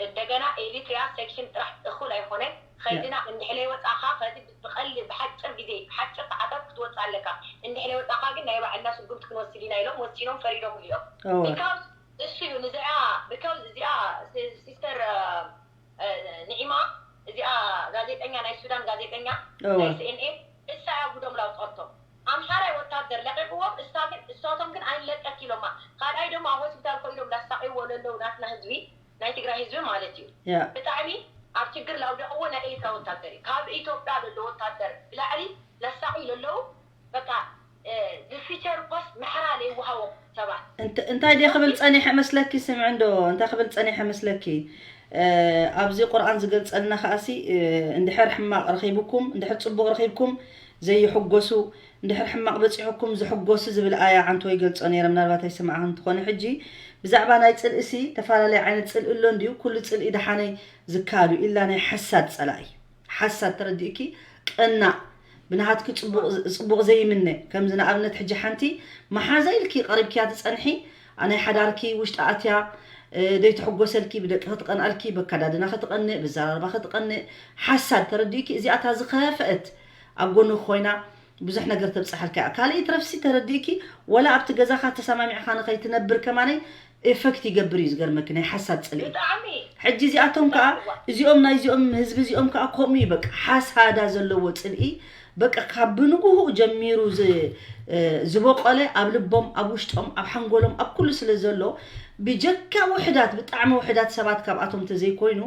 እንደገና ኤሪትሪያ ሴክሽን ጥራሕ እኹል ኣይኮነ ኸድና እንድሕለ ወፃኻ ኸዚ ብቐሊ ብሓጭር ግዜ ብሓጭር ሰዓታት ክትወፅእ ኣለካ እንድሕለ ወፃኻ ግን ናይ ባዕልና ስጉምቲ ክንወስድ ኢና ኢሎም ወሲኖም ፈሪዶም እዮም እወ because እሱ እዩ ንዚኣ because እዚኣ ሲስተር ንዒማ እዚኣ ጋዜጠኛ ናይ ሱዳን ጋዜጠኛ እወ ናይ ሲኤንኤን እሳ እያ ጉዶም ላውጠቶም ኣምሓራይ ወታደር ለቂቕዎም እሳ ግን እሳቶም ግን ኣይንለቀክ ኢሎማ ካልኣይ ደሞ ኣብ ሆስፒታል ኮይኖም ላሳቂዎ ለለው ናትና ህዝቢ ናይ ትግራይ ህዝቢ ማለት እዩ ያ ብጣዕሚ ኣብ ችግር ላውደቕዎ ናይ ኤርትራ ወታደር እዩ ካብ ኢትዮጵያ ዘሎ ወታደር ብላዕሊ ለሳቑ ለለዉ በቃ ዝፊቸር ኮስ ምሕራ ለይወሃቦም ሰባት እንታይ ደ ክብል ፀኒሐ መስለኪ? ስምዕ እንዶ እንታይ ክብል ፀኒሐ መስለኪ? ኣብዚ ቁርኣን ዝገልፀልና ከኣሲ እንድሕር ሕማቕ ረኺብኩም እንድሕር ፅቡቕ ረኺብኩም ዘይሕጎሱ እንድሕር ሕማቕ በፂሑኩም ዝሕጎሱ ዝብል ኣያ ዓንቶ ይገልፆ ነይረ። ምናልባት ኣይሰማዕኹም እንትኾነ ሕጂ ብዛዕባ ናይ ፅልእሲ ተፈላለየ ዓይነት ፅልእ ኣሎ እንድዩ። ኩሉ ፅልኢ ደሓነይ ዝካሉ ኢላ ናይ ሓሳድ ፀላኢ ሓሳድ ተረዲእኪ ቀናእ ብናሃትኪ ፅቡቕ ዘይምነ ከምዚ ንኣብነት ሕጂ ሓንቲ መሓዛ ኢልኪ ቀሪብኪያ ትፀንሒ ናይ ሓዳርኪ ውሽጢ ኣትያ ደይትሕጎሰልኪ ብደቂ ክትቀንኣልኪ በካዳድና ክትቀንእ ብዘራርባ ክትቀንእ ሓሳድ ተረዲእኪ እዚኣታ ዝኸፈአት ኣብ ጎንኺ ኮይና ብዙሕ ነገር ተብፅሓልካ እያ ካልእ ትረፍሲ ተረዲእኪ ወላ ኣብቲ ገዛኻ ተሰማሚዕኻ ንኸይትነብር ከማነይ ኤፈክት ይገብር እዩ ዝገርመኪ ናይ ሓሳድ ፅልኢ ብጣዕሚ ሕጂ እዚኣቶም ከዓ እዚኦም ናይዚኦም ህዝቢ እዚኦም ከዓ ከምኡ እዩ በቃ ሓሳዳ ዘለዎ ፅልኢ በቃ ካብ ብንጉህኡ ጀሚሩ ዝ- እ፣ ዝበቆለ ኣብ ልቦም ኣብ ውሽጦም ኣብ ሓንጎሎም ኣብ ኩሉ ስለ ዘሎ ብጀካ ውሕዳት ብጣዕሚ ውሕዳት ሰባት ካብኣቶም ተዘይኮይኑ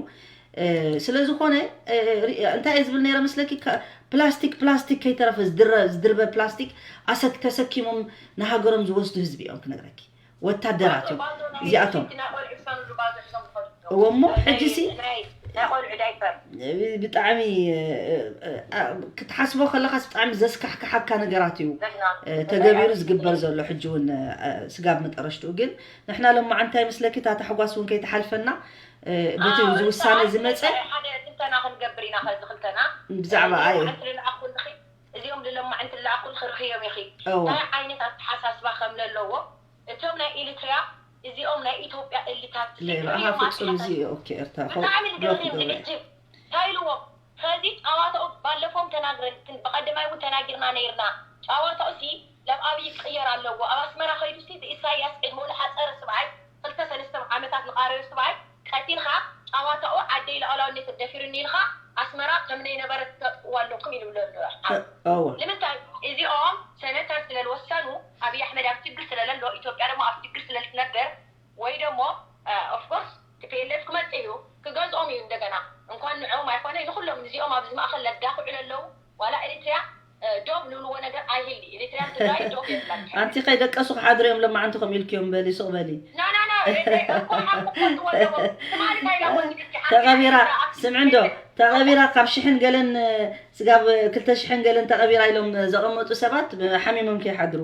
እ፣ ስለ ዝኾነ እ፣ ሪ- እንታይ እየ ዝብል ነይረ መስለኪ ከ- ፕላስቲክ ፕላስቲክ ከይተረፈ ዝድረ- ዝድርበ ፕላስቲክ ኣሰክ ተሰኪሞም ንሃገሮም ዝወስዱ ህዝቢ እዮም ክነግረኪ ወታደራት እዮም እዚኣቶም እዎ እሞ ሕጂ ሲ ናይ ቆልዑ ዳይፐር ብጣዕሚ ክትሓስቦ ከለኻስ ብጣዕሚ ዘስካሕክሓካ ነገራት እዩ ተገቢሩ ዝግበር ዘሎ ሕጂ እውን ስጋብ መጠረሽትኡ ግን ንሕና ሎማዓ እንታይ ምስለኪ እታ ታሕጓስ እውን ከይትሓልፈና በቲ ዝውሳነ ዝመፀ ሓደ ትንተና ክንገብር ኢና ከዚ ክልተና ብዛዕባ ኣየ እዚኦም ልለማዕ እንትለኣኹ ክርኽዮም ኢኺ እንታይ ዓይነት ኣተሓሳስባ ከም ለለዎ እቶም ናይ ኤሪትሪያ እዚኦም ናይ ኢትዮጵያ እልታት ሌላ ፍጹም እዚ ኦኬ ኤርትራ ብጣዕሚ ዝገርም ዝዕጅብ እንታይ ኢልዎም ከዚ ጨዋታኡ ባለፈውም ተናግረን ብቀደማይ እውን ተናጊርና ነይርና ጨዋታኡ ሲ ላብ ኣብይ ክቅየር ኣለዎ ኣብ ኣስመራ ከይዱ ሲ ኢሳያስ ዕድመኡ ዝሓፀረ ስብኣይ ክልተ ሰለስተ ዓመታት ዝቃረዮ ስብኣይ ቀቲልካ ጨዋታኡ ዓደይ ሉኣላውነት ደፊሩኒ ኢልካ ኣስመራ ከም ነይነበረት ተጥፍእዋ ኣለኩም ኢሉ ኣሎ እዎ ንምንታይ እዚኦም ሰነተር ስለ ዝወሰኑ ኣብይ ኣሕመድ ኣብ ችግር ስለ ዘሎ ኢትዮጵያ ድማ ኣብ ችግር ስለ ዝትነበር ወይ ደሞ ኦፍኮርስ ቲፒኤልኤፍ ክመፅእ እዩ ክገዝኦም እዩ እንደገና እንኳን ንዕኦም ኣይኮነ ንኩሎም እዚኦም ኣብዚ ማእኸል ለዳኽዑ ለለዉ ዋላ ኤሪትሪያ ዶብ ንብልዎ ነገር ኣይህሊ ኤሪትሪያን ትግራይ ዶብ የብላን ኣንቲ ከይደቀሱ ክሓድሩ እዮም ለማዓንቲ ከምኡ ኢልክዮም በሊ ሱቕ በሊ ናናና እኮ ሓቁ ክፈልጥዎ ኣለዎም ትማሊ እንታይ ኢላ ወሲድልኪ ሓንቲ ተቐቢራ ሓንቲ ስምዒ እንዶ ተቐቢራ ካብ ሽሕን ገለን ስጋብ ክልተ ሽሕን ገለን ተቐቢራ ኢሎም ዘቐመጡ ሰባት ሓሚሞም ከይሓድሩ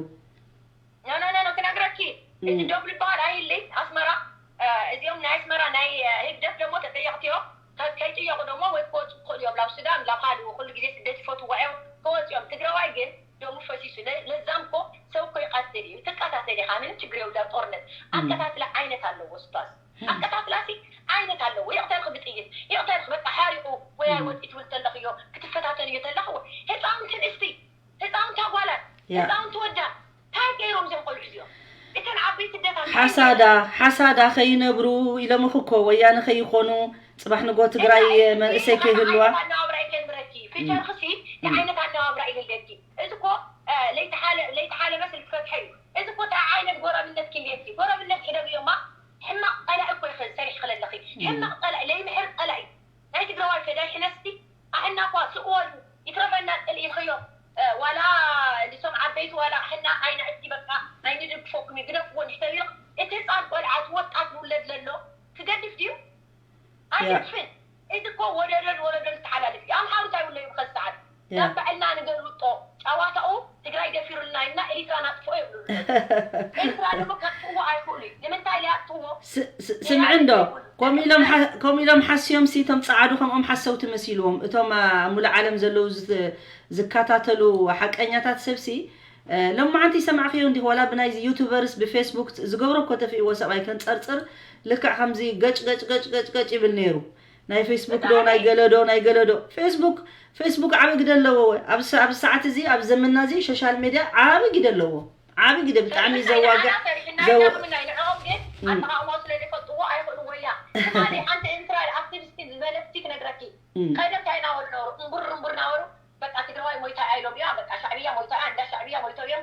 ኖ ኖ ኖ ኖ ክነግረኪ እዚ ዶብ ዝበሃል ኣይልይ ኣስመራ እዚኦም ናይ ኣስመራ ናይ ህግደፍ ደሞ ተጠየቕቲ እዮም ከይጥየቑ ደሞ ወይ ክወፁ ክኽእሉ እዮም ናብ ሱዳን ናብ ካልእ ኩሉ ግዜ ስደት ይፈትዎ እዮም ክወፁ እዮም ትግራዋይ ግን ደሙ ፈሲሱ ለዛም ኮ ሰብ ኮ ይቐትል እዩ ትቀታተል ኢኻ ምንም ችግር የብሉ ኣብ ጦርነት ኣቀታትላ ዓይነት ኣለዎ ስታዝ ኣቀታትላ ሲ ዓይነት ኣለዎ ይቕተልኺ ብጥይት ይቕተልኺ በቃ ሓሪቑ ወይ ኣይወፂ ትብል ተለኽዮ ክትፈታተንዮ ተለኽዎ ህፃውንቲ ንእስቲ ህፃውንቲ ኣጓላት ህፃውንቲ ወዳት ታይ ገይሮም እዞም ቆልዑ እዚኦም እተን ዓበይቲ ደታት ሓሳዳ ሓሳዳ ከይነብሩ ኢሎምኽ እኮ ወያነ ከይኾኑ ፅባሕ ንጎ ትግራይ መንእሰይ ከይህልዋ ኣነባብራ ይጀምረኪ ፍቸርክሲ ንዓይነት ኣነባብራ ይህልየኪ እዚ እኮ ለይተሓለመ ስልኪ ፈትሐ እዩ እዚ እኮ እንታይ ዓይነት ጎረብነት ክልየኪ ጎረብነት ሕደግዮማ ሕማቕ ፀላኢ እኮ ይኽእል ሰሪሕ ክለለኺ ሕማቕ ፀላኢ ለይምሕር ፀላኢ ናይ ትግራዋይ ፈዳይ ሕነስቲ ኣሕና እኳ ስቕ በሉ ይትረፈና ጥልኢ ኢልኽዮ ዋላ ንሶም ዓበይቲ ዋላ ኣሕና ኣይንዕዲ በቃ ኣይንድግፈኩም እዩ ግደፍዎ ንሕተቢልኽ እቲ ህፃን ቆልዓ እቲ ወጣት ዝውለድ ለሎ ክገድፍ ድዩ ኣይገድፍን እዚ እኮ ወለዶ ንወለዶ ዝተሓላልፍ እዩ ኣምሓሩ እንታይ ብለዩ ብኸዚ ሰዓት ናብ ባዕልና ንገልጦ ጨዋታኡ ትግራይ ደፊሩልና ኢልና ኤሪትራ ናጥፍኦ ይብሉ ኤሪትራ ደሞ ከጥፍእዎ ኣይኽእሉ እዩ ንምንታይ ሊያጥፍዎ ስምዒ እንዶ ከምኡ ኢሎም ሓስዮም ሲ እቶም ፀዓዱ ከምኦም ሓሰውቲ መሲልዎም እቶም ኣብ ሙሉእ ዓለም ዘለዉ ዝከታተሉ ሓቀኛታት ሰብሲ ሎማዓንቲ ይሰማዕክዮ እንዲኽ ዋላ ብናይ ዩቱበርስ ብፌስቡክ ዝገብሮ እኮ ተፊእዎ ሰብኣይ ከንፀርፅር ልክዕ ከምዚ ገጭ ገጭ ገጭ ገጭ ገጭ ይብል ነይሩ ናይ ፌስቡክ ዶ ናይ ገለዶ ናይ ገለዶ ፌስቡክ ፌስቡክ ዓብ ግደ ኣለዎ ኣብ ሰዓት እዚ ኣብ ዘመንና እዚ ሶሻል ሜድያ ዓብ ግደ ኣለዎ ዓብ ግደ ብጣዕሚ ዘዋግዕ ዘው ኣጠቃቅሞ ስለ ዘይፈልጥዎ ኣይኽእሉ ወያ ትማሊ ሓንቲ ኤርትራ ኣክቲቪስቲ ዝበለትቲ ክነግረኪ ከይደ እንታይ ናበሉ ነበሩ እምቡር እምቡር ናበሩ በቃ ትግራዋይ ሞይታ እያ ኢሎም እያ በቃ ሻዕብያ ሞይታ እያ እንዳ ሻዕብያ ሞይቶ እዮም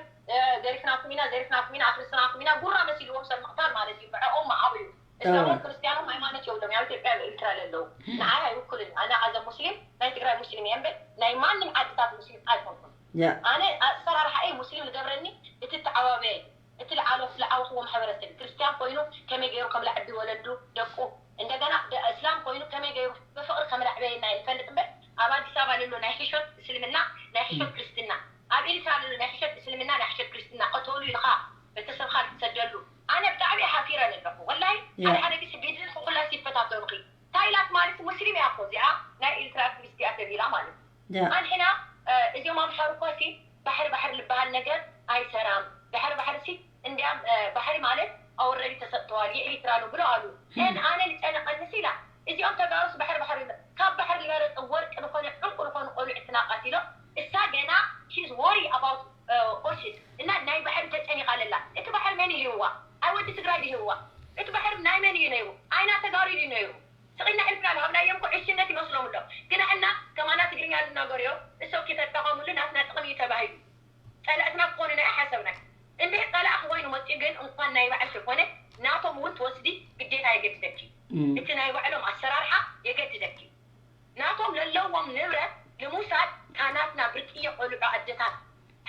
ዘሪፍናኩም ኢና ዘሪፍናኩም ኢና ኣፍርስናኩም ኢና ጉራ መሲልዎም ሰብ ምቕታል ማለት እዩ ብዐኦም መዓቡ እዩ እስላሞም ክርስቲያኖም ሃይማኖት የብሎም ኣብ ኢትዮጵያ ኤርትራ ለለዉ ንዓይ ኣይውክልን ኣነ ኣዘ ሙስሊም ናይ ትግራይ ሙስሊም እየ እምበር ናይ ማንም ዓድታት ሙስሊም ኣይኮንኩን ያ ኣነ ኣሰራርሓ እየ ሙስሊም ዝገብረኒ እቲ ተዓባበየ እቲ ልዓሎ ዝለዓወኽዎ ማሕበረሰብ ክርስቲያን ኮይኑ ከመይ ገይሩ ከም ለዕቢ ወለዱ ደቁ እንደገና ደ- እስላም ኮይኑ ከመይ ገይሩ ብፍቅሪ ከም ለዕበየና እዩ ዝፈልጥ እምበር ኣብ ኣዲስ ኣበባ ልሎ ናይ ሕሾት እስልምና ናይ ሕሾት ክርስትና ኣብ ኤርትራ ልሎ ናይ ሕሾት እስልምና ናይ ሕሾት ክርስትና ቀተሉ ኢልካ ቤተሰብካ ልትሰደሉ ኣነ ብጣዕሚ ሓፊረ ኣለኹ ወላሂ ሓደ ሓደ ግዜ ቤድን ኩላስ ይፈታተኑኺ ታይላት ማለት ሙስሊም እያ እኮ እዚኣ ናይ ኤርትራ ኣክቲቪስት እያ ተቢላ ማለት እዩ ያ ኣንሕና እዚኦም ኣምሓሩ እኮ ሲ ባሕሪ ባሕሪ ልበሃል ነገር ኣይሰራም ድሕሪ ባሕሪ ሲ እንዲያም ባሕሪ ማለት ኣወረዲ ተሰጥተዋል የኤሪትራ ነው ብለው ኣሉ ን ኣነ ልጨነቀኒ ሲላ እዚኦም ተጋሩስ ባሕሪ ባሕሪ ካብ ባሕሪ ልመረጠ ወርቂ ዝኾነ ዕንቁ ዝኾኑ ቆልዑ ትናቃቲሎም እሳ ገና she's worry about ocean እና ናይ ባሕሪ ተጨኒቃ ኣለላ እቲ ባሕሪ መን ይህዋ ኣይ ወዲ ትግራይ ይህዋ እቲ ባሕሪ ናይ መን እዩ ነይሩ ኣይና ተጋሩ እዩ ነይሩ ስቂና ሕልፍና ንሃብናዮም እኮ ዕሽነት ይመስሎም ኣሎ ግናሕና ከማና ትግርኛ ልናገርዮ እሶ ኪተጠቐሙሉ ናትና ጥቕሚ እዩ ተባሂሉ ጸላእትና ክኾኑ ናይ ሓሰብና እንድሕ ጸላእ ክኮይኑ መፅኡ ግን እንኳን ናይ ባዕል ተኮነ ናቶም እውን ትወስዲ ግዴታ የገድደኪ እቲ ናይ ባዕሎም ኣሰራርሓ የገድደኪ ናቶም ለለዎም ንብረት ንምውሳድ ካናትና ብርቅየ ቆልዑ ኣደታት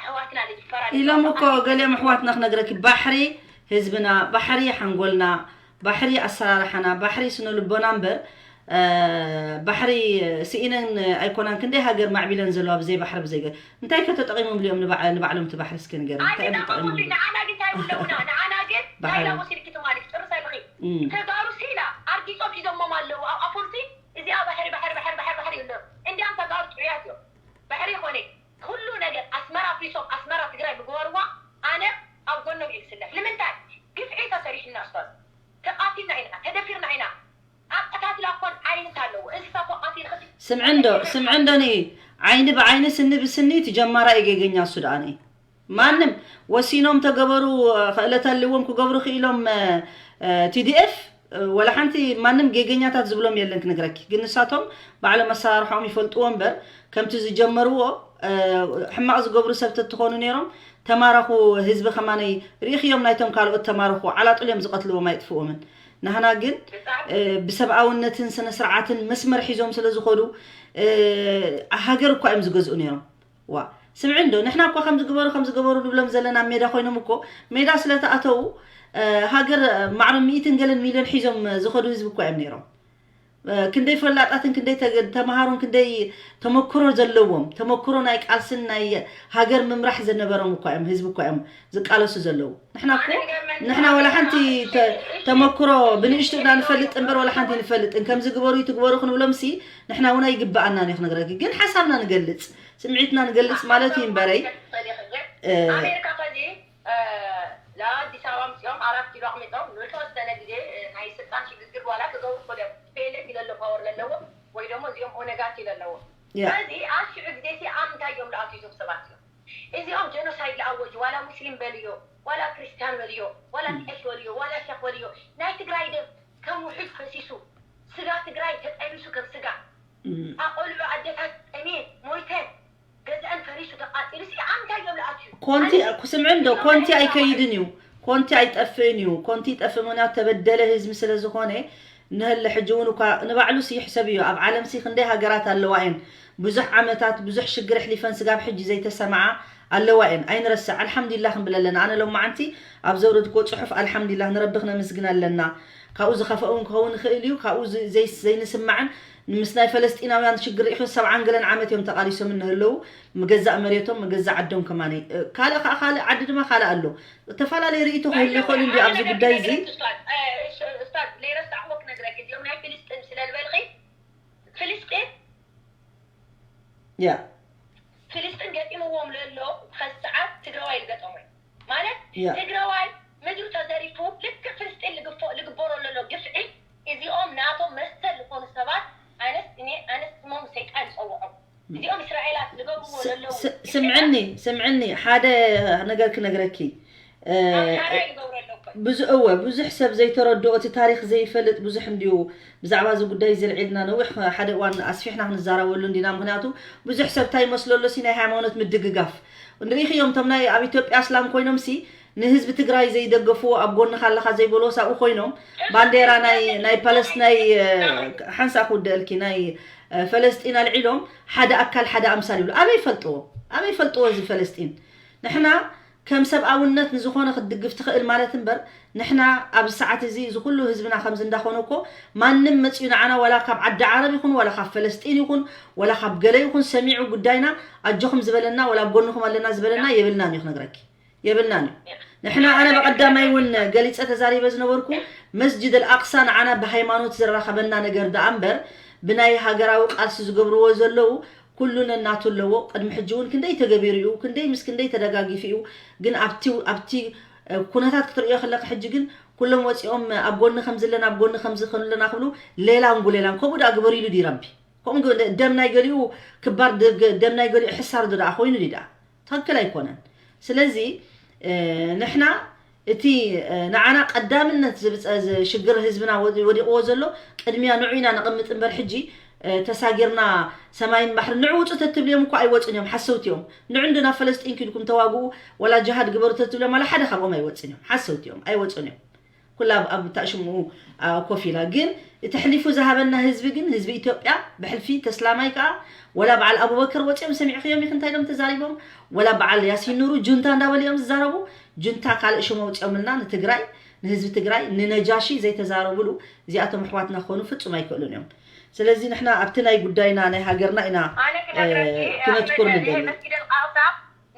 ኣሕዋትና ልጅፈራ ኢሎም እኮ ገሊኦም ኣሕዋትና ክነግረኪ ባሕሪ ህዝብና ባሕሪ ሓንጎልና ባሕሪ ኣሰራርሓና ባሕሪ ስነ ልቦና እምበር ባሕሪ ስኢነን ኣይኮናን ክንደይ ሃገር ማዕቢለን ዘለዋ ብዘይ ባሕሪ ብዘይ እንታይ ከ ተጠቂሞም ልዮም ንባዕሎም እቲ ባሕሪ እስኪ ንገር እንታይ እዮም ተጠቂሞም ንዓና ግን እንታይ ይብለውና ንዓና ግን ናይላ ወሲድኪ ትማሊ ትጥርሰ ብኺ ተጋሩ ሲላ ኣርጊጾም ሒዞሞም ኣለዉ ኣብ ኣፎርቲ እዚኣ ባሕሪ ባሕሪ ባሕሪ ባሕሪ ባሕሪ ይብሎ እንዲያም ተጋሩ ጥዑያት እዮም ባሕሪ ይኾነ ኩሉ ነገር ኣስመራ ፊሶም ኣስመራ ትግራይ ብግበርዋ ኣነ ኣብ ጎኖም እየ ዝስለፍ ንምንታይ ግፍዒ ተሰሪሕና ስፋል ተቃቲልና ኢና ተደፊርና ኢና ኣቀታትላ እኮን ዓይነት ኣለዎ እንስሳ እኮ ቀቲል ክቲ ስምዕንዶ ስምዕንዶ ኒ ዓይኒ ብዓይኒ ስኒ ብስኒ እቲ ጀማራ እዩ ጌገኛ እሱ ደኣ ኒ ማንም ወሲኖም ተገበሩ ክእለት ኣለዎም ክገብሩ ክኢሎም ቲዲኤፍ ወላ ሓንቲ ማንም ጌገኛታት ዝብሎም የለን ክነግረኪ ግን ንሳቶም ባዕሎም ኣሰራርሖም ይፈልጥዎ እምበር ከምቲ ዝጀመርዎ ሕማቕ ዝገብሩ ሰብ ተትኾኑ ነይሮም ተማረኹ ህዝቢ ከማነይ ርኢኽዮም ናይቶም ካልኦት ተማረኹ ዓላጥል እዮም ዝቐትልዎም ኣይጥፍኦምን ናህና ግን ብሰብኣውነትን ስነ ስርዓትን መስመር ሒዞም ስለ ዝኾዱ ሃገር እኳ እዮም ዝገዝኡ ነይሮም ዋ ስምዒ እንዶ ንሕና እኳ ከም ዝግበሩ ከም ዝገበሩ ንብሎም ዘለና ሜዳ ኮይኖም እኮ ሜዳ ስለ ተኣተዉ ሃገር ማዕረ ሚእትን ገለን ሚልዮን ሒዞም ዝኸዱ ህዝቢ እኳ እዮም ነይሮም ክንደይ ፈላጣትን ክንደይ ተመሃሮን ክንደይ ተመክሮ ዘለዎም ተመክሮ ናይ ቃልስን ናይ ሃገር ምምራሕ ዘነበሮም እኳ እዮም ህዝቢ እኳ እዮም ዝቃለሱ ዘለዉ ንሕና እኮ ንሕና ወላ ሓንቲ ተመክሮ ብንእሽቱ ኢና ንፈልጥ እምበር ወላ ሓንቲ ንፈልጥን ከምዚ ግበሩ ይትግበሩ ክንብሎም ሲ ንሕና እውን ኣይግበኣናን እዩ ክነግረኪ ግን ሓሳብና ንገልፅ ስምዒትና ንገልፅ ማለት እዩ እምበረይ ኣሜሪካ ከዚ ለኣዲስ ኣበባ ምፅኦም ኣራት ኪሎ ኣቕሚጦም ንተወሰነ ግዜ ናይ ስልጣን ሽግግር ዋላ ክገብሩ ኮደም ፔለት ይለሎ ፓወር ለለዎ ወይ ደግሞ እዚኦም ኦነጋት ይለለዎ ስለዚ ኣብ ሽዑ ግዜ ሲ ኣብ እንታይ እዮም ለኣትዩ እዞም ሰባት እዮም እዚኦም ጀኖሳይድ ለኣወጁ ዋላ ሙስሊም በልዮ ዋላ ክርስቲያን በልዮ ዋላ ጢሐሽ በልዮ ዋላ ሸክ በልዮ ናይ ትግራይ ደም ከም ውሑጅ ፈሲሱ ስጋ ትግራይ ተጠቢሱ ከም ስጋ ኣቆልዑ ኣደታት ጠሜ ሞይተን ገዝአን ፈሪሱ ተቃፂሉ ሲ ኣንታይ እዮም ለኣትዩ ኮንቲ ስምዕን ዶ ኮንቲ ኣይከይድን እዩ ኮንቲ ኣይጠፍእን እዩ ኮንቲ ይጠፍእ ምክንያቱ ተበደለ ህዝቢ ስለ ዝኾነ ንህለ ሕጂ እውን እኳ ንባዕሉስ ይሕሰብ እዩ ኣብ ዓለምሲ ክንደይ ሃገራት ኣለዋ እየን ብዙሕ ዓመታት ብዙሕ ሽግር ኣሕሊፈን ስጋብ ሕጂ ዘይተሰምዓ ኣለዋ እየን ኣይንረስዕ ኣልሓምዱሊላ ክንብል ኣለና ኣነ ሎማዓንቲ ኣብ ዘውረድክዎ ፅሑፍ ኣልሓምዱሊላ ንረቢ ክነመስግን ኣለና ካብኡ ዝኸፍአ እውን ክኸውን ይኽእል እዩ ካብኡ ዘይንስማዕን ምስ ናይ ፈለስጢናውያን ሽግር ርኢኹ ሰብዓን ገለን ዓመት እዮም ተቓሊሶም እንህለዉ ምገዛእ መሬቶም ምገዛእ ዓዶም ከማነ ካልእ ከዓ ካልእ ዓዲ ድማ ካልእ ኣሎ እተፈላለየ ርእይቶ ክህሉ ይኽእል እንዲ ኣብዚ ጉዳይ እዚ ኡስታዝ ለይረሳዕዎ ክነግረክ እዚኦም ናይ ፍልስጥን ስለ ዝበልኺ ፍልስጢን ያ ፍልስጥን ገጢምዎም ለሎ ኸዚ ሰዓት ትግራዋይ ዝገጠሞ እዩ ማለት ያ ትግራዋይ ምድሩ ተዘሪፉ ልክዕ ፍልስጢን ልግፎ- ልግበሮ ለሎ ግፍዒ እዚኦም ናቶም መሰል ዝኾኑ ሰባት ኣነስ እኔ ኣነስ ስሞም ሰይጣን ይፀውዖም እዚኦም እስራኤላት ዝገብርዎ ለለዉ ስ- ስምዕኒ ስምዕኒ ሓደ ነገር ክነግረኪ እ፣ ኣምሓራ ይገብረሎ እኮ ብዙ እወ ብዙሕ ሰብ ዘይተረድኦ እቲ ታሪክ ዘይፈልጥ ብዙሕ እንድዩ ብዛዕባ እዚ ጉዳይ ዘልዒልና ነዊሕ ሓደ እዋን ኣስፊሕና ክንዛረበሉ እንዲና ምክንያቱ ብዙሕ ሰብ እንታይ ይመስሎ ኣሎ ሲ ናይ ሃይማኖት ምድግጋፍ ንሪኢኽዮም እቶም ናይ ኣብ ኢትዮጵያ ኣስላም ኮይኖም ሲ ንህዝቢ ትግራይ ዘይደገፍዎ ኣብ ጎንኻ ኣለኻ ዘይበልዎ ሳብኡ ኮይኖም ባንዴራ ናይ ናይ ፓለስ ናይ ሓንሳ ክውደእልኪ ናይ ፈለስጢን ኣልዒሎም ሓደ ኣካል ሓደ ኣምሳል ይብሉ ኣበይ ይፈልጥዎ ኣበይ ፈልጥዎ እዚ ፈለስጢን? ንሕና ከም ሰብኣውነት ንዝኾነ ክትድግፍ ትኽእል ማለት እምበር፣ ንሕና ኣብዚ ሰዓት እዚ እዚ ኩሉ ህዝብና ከምዚ እንዳኾነ እኮ፣ ማንም መፂኡ ንዓና ዋላ ካብ ዓዲ ዓረብ ይኹን ዋላ ካብ ፈለስጢን ይኹን ዋላ ካብ ገለ ይኹን ሰሚዑ ጉዳይና ኣጆኹም ዝበለና ዋላ ኣብ ጎንኹም ኣለና ዝበለና የብልናን እዩ ክነግረኪ። የብልናን እዩ። ንሕና ኣነ ብቐዳማይ እውን ገሊፀ ተዛሪበ ዝነበርኩ መስጅድ ኣልኣቅሳ ንዓና ብሃይማኖት ዘራኸበና ነገር ደኣ እምበር ብናይ ሃገራዊ ቃልሲ ዝገብርዎ ዘለዉ ኩሉ ነናቱ ኣለዎ። ቅድሚ ሕጂ እውን ክንደይ ተገቢሩ እዩ፣ ክንደይ ምስ ክንደይ ተደጋጊፉ እዩ። ግን ኣብቲ ኣብቲ ኩነታት ክትርእዮ ከለካ ሕጂ ግን ኩሎም ወፂኦም ኣብ ጎኒ ከምዚ ኣለና ኣብ ጎኒ ከምዚ ከለና ክብሉ ሌላን ጉሌላን ከምኡ ደኣ ግበሩ ኢሉ ድዩ ረቢ? ከምኡ ግበ- ደም ናይ ገሊኡ ክባር ደ- ደም ናይ ገሊኡ ሕሳር ዶ ደኣ ኮይኑ ድዩ ደኣ? ትኽክል ኣይኮነን። ስለዚ ንሕና እቲ ንዓና ቀዳምነት ዝብፀ ሽግር ህዝብና ወዲቕዎ ዘሎ ቅድሚያ ንዑ ኢና ነቕምጥ እምበር ሕጂ ተሳጊርና ሰማይን ባሕሪ ንዑ ውፁ ተትብልዮም እኮ ኣይወፁን እዮም። ሓሰውቲ እዮም። ንዑ እንዶ ናብ ፈለስጢን ኪድኩም ተዋግኡ ወላ ጅሃድ ግበሩ ተትብልዮም ዋላ ሓደ ካብኦም ኣይወፅን እዮም። ሓሰውቲ እዮም። ኣይወፁን እዮም። ኩላ ኣብ ታሽምኡ ኮፍ ኢላ ግን እቲ ሕሊፉ ዝሃበና ህዝቢ ግን ህዝቢ ኢትዮጵያ ብሕልፊ ተስላማይ ከዓ ወላ በዓል ኣቡበከር ወፂኦም ሰሚዕክዮም ኢክ እንታይ ኢሎም ተዛሪቦም ወላ በዓል ያሲን ኑሩ ጁንታ እንዳበሉ እዮም ዝዛረቡ። ጁንታ ካልእ ሽም ኣውፂኦምልና ንትግራይ ንህዝቢ ትግራይ ንነጃሺ ዘይተዛረቡሉ እዚኣቶም ኣሕዋትና ክኾኑ ፍፁም ኣይክእሉን እዮም። ስለዚ ንሕና ኣብቲ ናይ ጉዳይና ናይ ሃገርና ኢና ክነትኩር ንደሊ።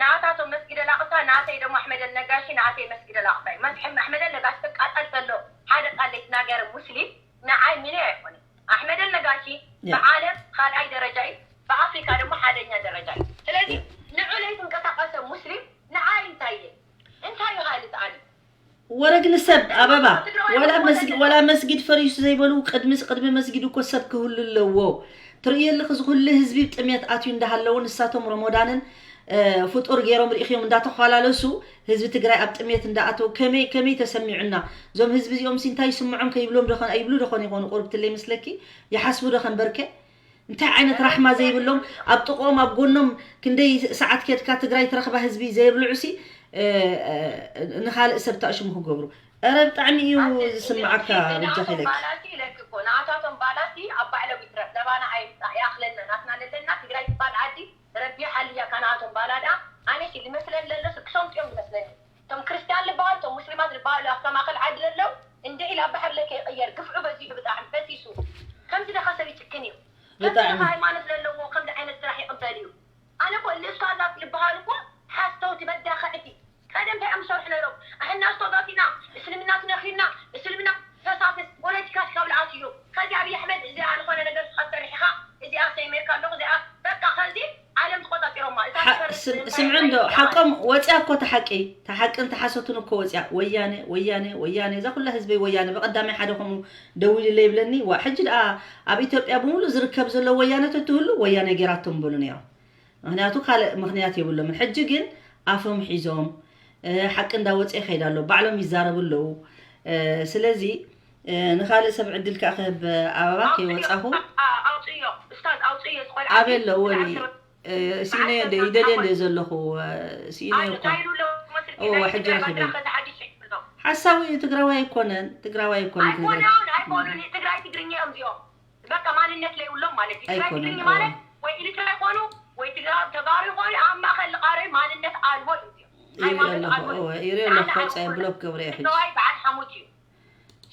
ናታቶም መስጊድ ኣላቅሳ ናተይ ደሞ ኣሕመደል ነጋሺ ናተይ መስጊድ ኣላቅሳ እዩ። መስሕም ኣሕመደል ነጋሽ ትቃጠል ተሎ ሓደ ቃል ለይትናገር ሙስሊም ንዓይ ሚኒ ኣይኮነ። ኣሕመደል ነጋሺ ብዓለም ካልኣይ ደረጃ እዩ፣ ብኣፍሪካ ደሞ ሓደኛ ደረጃ እዩ። ስለዚ ንዑ ለይትንቀሳቀሰ ሙስሊም ንዓይ እንታይ እየ እንታይ እዩ ሃልት ኣነ ወረግኒ ሰብ ኣበባ ወላ መስጊድ ፈሪሱ ዘይበሉ ቅድሚ ቅድሚ መስጊድ እኮ ሰብ ክህሉ ኣለዎ። ትርእየልኽ እዚ ኩሉ ህዝቢ ጥሜት ኣትዩ እንዳሃለዉ ንሳቶም ረሞዳንን ፍጡር ገይሮም ርኢኽዮም እንዳተኳላለሱ ህዝቢ ትግራይ ኣብ ጥሜት እንዳኣተው ከመይ ከመይ ተሰሚዑና እዞም ህዝቢ እዚኦም ሲ እንታይ ይስምዖም ከይብሎም ዶኾን ኣይብሉ ዶኾን ይኾኑ ቁርብትለይ መስለኪ ይሓስቡ ዶ ከንበርከ እንታይ ዓይነት ራሕማ ዘይብሎም ኣብ ጥቕኦም ኣብ ጎኖም ክንደይ ሰዓት ኬድካ ትግራይ ትረኽባ ህዝቢ ዘየብልዑ ሲ ንኻልእ ሰብ ታእሽሙ ክገብሩ ኧረ ብጣዕሚ እዩ ዝስምዓካ በጃኺ ኢለኪ። ባላሲ ኢለኪ እኮ ንኣታቶም ባላሲ ኣብ ባዕሎም ይትረፍ ለባና ኣይምፃእ ይኣኽለና ናትና ለለና ትግራይ ትባል ዓዲ ረቢ ሓልያ ካናቶም ባላ ደኣ ኣነ ሲ ልመስለን ለሎ ክሰምጡ እዮም ዝመስለኒ እቶም ክርስትያን ልበሃሉ እቶም ሙስሊማት ልበሃሉ ኣብታ ማእኸል ዓዲ ለለው እንደ ኢላ ባሕር ለከ ይቕየር ግፍዑ በዚሑ ብጣዕሚ ፈሲሱ ከምዚ ደኻ ሰብ ይጭክን እዩ ከምዚ ደኻ ሃይማኖት ለለዎ ከምዚ ዓይነት ስራሕ ይቕበል እዩ ኣነ እኮ እሊ እስታዛት ልበሃሉ እኮ ሓስተውቲ መዳኸዕቲ ቀደም እንታይ እዮም ዝሰርሑ ነይሮም ኣሕና እስቶጋት ኢና እስልምና ትነኺና እስልምና ፈሳፍስ ፖለቲካ ካብ ልኣት እዩ ከዚ ኣብይ ኣሕመድ እዚኣ ዝኾነ ነገር ስኻ ትሰርሕ ኢኻ እዚኣ ሰይመካ ኣለኹ እዚኣ በቃ ከዚ ዓለም ተቆጻጺሮማ እዛ ስምዒ እንዶ ሓቆም ወፅያ እኮ ተሓቂ ተሓቅን ተሓሰቱን እኮ ወፅያ ወያነ ወያነ ወያነ እዛ ኩላ ህዝበይ ወያነ ብቐዳማይ ሓደ ከምኡ ደዊሉለ ይብለኒ ዋ ሕጂ ደኣ ኣብ ኢትዮጵያ ብምሉእ ዝርከብ ዘሎ ወያነ ተትህሉ ወያነ ጌራቶም በሉ ነይሮም ምኽንያቱ ካልእ ምኽንያት የብሎምን። ሕጂ ግን ኣፎም ሒዞም ሓቂ እንዳወፀ ይኸይድ ኣሎ። ባዕሎም ይዛረቡ ኣለዉ። ስለዚ ንኻልእ ሰብ ዕድል ከዓ ክህብ ኣበባ ከይወፃኹ ኣበይ ኣለዎ ስኢነዮ እንደ ይደልየ እንደ ዘለኹ ስኢነዮ እኮ እወ ሕጂ ረኺበ ሓሳዊ እዩ ትግራዋይ ኣይኮነን ትግራዋይ ኣይኮነን ትግራይ ትግርኛ እዮም እዚኦም በቃ ማንነት ለይብሎም ማለት እዩ። ትግራይ ትግርኛ ማለት ወይ ኤሪትራ ይኾኑ ወይ ትግራ ተጋሩ ይኾኑ ኣብ ማእኸል ልቃረዩ ማንነት ኣልቦ እዩ። ይርኢ ኣለኹ እወ ይርኢ ኣለኹ ከውፃ ብሎክ ገብረ ሕጂ ትግራዋይ በዓል ሓሙት እዩ።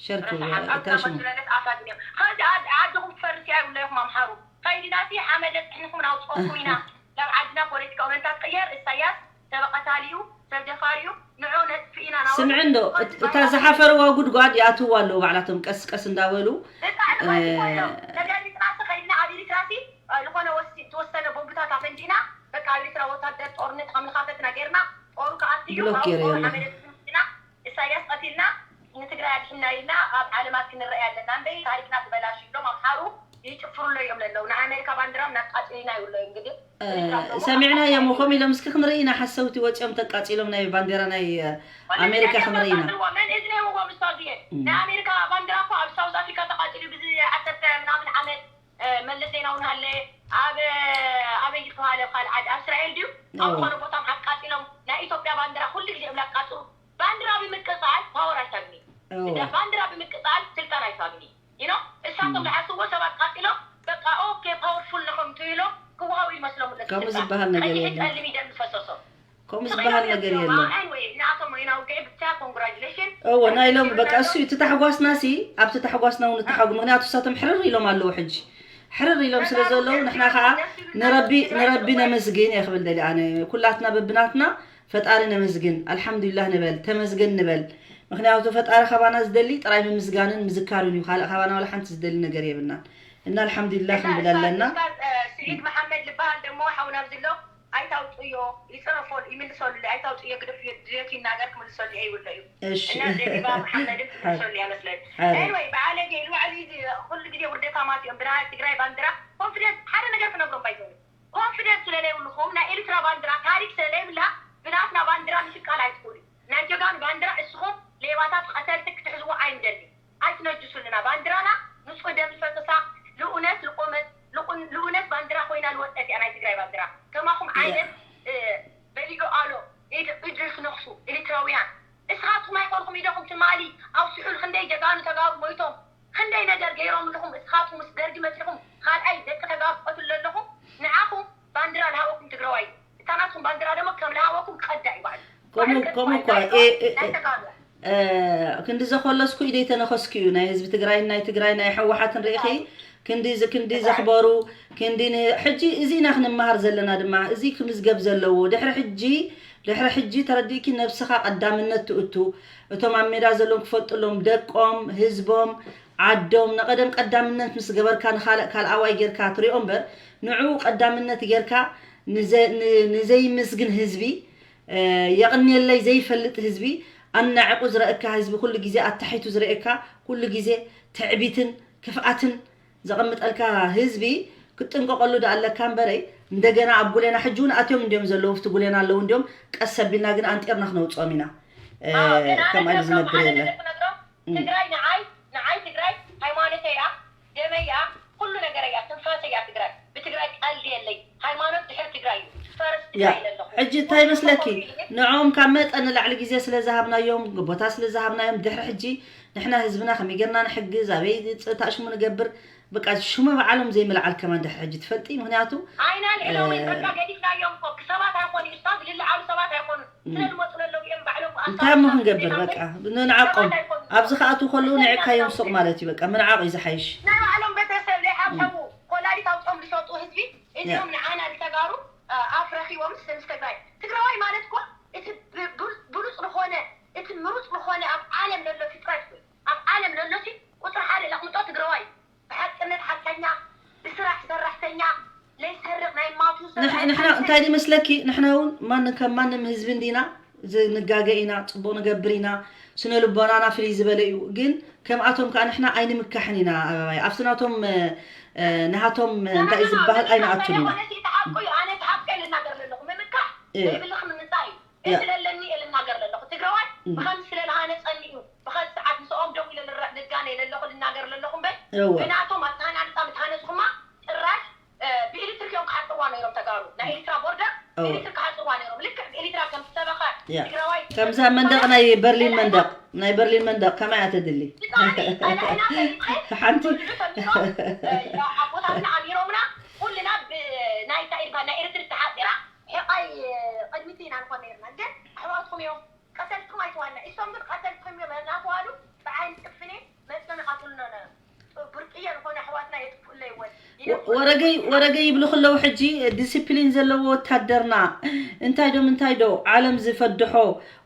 ሸርክ ረሳሓት ኣብ እታ ሽሙ ዝመሰለለት ኣሳድንዮም። ከዚ ዓድ- ዓድኹም ትፈርስ እያ ይብለኹም ኣምሓሩ። ከይድና ሲ ሓመደ ጥሕንኹም ናውፅኦኩም ኢና ናብ ዓድና ፖለቲካ እውነታት ቅየር እሳያስ ሰብ ቀታሊ እዩ ሰብ ደፋር እዩ ንዑ ነጥፍእ ኢና ናበሉ ስምዒ እንዶ እት- እታ ዝሓፈርዋ ጉድጓድ ይኣትውዋ ኣለዉ ባዕላቶም ቀስ ቀስ እንዳበሉ ብጣዕሚ ኸይድዎ ኣሎ ተገሊፅና ሲ ኸይድና ኣብ ኤሪትራ ሲ ዝኾነ ወሲ- ዝተወሰነ ቦምብታት ኣፈንዲእና በቃ ኣብ ኤሪትራ ወታደር ጦርነት ከም ልኻፈትና ገይርና ጦሩ ክኣትዩ ብሎክ ገይረ ናውፅኦ የለ ሓመደ ጥሕንኹም ኢና እሳያስ ቀቲልና ንትግራይ ኣድሒና ኢልና ኣብ ዓለማት ክንረኣይ ኣለና እምበይ ታሪክና ትበላሽዩ ኢሎም ኣምሓሩ ይጭፍሩሎ እዮም ለለው ናይ ኣሜሪካ ባንዲራ እናቃፅሉ ኢና ይብሎ እዮም ግዲ ሰሚዕናዮም እኮም ኢሎም እስኪ ክንርኢ ኢና ሓሰውቲ ወፂኦም ተቃፂሎም ናይ ባንዴራ ናይ ኣሜሪካ ክንርኢ ኢና መን እዚ ነይዎ ምስታዝየ ናይ ኣሜሪካ ባንዲራ እኮ ኣብ ሳውዝ ኣፍሪካ ተቃፂሉ ብዚ ዓሰርተ ምናምን ዓመት መለስ ዜናዊ ንሃለ ኣብ ኣበይ ዝተባሃለ ካልእ ዓዲ ኣብ እስራኤል ድዩ ኣብ ዝኾነ ቦታ ኣቃፂሎም ናይ ኢትዮጵያ ባንዲራ ኩሉ ግዜ እዮም ላቃፅሉ ባንዲራ ብምቅፃል ፓወር ኣይታግኒ ባንዲራ ብምቅፃል ስልጣን ኣይታግኒ you know እሳቶም ዝሓስብዎ ሰባት ቀፂሎም በቃ okay powerful ንኹም ትብሎ ክዋው ይመስሎም። ከምኡ ዝበሃል ነገር የለን። ጸልም ይደም ዝፈሰሶ ከምኡ ዝበሃል ነገር የለን። ወይ ናቶም ወይ ናውገ ብቻ ኮንግራጁሌሽን። እወ ናይ ሎሚ በቃ እሱ እዩ። እቲ ታሕጓስና ሲ ኣብቲ ታሕጓስና እውን ንተሓጉ። ምክንያቱ እሳቶም ሕርር ኢሎም ኣለዉ ሕጂ። ሕርር ኢሎም ስለ ዘለዉ ንሕና ከዓ ንረቢ ንረቢ ነመስግን እየ ክብል ደሊ ኣነ። ኩላትና በብናትና ፈጣሪ ነመስግን ኣልሓምዱሊላህ ንበል፣ ተመስገን ንበል። ምክንያቱ ፈጣሪ ካባና ዝደሊ ጥራይ ምምስጋንን ምዝካርን እዩ። ካልእ ካባና ዋላ ሓንቲ ዝደሊ ነገር የብልናን። እና ኣልሓምዱሊላህ ክንብል ኣለና። ስዒድ መሓመድ ዝበሃል ደሞ ሓውና ኣብዚ ኣሎ። ኣይታውፅዮ ይፅረፎል ይምልሰሉ ኣይታውፅዮ ግደፍ ድሌቱ ይናገር ክምልሰሉ ይብሎ እዩ። እሺ እና ዘቢባ መሓመድን ክምልሰሉ እያ መስለኒ። Anyway ብዓለገ ኢሉ ባዕሉ እዩ ኩሉ ግዜ ውርደታማት እዮም ብናይ ትግራይ ባንዲራ ኮንፊደንስ ሓደ ነገር ክነግሮም ባይዘው ኮንፊደንስ ስለለይብልኹም ናይ ኤርትራ ባንዲራ ታሪክ ስለለይብላ ብናትና ባንዲራ ምሽቃል ኣይትኽእሉ ናይ ጀጋኑ ባንዲራ እስኹም ሌባታት ቀተልቲ ክትሕዝዎ ኣይንደሊ ኣይትነጅሱልና ባንዲራና ንፁህ ደም ዝፈሰሳ ልኡነት ልቆመት ልኡነት ባንዲራ ኮይና ልወጠት እያ ናይ ትግራይ ባንዲራ ከማኹም ዓይነት በሊዑ ኣሎ ኢድ ኢድ ዝነኽሱ ኤርትራውያን እስኻትኩም ኣይኮንኩም ኢደኹም ትማሊ ኣብ ስሑል ክንደይ ጀጋኑ ተጋሩ ሞይቶም ክንደይ ነገር ገይሮምልኹም እስኻትኩም ምስ ደርጊ መፂኹም ካልኣይ ደቂ ተጋሩ ትቀትሉ ዘለኹም ንዓኹም ባንዲራ ልሃበኩም ትግራዋይ እዩ እታ ናትኩም ባንዲራ ደሞ ከም ልሃበኩም ቀዳ እዩ ባዕሉ ከምኡ ከምኡ እኳ ክንዲ ዘኮለስኩ ኢደይ ተነኸስኩ እዩ ናይ ህዝቢ ትግራይን ናይ ትግራይ ናይ ሕወሓትን ርኢኺ ክንዲ ክንዲ ዘኽበሩ ክንዲ ሕጂ እዚ ኢና ክንመሃር ዘለና ድማ እዚ ክምዝገብ ዘለዎ ድሕሪ ሕጂ ድሕሪ ሕጂ ተረዲእኪ ነብስኻ ቀዳምነት ትእቱ እቶም ኣብ ሜዳ ዘለዎም ክፈልጥሎም ደቆም ህዝቦም ዓዶም ንቐደም ቀዳምነት ምስ ገበርካ ንኻልእ ካልኣዋይ ጌርካ ትሪኦ እምበር ንዕኡ ቀዳምነት ጌርካ ንዘይምስግን ህዝቢ የቕንየለይ ዘይፈልጥ ህዝቢ ኣናዕቑ ዝረእካ ህዝቢ ኩሉ ግዜ ኣታሒቱ ዝረእካ ኩሉ ግዜ ትዕቢትን ክፍኣትን ዘቐምጠልካ ህዝቢ ክትጥንቀቐሉ ዶ ኣለካ እምበረይ እንደገና ኣብ ጉሌና ሕጂ እውን ኣትዮም እንዲዮም ዘለዉ ኣብቲ ጉሌና ኣለዉ እንዲዮም ቀስ ኣቢልና ግን ኣንጢርና ክነውፅኦም ኢና ከምኣ ኢሉ ዝነብር የለን ትግራይ ንዓይ ንዓይ ትግራይ ሃይማኖተይ እያ ደመይ እያ ኩሉ ነገር እያ ትንፋሰይ እያ ትግራይ ብትግራይ ቀልዲ የለይ ሃይማኖት ድሕር ትግራይ እዩ ፈርስ ትግራይ ለለኹ ሕጂ እንታይ መስለኪ ንዕኦም ካብ መጠን ንላዕሊ ግዜ ስለ ዝሃብናዮም ቦታ ስለ ዝሃብናዮም ድሕሪ ሕጂ ንሕና ህዝብና ከመይ ጌርና ንሕግዝ ኣበይ ታእሽሙ ንገብር በቃ ሽሙ በዓሎም ዘይምልዓል ከማን ድሕሪ ሕጂ ትፈልጢ ምክንያቱ ኣይና ልዕሎም በቃ ገዲፍናዮም እኮ ሰባት ኣይኮኑ ኡስታዝ ልልዓሉ ሰባት ኣይኮኑ ስለ ዝመፁ ለለው እዮም ባዕሎም እንታይ እሞ ክንገብር በቃ ንንዓቆም ኣብዚ ከኣትዉ ከለዉ ንዕካዮም ሱቕ ማለት እዩ በቃ ምንዓቕ እዩ ዝሓይሽ ናይ ባዕሎም ቤተሰብ ዘይሓሰቡ ኮላሊት ኣውፅኦም ዝሸጡ ህዝቢ እዚኦም ንዓና ንተጋሩ ኣፍ ረኪቦም ምስ ተጋይ ትግራዋይ ማለት እኮ እቲ ብሉፅ ዝኾነ እቲ ምሩፅ ዝኾነ ኣብ ዓለም ዘሎ ፍጥረት ኣብ ዓለም ዘሎ ቁፅሪ ሓደ ለቕምጦ ትግራዋይ ብሓቅነት ሓቀኛ ብስራሕ ሰራሕተኛ ለይሰርቕ ናይ ማቱ ንሕና እንታይ ድመስለኪ ንሕና እውን ማን ከም ማንም ህዝቢ እንዲና ንጋገ ኢና ፅቡቕ ንገብር ኢና ስነ ልቦናና ፍልይ ዝበለ እዩ ግን ከምኣቶም ከዓ ንሕና ኣይንምካሕን ኢና ኣበባይ ኣብቲ ናቶም ናሃቶም እንታይ ዝበሃል ኣይንኣቱን ኢና ኣነ ተሓቆ እዩ ኣነ ተሓቆ ልናገር ዘለኹ ምምካሕ ዘይብልኽ ምምፃእ እዩ ስለለኒ እየ ልናገር ዘለኹ ትግራዋይ ብኸምዚ ስለ ልሃነፀኒ እዩ ብኸዚ ሰዓት ምስኦም ደው ኢለ ልረ- ልጋነ ለለኹ ልናገር ለለኹ እምበር እወ ብናቶም ኣተሃናንፃ ምትሃነፅኹማ ጭራሽ እ፣ ብኤሌክትሪክ እዮም ክሓፅዋ ነይሮም ተጋሩ ናይ ኤሌክትራ ቦርደር እወ ብኤሌክትሪክ ክሓፅዋ ነይሮም ልክዕ ብኤሌክትራ ከም ዝተበኸ ያ ትግራዋይ ከምዛ መንደቕ ናይ በርሊን መንደቕ ናይ በርሊን መንደቕ ከማይ እያ ተድሊ ብጣዕሚ ፀላኢና ፈሊጠ ሓንቲ ወልዑ ተምሶ ኣቦታትና ኣሚሮምና ኩልና ብናይታ ኢልካ ናይ ኤሌክትሪክ ተሓፂራ ሕቓይ ቅድሚቲ ኢና ንኾን ነይርና ግን ኣሕዋትኩም እዮም ቀተልትኩም ኣይትዋና እሶም ግን ቀተልትኩም እዮም እናተዋሉ ብዓይን ጥፍኔ መፅዮም ይቐትሉና ነይሮም ብርቅየ ዝኾነ ኣሕዋትና የጥፍኡለይ ወን ወረገይ ወረገይ ይብሉ ከለዉ ሕጂ ዲሲፕሊን ዘለዎ ወታደርና እንታይ ዶ ምንታይ ዶ ዓለም ዝፈድሖ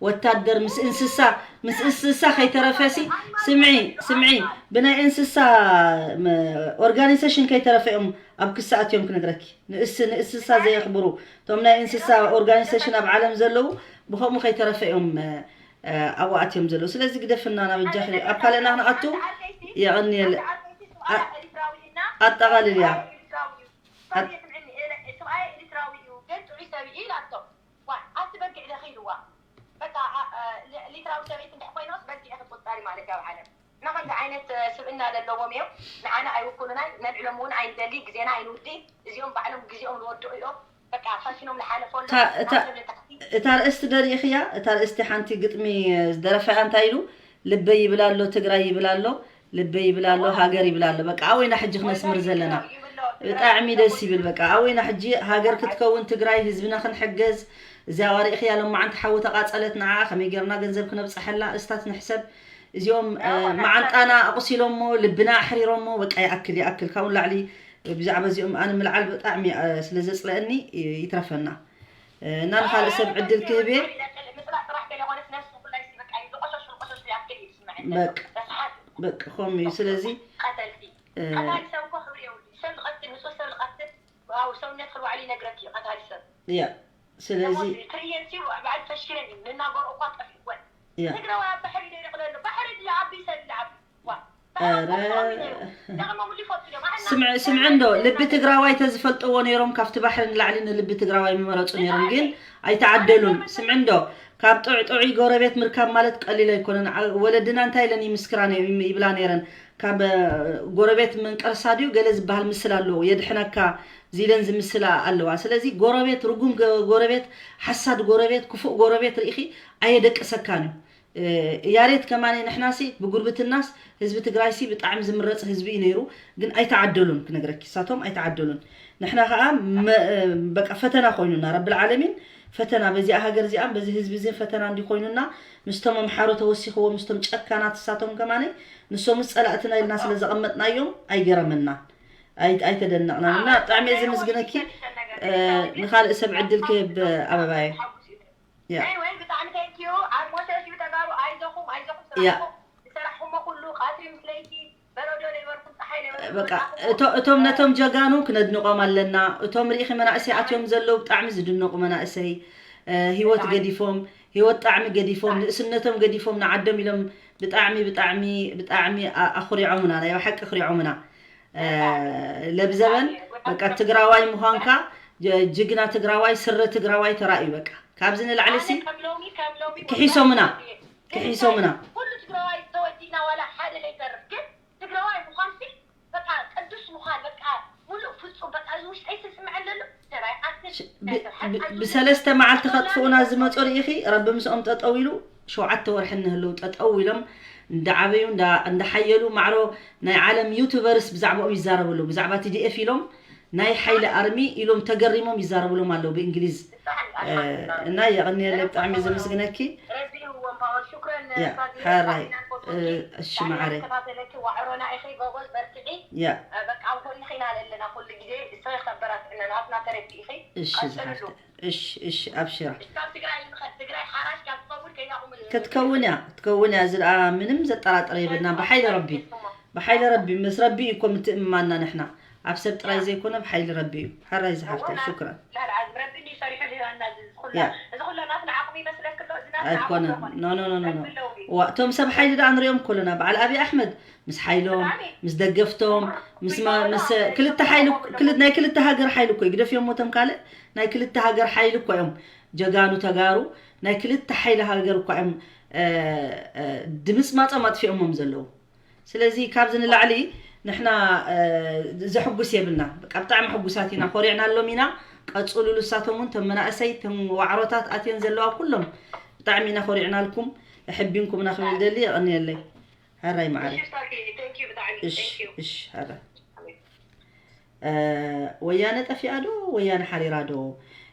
ወታደር ምስ እንስሳ ምስ እንስሳ ከይተረፈሲ ስምዒ ስምዒ ብናይ እንስሳ ኦርጋኒዜሽን ከይተረፈ እዮም ኣብ ክሳኣት እዮም ክነግረኪ ንእስ ንእስሳ ዘየኽብሩ እቶም ናይ እንስሳ ኦርጋኒዜሽን ኣብ ዓለም ዘለዉ ብኸምኡ ከይተረፈ እዮም ኣብኡ ኣትዮም ዘለዉ ስለዚ ግደፍና ናብ እጃኺ ኣብ ካልእና ክንኣቱ የቐንየል ኣጠቓልልያ ኣቲ በጊዕ ደ ኺልዋ በቃ ሊትራዊ ሰበይቲ እንድሕ ኮይኖስ በጊዕ ክትቁጠሪ ማለት እዩ ኣብ ዓለም እና ከምዚ ዓይነት ስብእና ዘለዎም እዮም ንዓና ኣይውክሉናይ ነልዕሎም እውን ኣይንደሊ ግዜና ኣይንውዲ እዚኦም ባዕሎም ግዜኦም ዝወድኡ እዮም በቃ ፋሽኖም ዝሓለፎ ኣሎ እታ ርእስቲ ደሪእኽያ እታ ርእስቲ ሓንቲ ግጥሚ ዝደረፈያ እንታይ ኢሉ ልበይ ይብል ኣሎ ትግራይ ይብል ኣሎ ልበይ ይብል ኣሎ ሃገር ይብል ኣሎ በቃ ኣወይና ሕጂ ክነስምር ዘለና ብጣዕሚ ደስ ይብል። በቃ ኣወይና ሕጂ ሃገር ክትከውን ትግራይ ህዝብና ክንሕገዝ። እዚኣ ዋሪእኽያ ሎማዓንቲ ሓዊ ተቓጸለት፣ ንዓ ከመይ ጌርና ገንዘብ ክነብፀሐላ? እስታት ንሕሰብ። እዚኦም መዓንጣና ኣቑሲሎሞ፣ ልብና ኣሕሪሮሞ። በቃ ይኣክል ይኣክል። ካብኡ ላዕሊ ብዛዕባ እዚኦም ኣነ ምልዓል ብጣዕሚ ስለ ዘፅለአኒ ይትረፈና። እና ንኻልእ ሰብ ዕድል ክህብ እየ። በቃ ከምኡ እዩ። ስለዚ ያ ስለዚ ትርየንሲ ባዕሉ ፈሽለን እዩ ንናገሩ እኳ ጠፊእወን። ያ ትግራዋይ ኣብ ባሕሪ ደይረቕለሉ ባሕሪ ዝዓቢ ሰብ ዝዓቢ ኧረ ስምዒ እንዶ ልቢ ትግራዋይ ተዝፈልጥዎ ነይሮም ካብቲ ባሕሪ ንላዕሊ ንልቢ ትግራዋይ ምመረፁ ነይሮም፣ ግን ኣይተዓደሉን። ስምዒ እንዶ ካብ ጥዑይ ጥዑይ ጎረቤት ምርካብ ማለት ቀሊል ኣይኮነን። ወለድና እንታይ ኢለን ይምስክራ ይብላ ነይረን፣ ካብ ጎረቤት መንቀርሳ ድዩ ገለ ዝበሃል ምስል ኣለዎ የድሕነካ ዚለን ዝምስላ ኣለዋ። ስለዚ ጎረቤት ርጉም ጎረቤት፣ ሓሳድ ጎረቤት፣ ክፉእ ጎረቤት ርኢኺ ኣየደቅሰካን እዩ። ያሬት ከማኒ ንሕናሲ ብጉርብትናስ ህዝቢ ትግራይሲ ብጣዕሚ ዝምረፅ ህዝቢ እዩ ነይሩ፣ ግን ኣይተዓደሉን ክነግረኪ፣ እሳቶም ኣይተዓደሉን። ንሕና ከዓ በቃ ፈተና ኮይኑና ረብል ዓለሚን ፈተና በዚኣ ሃገር እዚኣን በዚ ህዝቢ እዚ ፈተና እንዲ ኮይኑና ምስቶም ኣምሓሩ ተወሲኽዎ ምስቶም ጨካናት እሳቶም ከማኒ ንሶምስ ፀላእትና ኢልና ስለ ዘቐመጥናዮም ኣይገረመናን። ኣይተደነቕናን እና ብጣዕሚ እየ ዘመስግነኪ። ንካልእ ሰብ ዕድል ክህብ ኣበባየ። ያ ወይ ብጣዕሚ thank you። ኣብ ሞሸሽ ተጋሩ ኣይዞኹም ኣይዞኹም ስራሕኩም ዝሰራሕኩሞ ኩሉ ቀትሪ ምስ ለይቲ በረዶ ለይበልኩም ፀሓይ ለይበልኩም በቃ እቶም ነቶም ጀጋኑ ክነድንቆም ኣለና። እቶም ርኢኺ መናእሰይ ኣትዮም ዘለዉ ብጣዕሚ ዝድነቁ መናእሰይ ህይወት ገዲፎም ህይወት ጣዕሚ ገዲፎም ንእስነቶም ገዲፎም ንዓዶም ኢሎም ብጣዕሚ ብጣዕሚ ብጣዕሚ ኣኹሪዖምና ናይ ብሓቂ ኣኹሪዖምና። ለብዘበን በቃ ትግራዋይ ምዃንካ ጅግና ትግራዋይ ስረ ትግራዋይ ተራእዩ በቃ ካብዚ ንላዕሊ ሲ ክሒሶምና ክሒሶምና ብሰለስተ መዓልቲ ከጥፍኡና ዝመፁ ርኢኺ ረቢ ምስኦም ጠጠው ኢሉ ሸውዓተ ወርሒ እንህልው ጠጠው ኢሎም እንዳዓበዩ እንዳሓየሉ ማዕሮ ናይ ዓለም ዩቱበርስ ብዛዕባኦም ይዛረቡ ኣለዉ ብዛዕባ ቲዲኤፍ ኢሎም ናይ ሓይሊ ኣርሚ ኢሎም ተገሪሞም ይዛረቡ ሎም ኣለዉ ብእንግሊዝ እና የቐንየለይ ብጣዕሚ ዘመስግነኪ። ሕራይ እሺ መዓረይ። ያ በቃ ኣብ ጎንኺ ኢና ዘለና ኩሉ ግዜ ንስኺ ክተበራትዕና ናትና ተረዲእኺ እሺ ዝሓፍተ እሺ እሺ ኣብሽራ እሺ ካብ ትግራይ ንኸድ ትግራይ ሓራሽ ካብ ትኸውን ከይናኹም ክትከውን እያ ክትከውን እያ እዚ ደኣ ምንም ዘጠራጥር የብልና ብሓይሊ ረቢ ብሓይሊ ረቢ ምስ ረቢ እዩ እኮ ምትእምማና ንሕና ኣብ ሰብ ጥራይ ዘይኮነ ብሓይሊ ረቢ እዩ ሓራይ ዝሓፍተ ሽክራን ላልዓዝ ረቢ እንዲ ሰሪሑ ዝህበና እዚ ኩላ ያ እዚ ኩላ ናትና ዓቕሚ ይመስለክ ኣሎ እዚ ናትና ዓቕሚ ኣይኮነን ኣይኮነን ኖ ኖ ኖ ኖ ኖ ረቢ ኣለዉ ዋ እቶም ሰብ ሓይሊ ደኣ ንሪኦም ከሎና በዓል ኣብዪ ኣሕመድ ምስ ሓይሎም ምስ ደገፍቶም ምስ ማ- ምስ ክልተ ሓይሊ ክል- ናይ ክልተ ሃገር ሓይሊ እኮ እዩ ግደፍዮም ሞቶም ካልእ ናይ ክልተ ሃገር ሓይሊ እኮ እዮም ጀጋኑ ተጋሩ ናይ ክልተ ሓይሊ ሃገር እኳ እዮም እ፣ እ፣ ድምፅማፆም ኣጥፊኦሞም ዘለዉ ስለዚ ካብዚ ንላዕሊ ንሕና እ፣ ዘሕጉስ የብልና በቃ ብጣዕሚ ሕጉሳት ኢና ኮሪዕናሎም ኢና ቀፅሉሉ እሳቶም እውን ቶም መናእሰይ ቶም ዋዕሮታት ኣትየን ዘለዋ ኩሎም ብጣዕሚ ኢና ኮሪዕናልኩም ኣሕቢንኩምና ክብል ደሊ የቐንየለይ ሕራይ መዓረይ እሺ እሺ ሕራይ ወያነ ጠፊኣ ዶ ወያነ ሓሪራ ዶ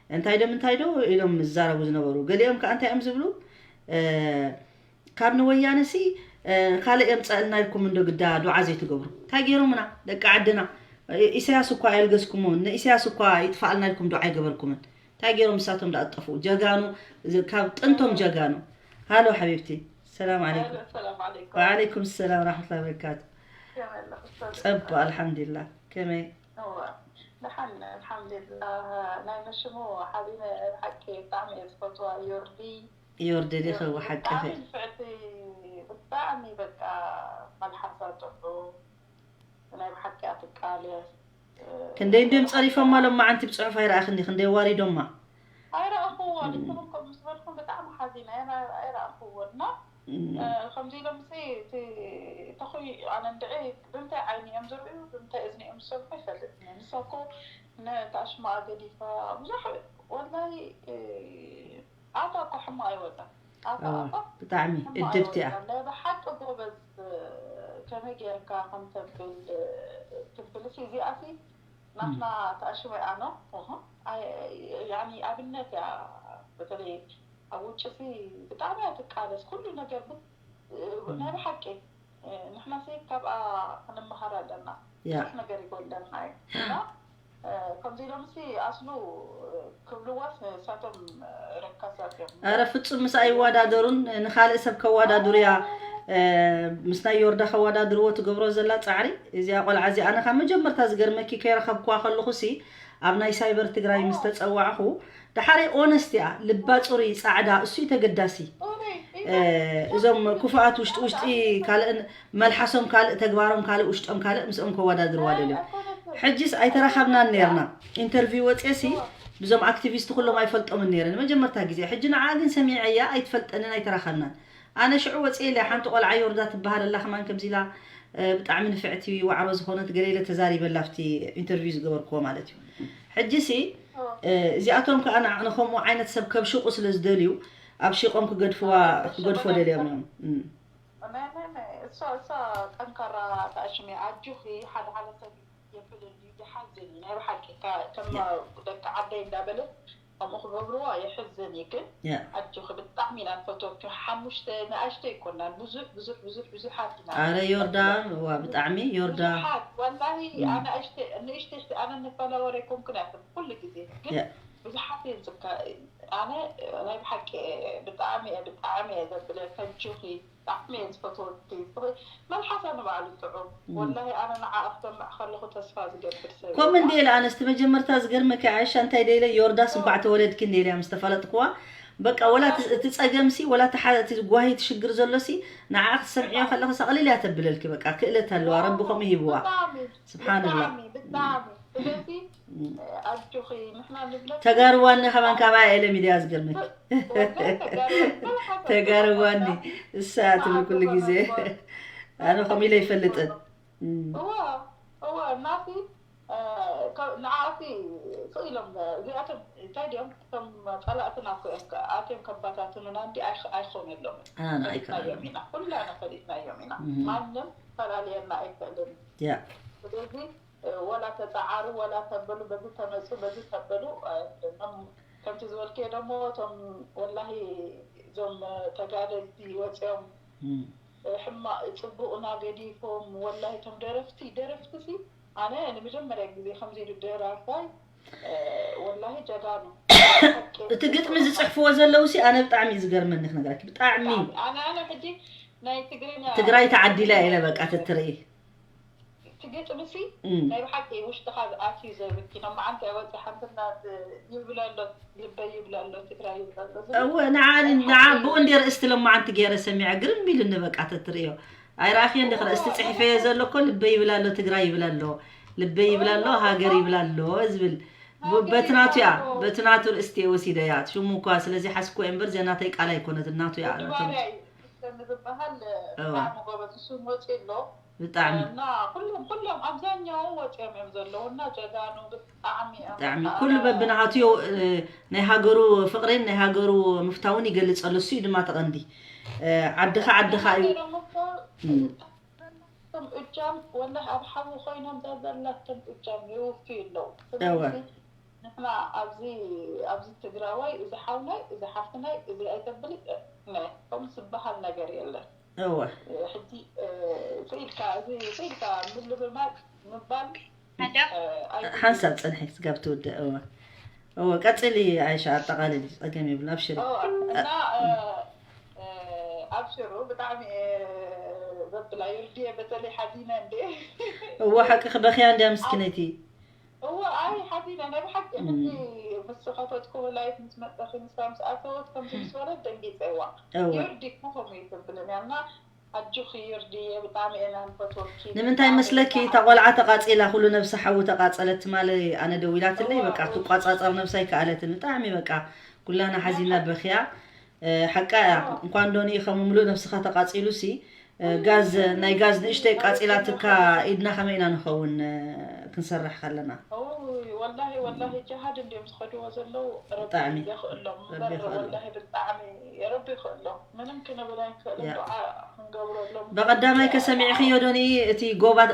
እንታይ ዶ ምንታይ ዶ ኢሎም ዝዛረቡ ዝነበሩ ገሊኦም ከዓ እንታይ እዮም ዝብሉ ካብ ንወያነ ሲ ካልእ የምፀእልና ኢልኩም እንዶ ግዳ ዱዓ ዘይትገብሩ እንታይ ገይሮምና ደቂ ዓድና ኢሳያስ እኳ ኣየልገስኩሞን ንኢሳያስ እኳ ይጥፋኣልና ኢልኩም ዱዓ ኣይገበርኩምን እንታይ ገይሮም ንሳቶም ደኣ ዝጠፍኡ ጀጋኑ ካብ ጥንቶም ጀጋኑ ሃሎ ሓቢብቲ ሰላም ዓለይኩም ወዓለይኩም ሰላም ራሕመቱላ በረካቱ ፀቡ ኣልሓምዱሊላ ከመይ ደሓን ኣልሓምዱሊላ ናይ መሽሙ ሓቢነ ብሓቂ ብጣዕሚ እየ ዝፈትዋ ዮርዲ ዮርዲ ዲኺ ብሓቂ ብጣዕሚ ንፍዕቲ ብጣዕሚ በቃ መልሓሳ ጥዑ ናይ ብሓቂ ኣትቃለስ ክንደይ እንድዮም ፀሪፎማ ሎማዓንቲ ብፅሑፍ ኣይረኣኽን ዲኺ ክንደይ ኣዋሪዶማ ኣይረኣኽዎን ንስኹም ከም ምስ በልኩም ብጣዕሚ ሓዚነ ኣይረኣኽዎን እና ከምዚ ኢሎም ሲ እቲ ተኹይ ኣነ እንድዒ ብምንታይ ዓይኒ እዮም ዝርእዩ ብምንታይ እዝኒ እዮም ዝሰምዑ ኣይፈልጥን እየ ንሳ እኮ ነቲ ኣሽማኣ ገዲፋ ብዙሕ ወላይ ኣፋ እኮ ሕማቕ ኣይወፀን ኣፋ ኣፋ ብጣዕሚ እድብቲ እያ ናይ ብሓቂ ጎበዝ ከመይ ጌርካ ከም ተብል ትብልሲ እዚኣሲ ናትና ተኣሽመ ኣኖ ያኒ ኣብነት እያ። በተለይ ኣብ ውጭ ሲ ብጣዕሚ እያ ትቃለስ ኩሉ ነገር። ናይ ብሓቂ ንሕና ሲ ካብኣ ክንመሃር ኣለና። ብዙሕ ነገር ይጎለና እዩ እና ከምዚ ኢሎም ሲ ኣስሉ ክብልዋስ ንሳቶም ረካሳት እዮም። ኣረ ፍጹም ምስ ኣይወዳደሩን ንኻልእ ሰብ ከወዳድሩ እያ ምስ ናይ ዮርዳ ከወዳድርዎ ትገብሮ ዘላ ጻዕሪ። እዚኣ ቆልዓ እዚኣ ኣነ ካብ መጀመርታ ዝገርመኪ ከይረኸብኩዋ ከለኹ ሲ ኣብ ናይ ሳይበር ትግራይ ምስ ተጸዋዕኹ ደሓረይ ኦነስት እያ ልባ ጽሩይ ጻዕዳ እሱ እዩ ተገዳሲ። እዞም ክፉኣት ውሽጢ ውሽጢ ካልእ መልሓሶም ካልእ ተግባሮም ካልእ ውሽጦም ካልእ ምስኦም ከወዳድርዋ ደልዮም። ሕጂስ ኣይተራኸብናን ነርና። ኢንተርቪው ወፅየ ሲ ብዞም ኣክቲቪስት ኩሎም ኣይፈልጦምን ነይረ ንመጀመርታ ግዜ። ሕጂ ንዓ ግን ሰሚዐያ ኣይትፈልጠንን ኣይተራኸብናን። ኣነ ሽዑ ወፅየ ኢለ ሓንቲ ቆልዓ ዮርዳ ትበሃል ኣላ ከማን ከምዚ ኢላ ብጣዕሚ ንፍዕቲ ዋዕሮ ዝኾነት ገለ ኢለ ተዛሪበላ ኣብቲ ኢንተርቪው ዝገበርክዎ ማለት እዩ። ሕጂ ሲ እዚኣቶም ከዓ ንዓቕኒ ከምኡ ዓይነት ሰብ ከብሽቑ ስለ ዝደልዩ ኣብ ሽቖም ክገድፍዋ ክገድፎ ደልዮም እዮም። እሳ ጠንካራ ተኣሽም ኣጆኺ ሓደ ሓደ ሰብ የብል እንድዩ ይሓዝን እዩ ናይ ብሓቂ ከም ደቂ ዓደይ እንዳበለ ከምኡ ክገብርዋ የሕዝን እዩ ግን ኣጆኺ ብጣዕሚ ኢና ንፈትወኪ ሓሙሽተ ንኣሽተይ ይኮናን ብዙሕ ብዙሕ ብዙሕ ብዙሓት ኢና ኣረ ዮርዳ ዋ ብጣዕሚ ዮርዳ ብዙሓት ወላሂ ኣናእሽተ ንእሽተይ ኣነ ንፈላወር ኣይኮንኩን እያ ኩሉ ግዜ ግን ብዙሓት እየን ዝካ ኣነ ናይ ብሓቂ ብጣዕሚ እየ ብጣዕሚ እየ ዘብለ ከጆኺ ብጣዕሚ እየ ዝፈትወኪ እስኺ መልሓሳ ንባዕሉ ጥዑም ወላሂ ኣነ ንዓኣ ክሰምዕ ከለኹ ተስፋ ዝገብር ሰብ እየ። ከምኡ እንደ ኢለ ኣነስቲ መጀመርታ ዝገርመኪ ዓይሻ እንታይ ደኢለ ዮርዳስ እንኳዕ ተወለድኪ እንደ ኢለ ምስ ተፋለጥክዋ በቃ ወላ እቲ ጸገምሲ ወላ እቲ ጓሂ እቲ ሽግር ዘሎሲ ንዓኣ ክትሰምዕዮ ከለኺ ሰቕልል እያ ተብለልኪ በቃ ክእለት ኣለዋ ረቢ ከምኡ ሂብዋ። ስብሓንላ ተጋርዋኒ ከማን ካባያ ኤለ ሚድያ ዝገርመኪ ተጋርዋኒ እሳ ትብል ኩሉ ግዜ ኣነ ከም ኢለ ይፈልጥን እዋ እዋ እናቲ ንዓኣቲ ስቕ ኢሎም እዚኣቶም እንታይ ድኦም ከም ፀላእትና እኮ እዮም ኣትዮም ከባታትኑና እንዲ ኣይኾነሎም ፈሊጥናዮም ኢና ኩላና ፈሊጥናዮም ኢና ማንም ፈላልየና ኣይክእልን ስለዚ ወላ ተፀዓሩ ወላ ተበሉ በዚ ተመፁ በዚ ተበሉ ከምቲ ዝበልክዮ ደሞ እቶም ወላሂ እዞም ተጋደልቲ ወፂኦም ሕማቅ ፅቡቅና ገዲፎም ወላሂ እቶም ደረፍቲ ደረፍቲ ሲ ኣነ ንመጀመርያ ግዜ ከምዚ ኢሉ ደራፋይ ወላሂ ጀጋኑ እቲ ግጥሚ ዝፅሕፍዎ ዘለዉ ሲ ኣነ ብጣዕሚ እዩ ዝገርመኒ ክነግረኪ ብጣዕሚ ኣነ ኣነ ሕጂ ናይ ትግርኛ ትግራይ ተዓዲላ ኢለ በቃ ትትርኢ ትግጥምሲ ናይ ብሓቂ ውሽጥኻ ዝኣትዩ ዘብኪ ሎማዓንቲ ወፂ ሓንቲ እናት ይብለ ኣሎ ልበይ ይብለ ኣሎ ትግራይ ይብለ ኣሎ ዝብል እወ ንዓ ንዓ ብኡ እንደ ርእስቲ ሎማዓንቲ ገይረ ሰሚዐ ግርም ኢሉኒ በቃ ተትርእዮ ኣይረኣኽዮ እንዲኺ ርእስቲ ፅሒፈዮ ዘሎ እኮ ልበይ ይብል ኣሎ ትግራይ ይብል ኣሎ ልበይ ይብል ኣሎ ሃገር ይብል ኣሎ ዝብል በቲ ናቱ እያ በቲ ናቱ ርእስቲ እየ ወሲደያ ሽሙ እኳ ስለዚ ሓስኮ እየ እምበር እዚኣ ናተይ ቃል ኣይኮነትን ናቱ እያ ንበሃል ብጣዕሚ ጎበዝ እሱ ወፂ ኣሎ ብጣዕሚ እና ኩሎም ኩሎም ኣብዛኛው ወፂኦም እዮም ዘለዉ እና ጀጋኑ ብጣዕሚ እዮም ብጣዕሚ በቃ ኩሉ በብናሃቱ ናይ ሃገሩ ፍቅሬን ናይ ሃገሩ ምፍታውን ይገልፅ ኣሎ እሱ እዩ ድማ ተቐንዲ ዓድኻ ዓድኻ እዩ እቶም እጃም ወላሂ ኣብ ሓዊ ኮይኖም ዘዘላቶም እጃም የውፍዩ ኣለዉ ስለዚ ንሕና ኣብዚ ኣብዚ ትግራዋይ እዚ ሓውናይ እዚ ሓፍትናይ እዚ ኣይተብል ከምኡ ዝበሃል ነገር የለን እወ ሕጂ ስኢልካ እዚ ስኢልካ ምልብማል ምባል ሓንሳብ ፅንሒ ስጋብ ትውድእ እወ እወ ቀፅሊ ዓይሻ ኣጠቃልሊ ፀገም የብሉ ኣብሽሪ እና ኣብሽሩ ብጣዕሚ ዘብላ ዮርድየ በተለይ ሓዚነ እንደ እወ ሓቂ ክበኽያ እንድያ ምስኪነይቲ እወ ኣይ ሓዚነ ናይ ብሓቂ ሕጂ ምስ ከፈትኩ ላይፍ ምስ መፀኺ ንሳ ምስ ኣተወት ከምዚ ምስ በለት ደንጊፀ እዋ ዮርዲ እኮ ከምኡ ይትብልን እያ እና ኣጆኺ ዮርድየ ብጣዕሚ ኢና ንፈትወኪ ንምንታይ መስለኪ እታ ቆልዓ ተቃፂላ ኩሉ ነብሲ ሓዊ ተቃፀለት ትማሊ ኣነ ደዊላትለይ በቃ ትቋፃፀር ነብሳ ኣይከኣለትን ብጣዕሚ በቃ ኩላና ሓዚና በኽያ ሓቃ እያ እንኳን ዶ ንኢኸም ምሉእ ነብስኻ ተቃፂሉ ሲ ጋዝ፣ ናይ ጋዝ ንእሽተይ ቃጺላትካ ኢድና ከመይ ኢና ንኸውን ክንሰርሕ ከለና? ወላሂ ወላሂ ጅሃድ እንዲዮም ዝኸድዎ ዘለዉ። ረቢ የኽእሎም እምበር ወላሂ ብጣዕሚ ረቢ ይኽእሎም። ምንም ክንብል ኣይንክእልን። ዱዓ ክንገብረሎም። በቐዳማይ ከሰሚዕኽዮ ዶኒ? እቲ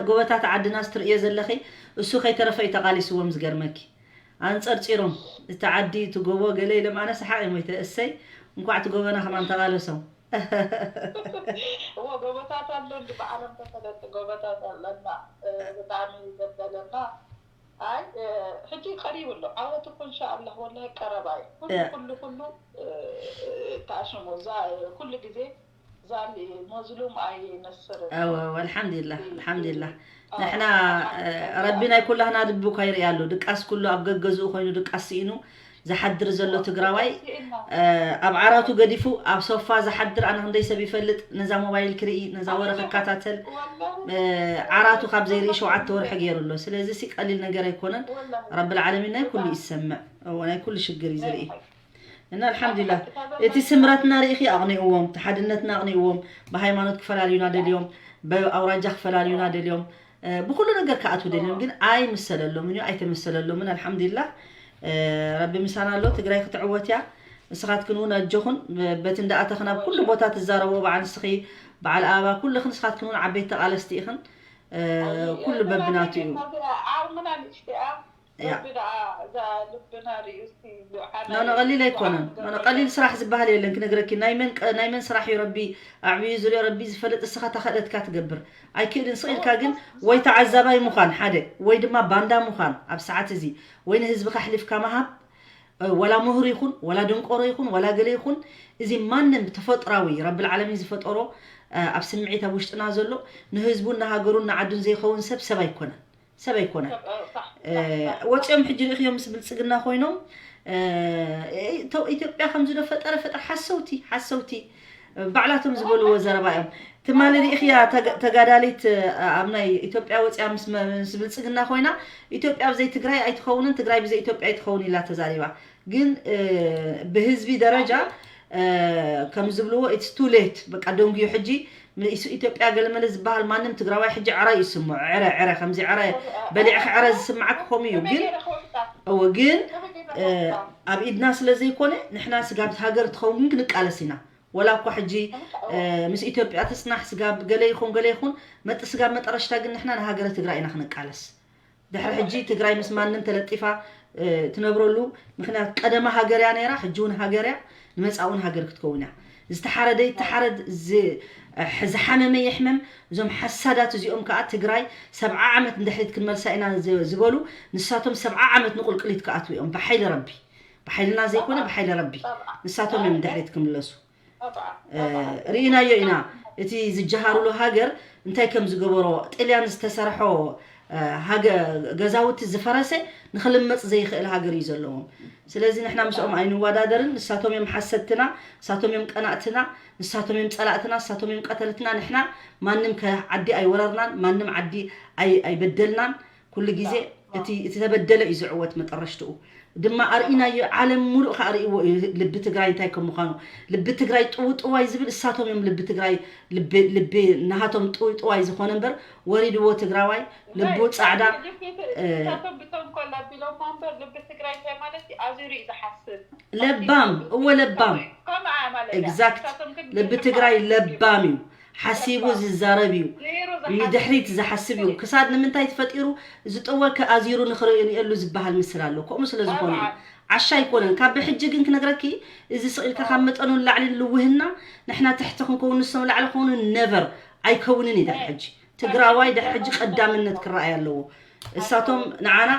ጎቦታት ዓድና ስትርእዮ ዘለኺ እሱ ከይተረፈ እዩ ተቓሊስዎም። ዝገርመኪ ኣንጸርጺሮም እቲ ዓዲ እቲ ጎቦ ገለ ኢሎም ኣነ ሰሓቕ እዮም ወይተ እሰይ እንኳዕ እቲ ጎቦና ከማን ተቓለሶም። እዎ ጎቦታት ኣሎ እንዲ ብዓለም ተፈለጢ ጎቦታት ኣለና። ብጣዕሚ ዘበለና። ኣይ ሕጂ ቀሪቡ ኣሎ ዓወት እኮ እንሻኣላህ ወላሂ ቀረባ እዩ። ኩሉ ኩሉ ኩሉ ተኣሽሙ ኩሉ ግዜ ዛል መዝሉም ኣይነስርን። ኣዎ ኣልሓምዱሊላህ ኣልሓምዱሊላህ። ንሕና ረቢ ናይ ኩላህና ልቢ እኳ ይርኢ ኣሎ። ድቃስ ኩሉ ኣብ ገገዝኡ ኮይኑ ድቃስ ስኢኑ ዝሓድር ዘሎ ትግራዋይ ኣብ ዓራቱ ገዲፉ ኣብ ሶፋ ዝሓድር ኣነ ክንደይ ሰብ ይፈልጥ። ነዛ ሞባይል ክርኢ ነዛ ወረ ክከታተል ዓራቱ ካብ ዘይርኢ ሸውዓተ ወርሒ ገይሩ ኣሎ። ስለዚ ሲ ቀሊል ነገር ኣይኮነን። ረብል ዓለሚን ናይ ኩሉ ይሰምዕ፣ ናይ ኩሉ ሽግር እዩ ዝርኢ። እና ኣልሓምዱሊላህ እቲ ስምረትና ርኢኺ ኣቕኒእዎም፣ እቲ ሓድነትና ኣቕኒእዎም። ብሃይማኖት ክፈላልዩና ደልዮም፣ ብኣውራጃ ክፈላልዩና ደልዮም፣ ብኩሉ ነገር ክኣትዉ ደልዮም፣ ግን ኣይምሰለሎምን እዩ፣ ኣይተመሰለሎምን። ኣልሓምዱሊላህ ረቢ ምሳና ኣሎ። ትግራይ ክትዕወት እያ። ንስኻትክን እውን ኣጆኹን። በቲ እንዳኣተኽን ኣብ ኩሉ ቦታ ትዛረብኦ በዓል ንስኺ በዓል ኣበባ ኩልኽን ንስኻትክን እውን ዓበይቲ ተቓለስቲ ኢኽን። ኩሉ በብናቱ እዩ። ዓቕምና ንእሽተይ እያ። ያ ረቢ ደኣ እዛ ልብና ርእዩ እስቲ ዱዓ ኖ ኖ ቀሊል ኣይኮነን። ኖ ኖ ቀሊል ስራሕ ዝበሃል የለን። ክነግረኪ ናይ መን ቀ- ናይ መን ስራሕ እዩ ረቢ ኣዕብዩ ዝሪኦ ረቢ ዝፈልጥ። እስኻ ታኸእለትካ ትገብር ኣይክእልን። ስቕ ኢልካ ግን ወይ ተዓዛባይ ምዃን ሓደ ወይ ድማ ባንዳ ምዃን ኣብ ሰዓት እዚ ወይ ንህዝቢ ከሕሊፍካ ምሃብ እ፣ ወላ ምሁር ይኹን ወላ ደንቆሮ ይኹን ወላ ገለ ይኹን እዚ ማንም ተፈጥራዊ ረብል ዓለሚን ዝፈጠሮ እ፣ ኣብ ስምዒት ኣብ ውሽጥና ዘሎ ንህዝቡን ንሃገሩን ንዓዱን ዘይኸውን ሰብ ሰብ ኣይኮነን። ሰብ ኣይኮነን። ወፂኦም ሕጂ ርኢኽዮም ምስ ብልፅግና ኮይኖም ኢትዮጵያ ከም ዝዶ ፈጠረ ፈጠር ሓሰውቲ ሓሰውቲ ባዕላቶም ዝበልዎ ዘረባ እዮም። ትማሊ ርኢኽያ ተጋዳሊት ኣብ ናይ ኢትዮጵያ ወፂያ ምስ ብልፅግና ኮይና ኢትዮጵያ ብዘይ ትግራይ ኣይትኸውንን ትግራይ ብዘይ ኢትዮጵያ ኣይትኸውን ኢላ ተዛሪባ። ግን ብህዝቢ ደረጃ ከም ዝብልዎ it's too late በቃ ደንጉዩ ሕጂ ኢትዮጵያ ገለመለ ዝበሃል ማንም ትግራዋይ ሕጂ ዕረ ይስምዖ። ዕረ ዕረ ከምዚ ዕረ በሊዕኺ ዕረ ዝስምዓኪ ከምኡ እዩ። ግን እወ ግን ኣብ ኢድና ስለ ዘይኮነ ንሕና ስጋብ ሃገር ትኸውን ግን ክንቃለስ ኢና። ወላ እኳ ሕጂ ምስ ኢትዮጵያ ትፅናሕ ስጋብ ገለ ይኹን ገለ ይኹን መጥ ስጋብ መጠረሽታ ግን ንሕና ንሃገረ ትግራይ ኢና ክንቃለስ። ድሕሪ ሕጂ ትግራይ ምስ ማንም ተለጢፋ ትነብረሉ ምክንያት ቀደማ ሃገር እያ ነይራ፣ ሕጂ እውን ሃገር እያ፣ ንመፃእ እውን ሃገር ክትከውን እያ። ዝተሓረደ ይተሓረድ፣ ዝሓመመ ይሕመም። እዞም ሓሳዳት እዚኦም ከዓ ትግራይ ሰብዓ ዓመት ንድሕሪት ክንመልሳ ኢና ዝበሉ ንሳቶም ሰብዓ ዓመት ንቁልቅሊት ክኣትዉ እዮም ብሓይሊ ረቢ። ብሓይልና ዘይኮነ ብሓይሊ ረቢ ንሳቶም እዮም ንድሕሪት ክምለሱ። ርኢናዮ ኢና እቲ ዝጀሃርሉ ሃገር እንታይ ከም ዝገበሮ። ጥልያን ዝተሰርሖ ገዛውቲ ዝፈረሰ ንክልመፅ ዘይኽእል ሃገር እዩ ዘለዎም። ስለዚ ንሕና ምስኦም ኣይንወዳደርን። ንሳቶም እዮም ሓሰድትና፣ ንሳቶም እዮም ቀናእትና፣ ንሳቶም እዮም ፀላእትና፣ ንሳቶም እዮም ቀተልትና። ንሕና ማንም ዓዲ ኣይወረርናን፣ ማንም ዓዲ ኣይበደልናን። ኩሉ ግዜ እቲ ዝተበደለ እዩ ዝዕወት መጠረሽትኡ ድማ ኣርኢናዮ። ዓለም ሙሉእ ከዓ ርእይዎ እዩ ልቢ ትግራይ እንታይ ከም ምዃኑ። ልቢ ትግራይ ጥውጥዋይ ዝብል እሳቶም እዮም ልቢ ትግራይ ልቢ ናሃቶም ጥውጥዋይ ዝኾነ እምበር ወሪድዎ ትግራዋይ ልቡ ፃዕዳ ለባም እወ ለባም exact ልቢ ትግራይ ለባም እዩ። ሓሲቡ ዝዛረብ እዩ። ንድሕሪት ዝሓስብ እዩ። ክሳድ ንምንታይ ተፈጢሩ ዝጠወከ ኣዚሩ ንክርእየሉ ዝበሃል ምስል ኣሎ። ከምኡ ስለ ዝኾነ እዩ። ዓሻ ኣይኮነን። ካብ ብሕጂ ግን ክነግረኪ እዚ ስቕ ኢልካ ካብ መጠኑ ንላዕሊ ልውህና ንሕና ትሕቲ ክንከውን ንሶም ላዕሊ ክኾኑ never ኣይከውንን እዩ። ድሕሪ ሕጂ ትግራዋይ ድሕሪ ሕጂ ቀዳምነት ክረኣይ ኣለዎ። እሳቶም ንዓና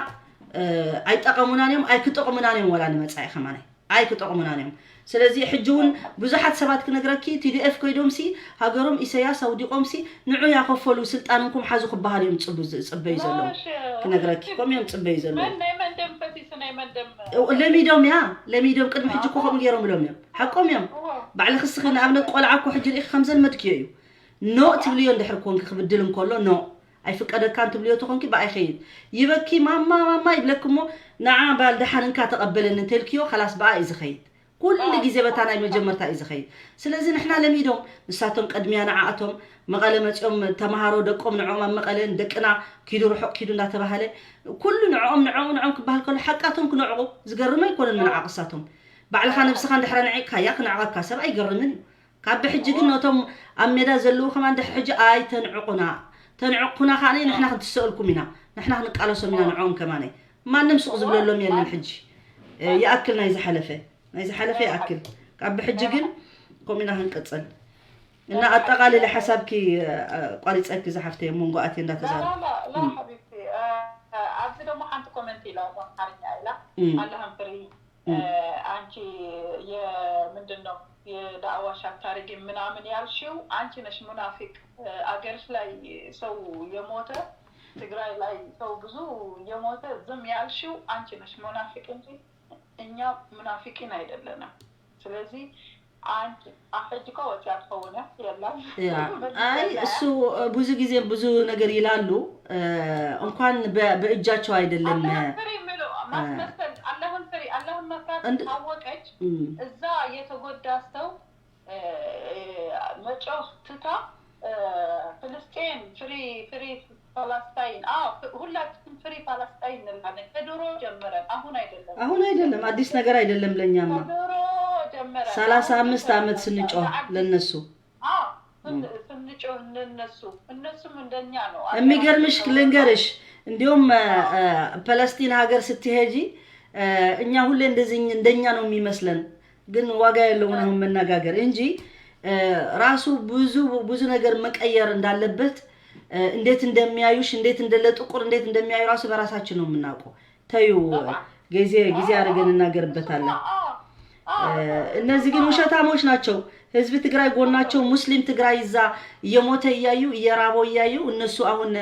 ኣይጠቐሙናን እዮም ኣይክጠቕሙናን እዮም ወላ ንመፃኢ ከማናይ ኣይክጠቕሙናን እዮም። ስለዚ ሕጂ እውን ብዙሓት ሰባት ክነግረኪ TDF ከይዶምሲ ሃገሮም ኢሰያስ ኣውዲቖምሲ ንዑ ያኸፈሉ ስልጣንኩም ሓዙ ክበሃሉ እዮም ዝፅበዩ ዘለዉ። ክነግረኪ ከምኡ እዮም ዝፅበዩ ዘለዉ። ለሚዶም እያ ለሚዶም ቅድሚ ሕጂ እኮ ከምኡ ገይሮምሎም እዮም። ሓቆም እዮም። ባዕልኺ እስኺ ንኣብነት ቆልዓ እኮ ሕጂ ርኢኺ ከም ዘልመድክዮ እዩ። ኖእ ትብልዮ እንድሕር ኮንኪ ክብድል እንከሎ ኖእ ኣይፍቀደካን ትብልዮ ተኾንኪ ብኣይ ኸይድ ይበኪ ማማ ማማ ይብለኪ እሞ ንዓ ባል ደሓን እንካ ተቐበለኒ እንተልክዮ ኸላስ ብኣ እዩ ዝኸይድ። ኩሉ ግዜ በታ ናይ መጀመርታ እዩ ዝኸይድ። ስለዚ ንሕና ለሚዶም፣ ንሳቶም ቀድሚያ ንዓኣቶም መቐለ መፂኦም ተምሃሮ ደቆም ንዕኦም ኣብ መቐለ፣ ደቅና ኪዱ ርሑቕ ኪዱ እንዳተባሃለ ኩሉ ንዕኦም ንዕኦም ንዕኦም ክበሃል ከሎ ሓቃቶም ክነዕቑ ዝገርም ኣይኮነን። ንዓቕሳቶም ባዕልኻ ነብስኻ እንድሕረ ንዒቕካያ ክነዕቐካ ሰብ ኣይገርምን እዩ። ካብ ብሕጂ ግን ነቶም ኣብ ሜዳ ዘለዉ ከማን ድሕሪ ሕጂ ኣይተንዕቑና። ተንዕቑና ከኣ ንሕና ክንትሰእልኩም ኢና። ንሕና ክንቃለሶም ኢና ንዕኦም ከማን። ማንም ሱቕ ዝብለሎም የለን ሕጂ። ይኣክል ናይ ዝሓለፈ። ናይ ዝሓለፈ ይኣክል። ካብ ብሕጂ ግን ከምኡ ኢና ክንቅጽል። እና ኣጠቓሊለ ሓሳብኪ ኣቋሪጸኪ ዝሓፍተይ ኣብ መንጎ ኣትየ እንዳተዛረብኩ። لا حبيبتي ኣብዚ ደግሞ ሓንቲ ኮመንት ኢላ ኣምሓርኛ ኢላ ኣለሃም ፍሪ አንቺ የምንድን ነው የዳዕዋ ሻታሪጊ ምናምን ያልሽው አንቺ ነሽ ሙናፊቅ። አገርሽ ላይ ሰው የሞተ ትግራይ ላይ ሰው ብዙ የሞተ ዝም ያልሽው አንቺ ነሽ ሙናፊቅ እንጂ እኛ ሙናፊቂን አይደለንም። ስለዚህ አንቺ ሕጂ እኮ ወፂኣ ትኸውን እያ የላም ያ አይ እሱ ብዙ ጊዜ ብዙ ነገር ይላሉ። እንኳን በእጃቸው አይደለም ማስመሰል አላህን ፍሪ አላህን መፍራት ታወቀች። እዛ የተጎዳ ሰው መጮህ ትታ ፍልስጤን ፍሪ ፍሪ ፓላስታይን አዎ፣ ሁላችንም ፍሪ ፓላስታይን እንላለን። ከድሮ ጀምረን አሁን አይደለም አሁን አይደለም አዲስ ነገር አይደለም ለኛማ። ከድሮ ጀምረን ሰላሳ አምስት ዓመት ስንጮህ ለነሱ ስንጮህ እነሱ እነሱም እንደኛ ነው። የሚገርምሽ ልንገርሽ፣ እንዲሁም ፓለስቲን ሀገር ስትሄጂ እኛ ሁሌ እንደዚህ እንደኛ ነው የሚመስለን፣ ግን ዋጋ ያለውን አሁን መነጋገር እንጂ ራሱ ብዙ ብዙ ነገር መቀየር እንዳለበት፣ እንዴት እንደሚያዩሽ እንዴት እንደለ ጥቁር እንዴት እንደሚያዩ ራሱ በራሳችን ነው የምናውቀው። ተዩ ጊዜ ጊዜ አድርገን እናገርበታለን። እነዚህ ግን ውሸታሞች ናቸው። ህዝብ ትግራይ ጎናቸው ሙስሊም ትግራይ እዛ እየሞተ እያዩ እየራበው እያዩ እነሱ አሁን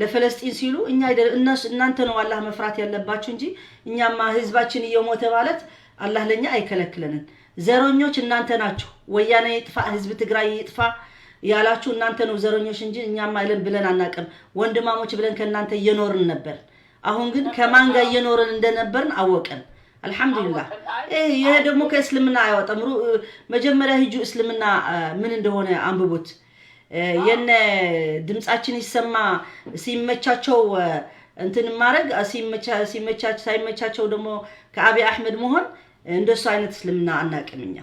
ለፈለስጢን ሲሉ እኛ እነሱ እናንተ ነው አላህ መፍራት ያለባችሁ እንጂ እኛማ ህዝባችን እየሞተ ማለት አላህ ለኛ አይከለክለንም። ዘረኞች እናንተ ናችሁ። ወያኔ ይጥፋ፣ ህዝብ ትግራይ ይጥፋ ያላችሁ እናንተ ነው ዘረኞች እንጂ እኛማ እለን ብለን አናቅም። ወንድማሞች ብለን ከእናንተ እየኖርን ነበር። አሁን ግን ከማን ጋር እየኖርን እንደነበርን አወቅን። አልሐምዱሊላህ። ይሄ ደግሞ ከእስልምና አያወጣም። መጀመሪያ ሂጁ እስልምና ምን እንደሆነ አንብቡት። የነ ድምጻችን ይሰማ ሲመቻቸው እንትን ማድረግ ሲመቻ ሳይመቻቸው ደግሞ ከአብይ አህመድ መሆን እንደሱ አይነት እስልምና አናቅም እኛ።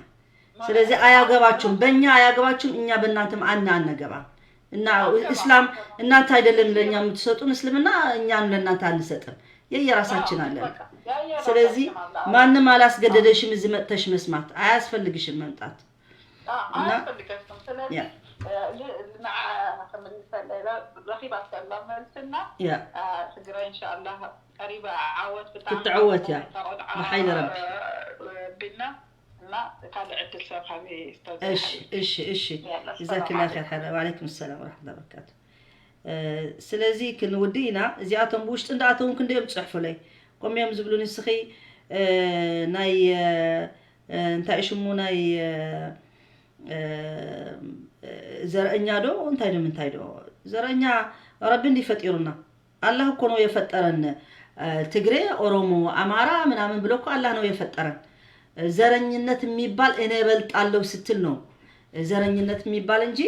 ስለዚህ አያገባችሁም፣ በእኛ አያገባችሁም፣ እኛ በእናንተም አና አናገባም። እና እስላም እናንተ አይደለም ለእኛ የምትሰጡን እስልምና እኛም ለእናንተ አንሰጥም፣ የየራሳችን አለን። ስለዚህ ማንም አላስገደደሽም እዚህ መጥተሽ መስማት አያስፈልግሽም መምጣት። አያስፈልገሽም። ስለዚህ ንዓ ክምልሰላ ረኺባትላ መልስና ትግራይ እንሻላ ቀሪባ ዓወት ብጣዕሚ ክትዕወት እያ ብሓይሊ ረቢ ቢልና እና ካልእ ዕድል ሰብ ሃበ ኡስታዝ። እሺ እሺ እሺ ጀዛክላ ኸይር ሓቢቢ። ወዓለይኩም ሰላም ወራሕመቱላሂ ወበረካቱ። ስለዚ ክንውድእ ኢና። እዚኣቶም ብውሽጢ እንዳኣተው ክንደዮም ትፅሕፉለይ ኮም እዮም ዝብሉ ንስኺ ናይ እንታይ ሽሙ ናይ ዘርእኛ ዶ እንታይ ዶ ምንታይ ዶ ዘርእኛ ረቢ እንዲ ፈጢሩና። አላህ እኮ ነው የፈጠረን። ትግሬ፣ ኦሮሞ፣ አማራ ምናምን ብሎ እኮ አላህ ነው የፈጠረን። ዘረኝነት የሚባል እኔ እበልጣለሁ ስትል ነው ዘረኝነት የሚባል እንጂ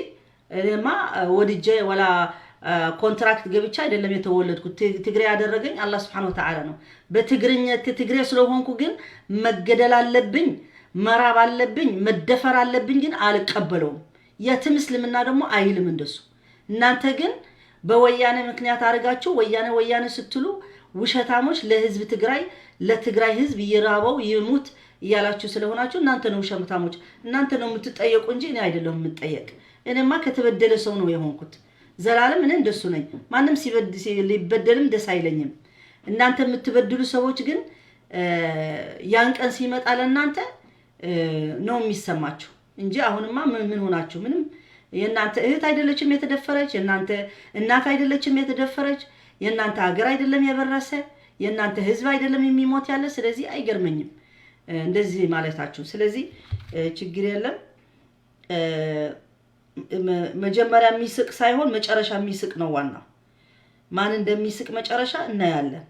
እኔማ ወድጄ ወላ ኮንትራክት ገብቼ አይደለም የተወለድኩት። ትግሬ ያደረገኝ አላህ ስብሐነ ወተዓላ ነው። በትግርኛ ትግሬ ስለሆንኩ ግን መገደል አለብኝ፣ መራብ አለብኝ፣ መደፈር አለብኝ ግን አልቀበለውም። የትም እስልምና ደግሞ አይልም እንደሱ። እናንተ ግን በወያኔ ምክንያት አድርጋችሁ ወያኔ ወያኔ ስትሉ ውሸታሞች፣ ለህዝብ ትግራይ ለትግራይ ህዝብ ይራበው ይሙት እያላችሁ ስለሆናችሁ እናንተ ነው ውሸታሞች። እናንተ ነው የምትጠየቁ እንጂ እኔ አይደለሁም የምጠየቅ። እኔማ ከተበደለ ሰው ነው የሆንኩት። ዘላለም እኔ እንደሱ ነኝ። ማንም ሊበደልም ደስ አይለኝም። እናንተ የምትበድሉ ሰዎች ግን ያን ቀን ሲመጣ ለእናንተ ነው የሚሰማችሁ እንጂ አሁንማ ምን ምን ሆናችሁ? ምንም የእናንተ እህት አይደለችም የተደፈረች፣ የእናንተ እናት አይደለችም የተደፈረች፣ የእናንተ ሀገር አይደለም የበረሰ፣ የእናንተ ህዝብ አይደለም የሚሞት ያለ። ስለዚህ አይገርመኝም እንደዚህ ማለታችሁ። ስለዚህ ችግር የለም። መጀመሪያ የሚስቅ ሳይሆን መጨረሻ የሚስቅ ነው ዋናው። ማን እንደሚስቅ መጨረሻ እናያለን።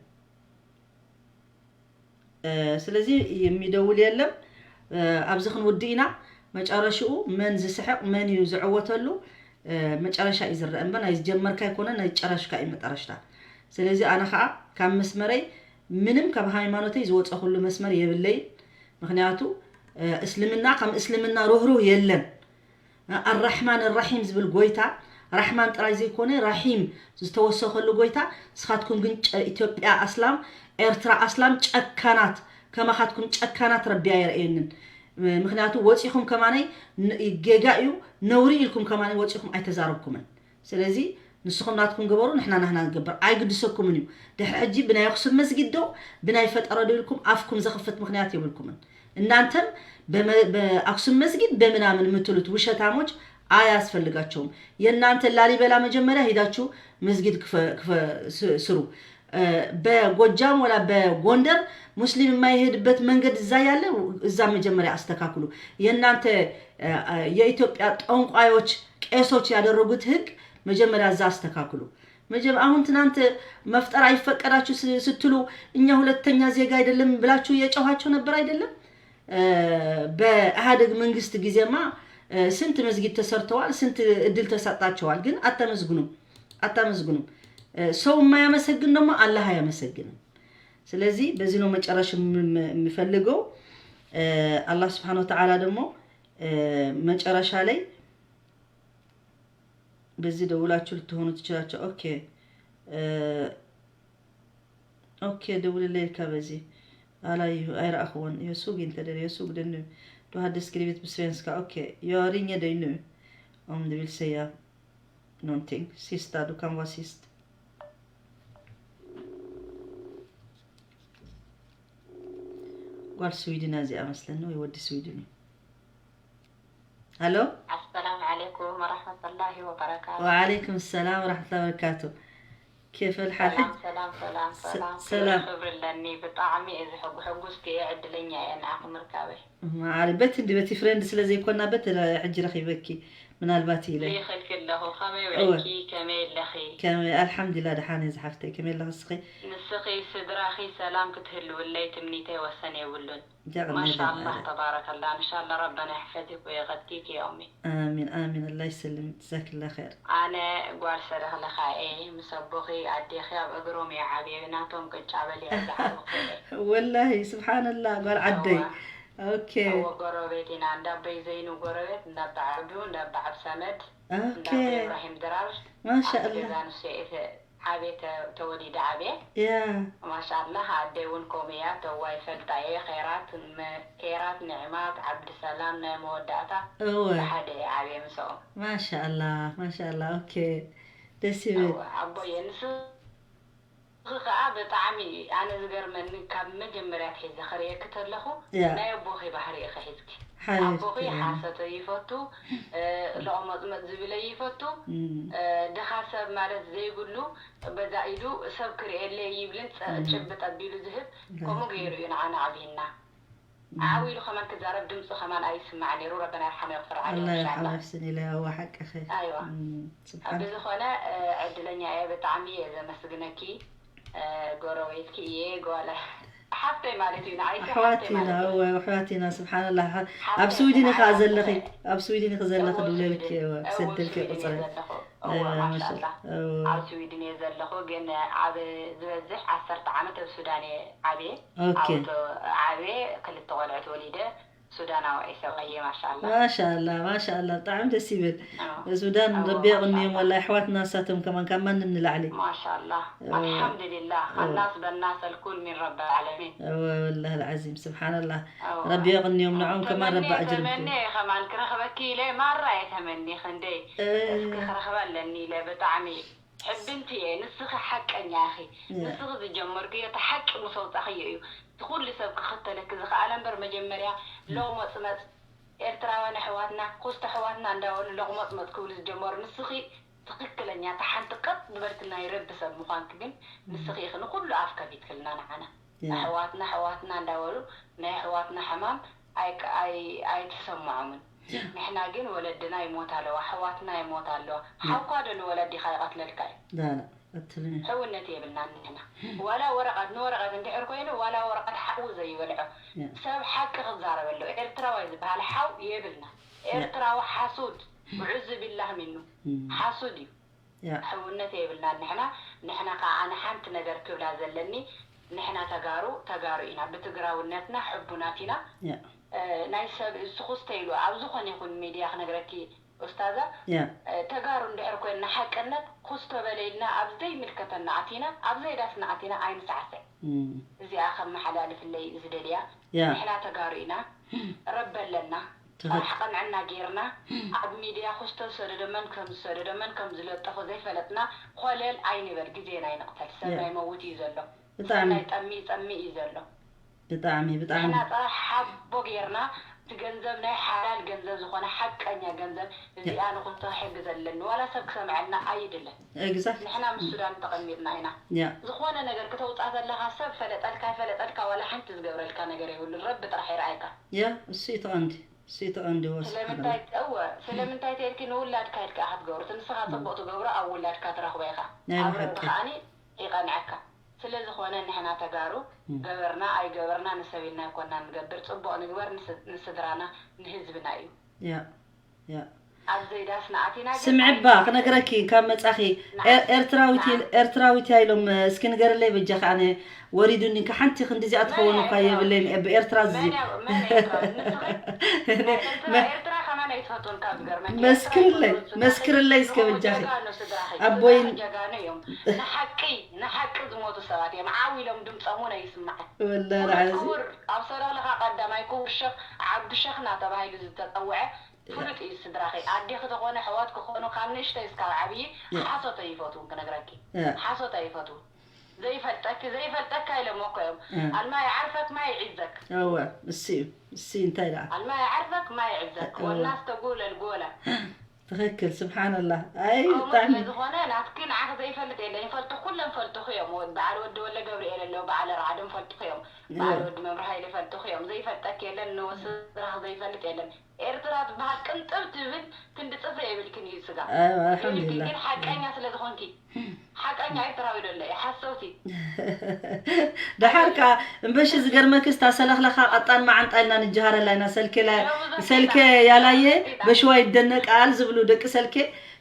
ስለዚህ የሚደውል የለም። ኣብዚ ክንውድእ ኢና። መጨረሽኡ መን ዝስሕቕ መን እዩ ዝዕወተሉ መጨረሻ እዩ ዝረአ እምበር ናይ ዝጀመርካ ኣይኮነ ናይ ጨረሽካ እዩ መጠረሽታ። ስለዚ ኣነ ከዓ ካብ መስመረይ ምንም ካብ ሃይማኖተይ ዝወፀኹሉ መስመር የብለይን። ምክንያቱ እስልምና ከም እስልምና ርህሩህ የለን። ኣራሕማን ራሒም ዝብል ጎይታ ራሕማን ጥራይ ዘይኮነ ራሒም ዝተወሰኸሉ ጎይታ። ንስኻትኩም ግን ኢትዮጵያ ኣስላም ኤርትራ ኣስላም ጨካናት ከማኻትኩም ጨካናት ረቢ ኣየርእየንን። ምክንያቱ ወፂኹም ከማነይ ጌጋ እዩ ነውሪ ኢልኩም ከማነይ ወፂኹም ኣይተዛረብኩምን። ስለዚ ንስኹም ናትኩም ገበሩ ንሕና ናህና ንገብር ኣይግድሰኩምን እዩ። ድሕሪ ሕጂ ብናይ ኣክሱም መስጊድ ዶ ብናይ ፈጠረ ዶ ኢልኩም ኣፍኩም ዘኽፍት ምክንያት የብልኩምን። እናንተም በአክሱም መስጊድ በምናምን የምትሉት ውሸታሞች አያስፈልጋቸውም። የእናንተ ላሊበላ መጀመሪያ ሄዳችሁ መስጊድ ስሩ። በጎጃም ወላ በጎንደር ሙስሊም የማይሄድበት መንገድ እዛ ያለ እዛ መጀመሪያ አስተካክሉ። የእናንተ የኢትዮጵያ ጠንቋዮች ቄሶች ያደረጉት ህግ መጀመሪያ እዛ አስተካክሉ። መጀመ አሁን ትናንት መፍጠር አይፈቀዳችሁ ስትሉ እኛ ሁለተኛ ዜጋ አይደለም ብላችሁ እየጮኻችሁ ነበር አይደለም? በኢህአዴግ መንግስት ጊዜማ ስንት መስጊድ ተሰርተዋል፣ ስንት እድል ተሰጣቸዋል። ግን አታመዝግኑም፣ አታመዝግኑም። ሰው የማያመሰግን ደግሞ አላህ አያመሰግንም። ስለዚህ በዚህ ነው መጨረሻ የምፈልገው። አላህ ስብሓን ወተዓላ ደግሞ መጨረሻ ላይ በዚህ ደውላችሁ ልትሆኑ ትችላቸው። ኦኬ ኦኬ ደውልለይ ኢልካ በዚ ኣላዩ ኣይረኣኽዎን። የሱግ እንተ ደል የሱግ ደኑ ዱ ሃደ ስክሪብት ብስቬንስካ። ኦኬ፣ jag ringer dig nu om du vill säga någonting. Sista, du kan vara sist. ጓል ስዊድን እዚኣ መስለኒ ወይ ወዲ ስዊድን እዩ። هلو. السلام عليكم ورحمة الله وبركاته. وعليكم السلام ورحمة الله وبركاته. كيف الحال? سلام، سلام، سلام، سلام. ክብሪ ኣለኒ። ብጣዕሚ እየ ዝሕጉ-፣ ሕጉስቲ እየ፣ ዕድለኛ እየ ንዓኺ ምርካበይ። ማዕሪ፣ በቲ እንዲ በቲ ፍሬንድ ስለ ዘይኮና፣ በቲ ሕጂ ረኺበኪ፣ ምናልባት ኢለ። ልኢኸልኪ ኣለኹ። ከመይ እወ። ውዒልኪ? ከመይ ኣለኺ? ከመይ፣ ኣልሓምዱሊላህ፣ ደሓን እየ ዝሓፍተይ። ከመይ ኣለኺ እስኺ? ንስኺ ስድራኺ ሰላም ክትህልውለይ ትምኒተይ ወሰን የብሉን። ጃዕል ናይ ማሻኣላህ፣ ደማረ። ተባረከላህ። እንሻላ ረበና ይሕፈዚክ ወየቀቲክ ያ ኡሚ። ኣሚን፣ ኣሚን። ኣላህ ይሰልም። ጀዛክላ ኸይር። ኣነ ጓል ሰደኽለኻ እየ። ምስ ኣቦኺ ኣዴኺ ኣብ እግሮም እየ ዓብየ። ናቶም ቅጫ በሊዐ ዝዓበኹ እየ። ወላሂ፣ ስብሓንላህ፣ ጓል ዓደይ። እወ። ኦኬ። እወ፣ ጎረቤት ኢና። እንዳ ኣቦይ ዘይኑ ጎረቤት፣ እንዳ ኣባ ዓብዱ፣ እንዳ ኣባ ዓብሰመድ፣ እንዳ ኦኬ። ኣቦ ኢብራሂም ድራር። ማሻኣላህ። ኣብቲ ገዛ ንሱ እየ ዓብየ ተ-፣ ተወሊደ ዓብየ። ያ። ማሻኣላህ፣ ኣደይ እውን ከምኡ እያ፣ ተዋ ይፈልጣ እየ። ኸይራት፣ ም-፣ ኸይራት፣ ንዕማት፣ ዓብድሰላም ናይ መወዳእታ እወ። ብሓደ እየ ዓብየ ምስኦም። ማሻኣላህ፣ ማሻኣላህ፣ ኦኬ። ደስ ይብል። እወ፣ ኣቦየ፣ ንስኺ ኸዓ ብጣዕሚ ኣነ ዝገርመኒ፣ ካብ መጀመርያ ኣትሒዘ ክርእየኪ ተለኹ፣ ያ። ናይ ኣቦኺ ባህሪ ኢኺ ሒዝኪ። ሓቢብቲ፣ ኣቦኺ ያ። ሓሰተ ይፈቱ፣ እ፣ ለቕመጽመጽ ዝብለ ይፈቱ፣ እም። እ፣ ድኻ ሰብ ማለት ዘይብሉ፣ በዛ ኢዱ ሰብ ክርእየለይ ይብልን ጸ-፣ እም። ጭብጥ ኣቢሉ ዝህብ፣ ላ። ከምኡ ገይሩ እዩ ንዓና ዓብይና። እም። ዓው ኢሉ ከማን ክዛረብ ድምፁ ከማን ኣይስማዕ ነይሩ። ረበና ይርሓሞ የቕፍር ዓለይሁ ኣላ ኢንሻላህ። ይርሓማ፣ ሕስን ኢለ፣ እዋ፣ ሓቅኺ። ኣይዋ። እም፣ ስብሓን። ብዝኾነ፣ እ፣ ዕድለኛ እየ፣ ብጣዕሚ እየ ዘመስግነኪ። እ፣ ጎረቤትኪ እየ፣ ጓል ሓፍተይ ማለት እዩ፣ ንዓይሲ ኣሕዋት ሓፍተይ ኢና፣ ማለት እዩ። እወ፣ ኣሕዋት ኢና፣ ስብሓንላህ። ሓፍተይ ኣብ ስዊድን ኢኻ ንዓይ ዘለኺ፣ ሓፍተይ። ኣብ ስዊድን ኢኺ ዘለኺ እወ፣ ድብለልኪ፣ ስዊድን። እወ፣ እወ፣ ክሰደልኪ ስዊድን እየ ቁፅሪ። ዘለኹ። እወ፣ እወ፣ ማሻላ። ማሻላ። እወ። ኣብ ስዊድን እየ ዘለኹ፣ ግን ኣብ ዝበዝሕ ዓሰርተ ዓመት ኣብ ሱዳን እየ ዓብየ። ኦኬ። ኣብ ተ-፣ ዓብየ ክልተ ቆልዑት ወሊደ። ሱዳናዊ ሰብኣየ፣ ማሻኣላ። ማሻኣላ፣ ማሻኣላ፣ ብጣዕሚ ደስ ይብል። ኣዎ። ሱዳን ኣዎ፣ ረቢ የቕንዮም፣ ማሻኣላ። ወላሂ ኣሕዋትና ንሳቶም ከማን ካብ ማንም ንላዕሊ። ማሻኣላ። ኣዎ። ኣልሓምዱሊላህ፣ ኣዎ። ኣናስ በናስ ኣልኩል ሚን ረብ ዓለሚን። ኣዎ፣ ወላሂ ኣልዓዚም፣ ስብሓንላህ። ኣዎ። ረቢ የቕንዮም፣ ንዕኦም ከማን ረቢ ተመንየ፣ ኣጅርብኩም። ተመንየ ከማን ክረኽበኪ ኢለ፣ ማራ እየ ተመንየ፣ ክንደይ እ። እስኪ ክረኽባ ኣለኒ ኢለ፣ ብጣዕሚ ሕብንቲ እየ፣ ንስኺ ሓቀኛ ኢኺ። ያ። ንስኺ ዝጀመርክዮ እቲ ሓቂ ምስ ኣውጻኽዮ እዩ። እቲ ኩሉ ሰብ ክኽተለኪ ዝኸኣለ እምበር፣ መጀመርያ ም። ሎቕመጽመጽ፣ ኤርትራውያን ኣሕዋትና፣ ኮስቶ ኣሕዋትና እንዳበሉ ሎቕመጽመጽ ክብሉ ዝጀመሩ፣ ንስኺ ትኽክለኛ፣ እታ ሓንቲ ቀጥ ዝበልኪ ናይ ረቢ ሰብ ምዃንኪ ግን፣ ም። ንስኺ ኢኺ ንኹሉ ኣፍ ከፊትክልና ንዓና። ያ። ኣሕዋትና፣ ኣሕዋትና እንዳበሉ ናይ ኣሕዋትና ሕማም ኣይ-፣ ኣይ-፣ ኣይተሰምዖምን። ያ። ንሕና ግን ወለድና ይሞታ ኣለዋ፣ ኣሕዋትና ይሞታ ኣለዋ። ያ። ሓውካ ዶ ንወለዲኻ ይቐትለልካ እዩ? ላ፣ ላ። ሕውነት የብልናን ንሕና። ዋላ ወረቐት ንወረቐት እንድሕር ኮይኑ፣ ዋላ ወረቐት ሓዊ ዘይበልዖ ሰብ ሓቂ ክዛረብ ኣለዎ። ኤርትራዋይ ዝበሃል ሓው የብልና። ኤርትራዊ ሓሱድ፣ ውዕዙ ቢላህ ሚኑ ሓሱድ እዩ። ሕውነት የብልናን ንሕና። ንሕና ከዓ ኣነ ሓንቲ ነገር ክብላ ዘለኒ፣ ንሕና ተጋሩ ተጋሩ ኢና። ብትግራውነትና ሕቡናት ኢና። ናይ ሰብ እሱ ክስተ ኢሉ ኣብ ዝኾነ ይኹን ሚድያ ክነግረኪ ኡስታዛ፣ ተጋሩ እንድሕር ኮይንና ሓቅነት ኩስቶ በለ ኢልና ኣብ ዘይምልከተና ኣቲና ኣብ ዘይዳስና ኣቲና ኣይንሳዕስዕ። እዚኣ ከመሓላልፍለይ ዝደልያ፣ ንሕና ተጋሩ ኢና። ረቢ ኣለና። ጥራሕ ቅንዕና ጌርና ኣብ ሚድያ ኩስቶ ዝሰደዶ መን ከም ዝሰደዶ መን ከም ዝለጠፎ ዘይፈለጥና ኮለል ኣይንበል። ግዜና ኣይንቕተል። ሰብ ናይ መውት እዩ ዘሎ። ሰብ ናይ ጠሚ ጠሚ እዩ ዘሎ። ብጣዕሚ ብጣዕሚ ንሕና ጥራሕ ሓቦ ጌርና እቲ ገንዘብ ናይ ሓላል ገንዘብ ዝኾነ ሓቀኛ ገንዘብ እዚኣ ንኹስቶ ክሕግዝ ኣለኒ። ዋላ ሰብ ክሰምዐልና ኣይድለን። Exactly። ንሕና ምስ ሱዳን ተቐሚጥና ኢና። ያ ዝኾነ ነገር ክተውፃ ዘለኻ ሰብ ፈለጠልካ ኣይፈለጠልካ ዋላ ሓንቲ ዝገብረልካ ነገር የብሉን። ረቢ ጥራሕ ይርኣየካ። ያ እሱ እዩ እቲ ቀንዲ እሱ እዩ እቲ ቀንዲ። እወ ስለምንታይ ስብሓንላ። እወ ስለምንታይ ተይልኪ ንውላድካ ኢልካ ኢኻ ትገብሮ። እቲ ንስኻ ፅቡቕ ትገብሮ ኣብ ውላድካ ትረኽቦ ኢኻ። ናይ ኣብ ረቢ ብሓቂ። ከዓኒ ይቐንዐካ። ስለዝኾነ ንሕና ተጋሩ ገበርና ኣይገበርና ንሰብ ኢልና ኣይኮና ንገብር፣ ፅቡቕ ንግበር ንስ- ንስድራና ንህዝብና እዩ። ያ ያ ኣብ ዘይዳስና ኣቲና ግን ስምዒ እባ ኣይንስሕትን። ክነግረኪ ካብ መጻኺ ኤር- ኤርትራዊት ኢል- ኤርትራዊት እያ ኢሎም እስኪ ንገርለይ በጃኺ ኣነ ወሪዱኒ እንካ ሓንቲ ክንዲዚኣ ትኸውን እኳ የብለይን ብ ኤርትራ እዚ መን እያ- መን እያ ኤርትራዊት? ንስኺ? ናይ ኤርትራ- ኤርትራ ከማን ኣይትፈትውን ካብ ዝገርመኪ። ኤርትራ መስክርለይ ኣይፈትውን ስድራኺ። መስክርለይ እስከ እሞ በጃኺ ጀጋኑ ስድራኺ። ኣቦይን ስድራኺ ጀጋኑ እዮም። ንሓቂ ንሓቂ ዝሞቱ ሰባት እዮም። ዓው ኢሎም ድምፆም እውን ኣይስማዕን። ወላሂ ኩሉ ልዓዚም። ክቡር ኣብ ሰለኽለኻ ቀዳማይ ክቡር ሸኽ ዓብዱ ሸኽና ተባሂሉ ዝተፀውዐ ፍሉጥ እዩ ስድራኺ። ኣዴኺ ተኾነ ኣሕዋት ክኾኑ ካብ ንእሽተይ እስካብ ዓብዪ ሓሶት ኣይፈትውን ክነግረኪ። ሓሶት ኣይፈትውን። ዘይፈልጠኪ ዘይፈልጠካ ኢሎሞ እኮ እዮም። ኣልማ ይዓርፈክ ማ ይዒዘክ። እወ እሱ እዩ እሱ እዩ እንታይ ደኣ። ኣልማ ይዓርፈክ ማ ይዒዘክ። እወ። ወናስ ተጉለል ጎላ። ትኽክል ስብሓንላህ። ኣይ ከምኡ ብጣዕሚ ስለዝኾነ ናትኪ ንዓኺ ዘይፈልጥ የለን። ይፈልጡ ኩሎም ፈልጡኺ እዮም። ወድ- በዓል ወዲ ወለ ገብርኤል ኣለዉ በዓል ራዕዶም ፈልጡኺ እዮም። በዓል ወዲ መብርሃ ኢለ ፈልጡኺ እዮም። ዘይፈልጠኪ የለን ንወስድራኺ ዘይፈልጥ የለን። ኤርትራ ትበሃል ቅንጥብ ትብል ክንዲ ጽፍሪ የብልክን እዩ ስጋ። ኣልሓምዱሊላህ። ግን ሓቀኛ ስለ ዝኾንኪ ሓቀኛ ኤርትራዊ ዶ ኣለየ ሓሰውቲ። ደሓር ከኣ እምበሺ ዝገርመክስ ታሰለኽለኻ ቀጣን መዓንጣ ኢልና ንጀሃረላ ኢና ሰልኬ ላ- ሰልኬ ያላየ በሽዋ ይደነቃል ዝብሉ ደቂ ሰልኬ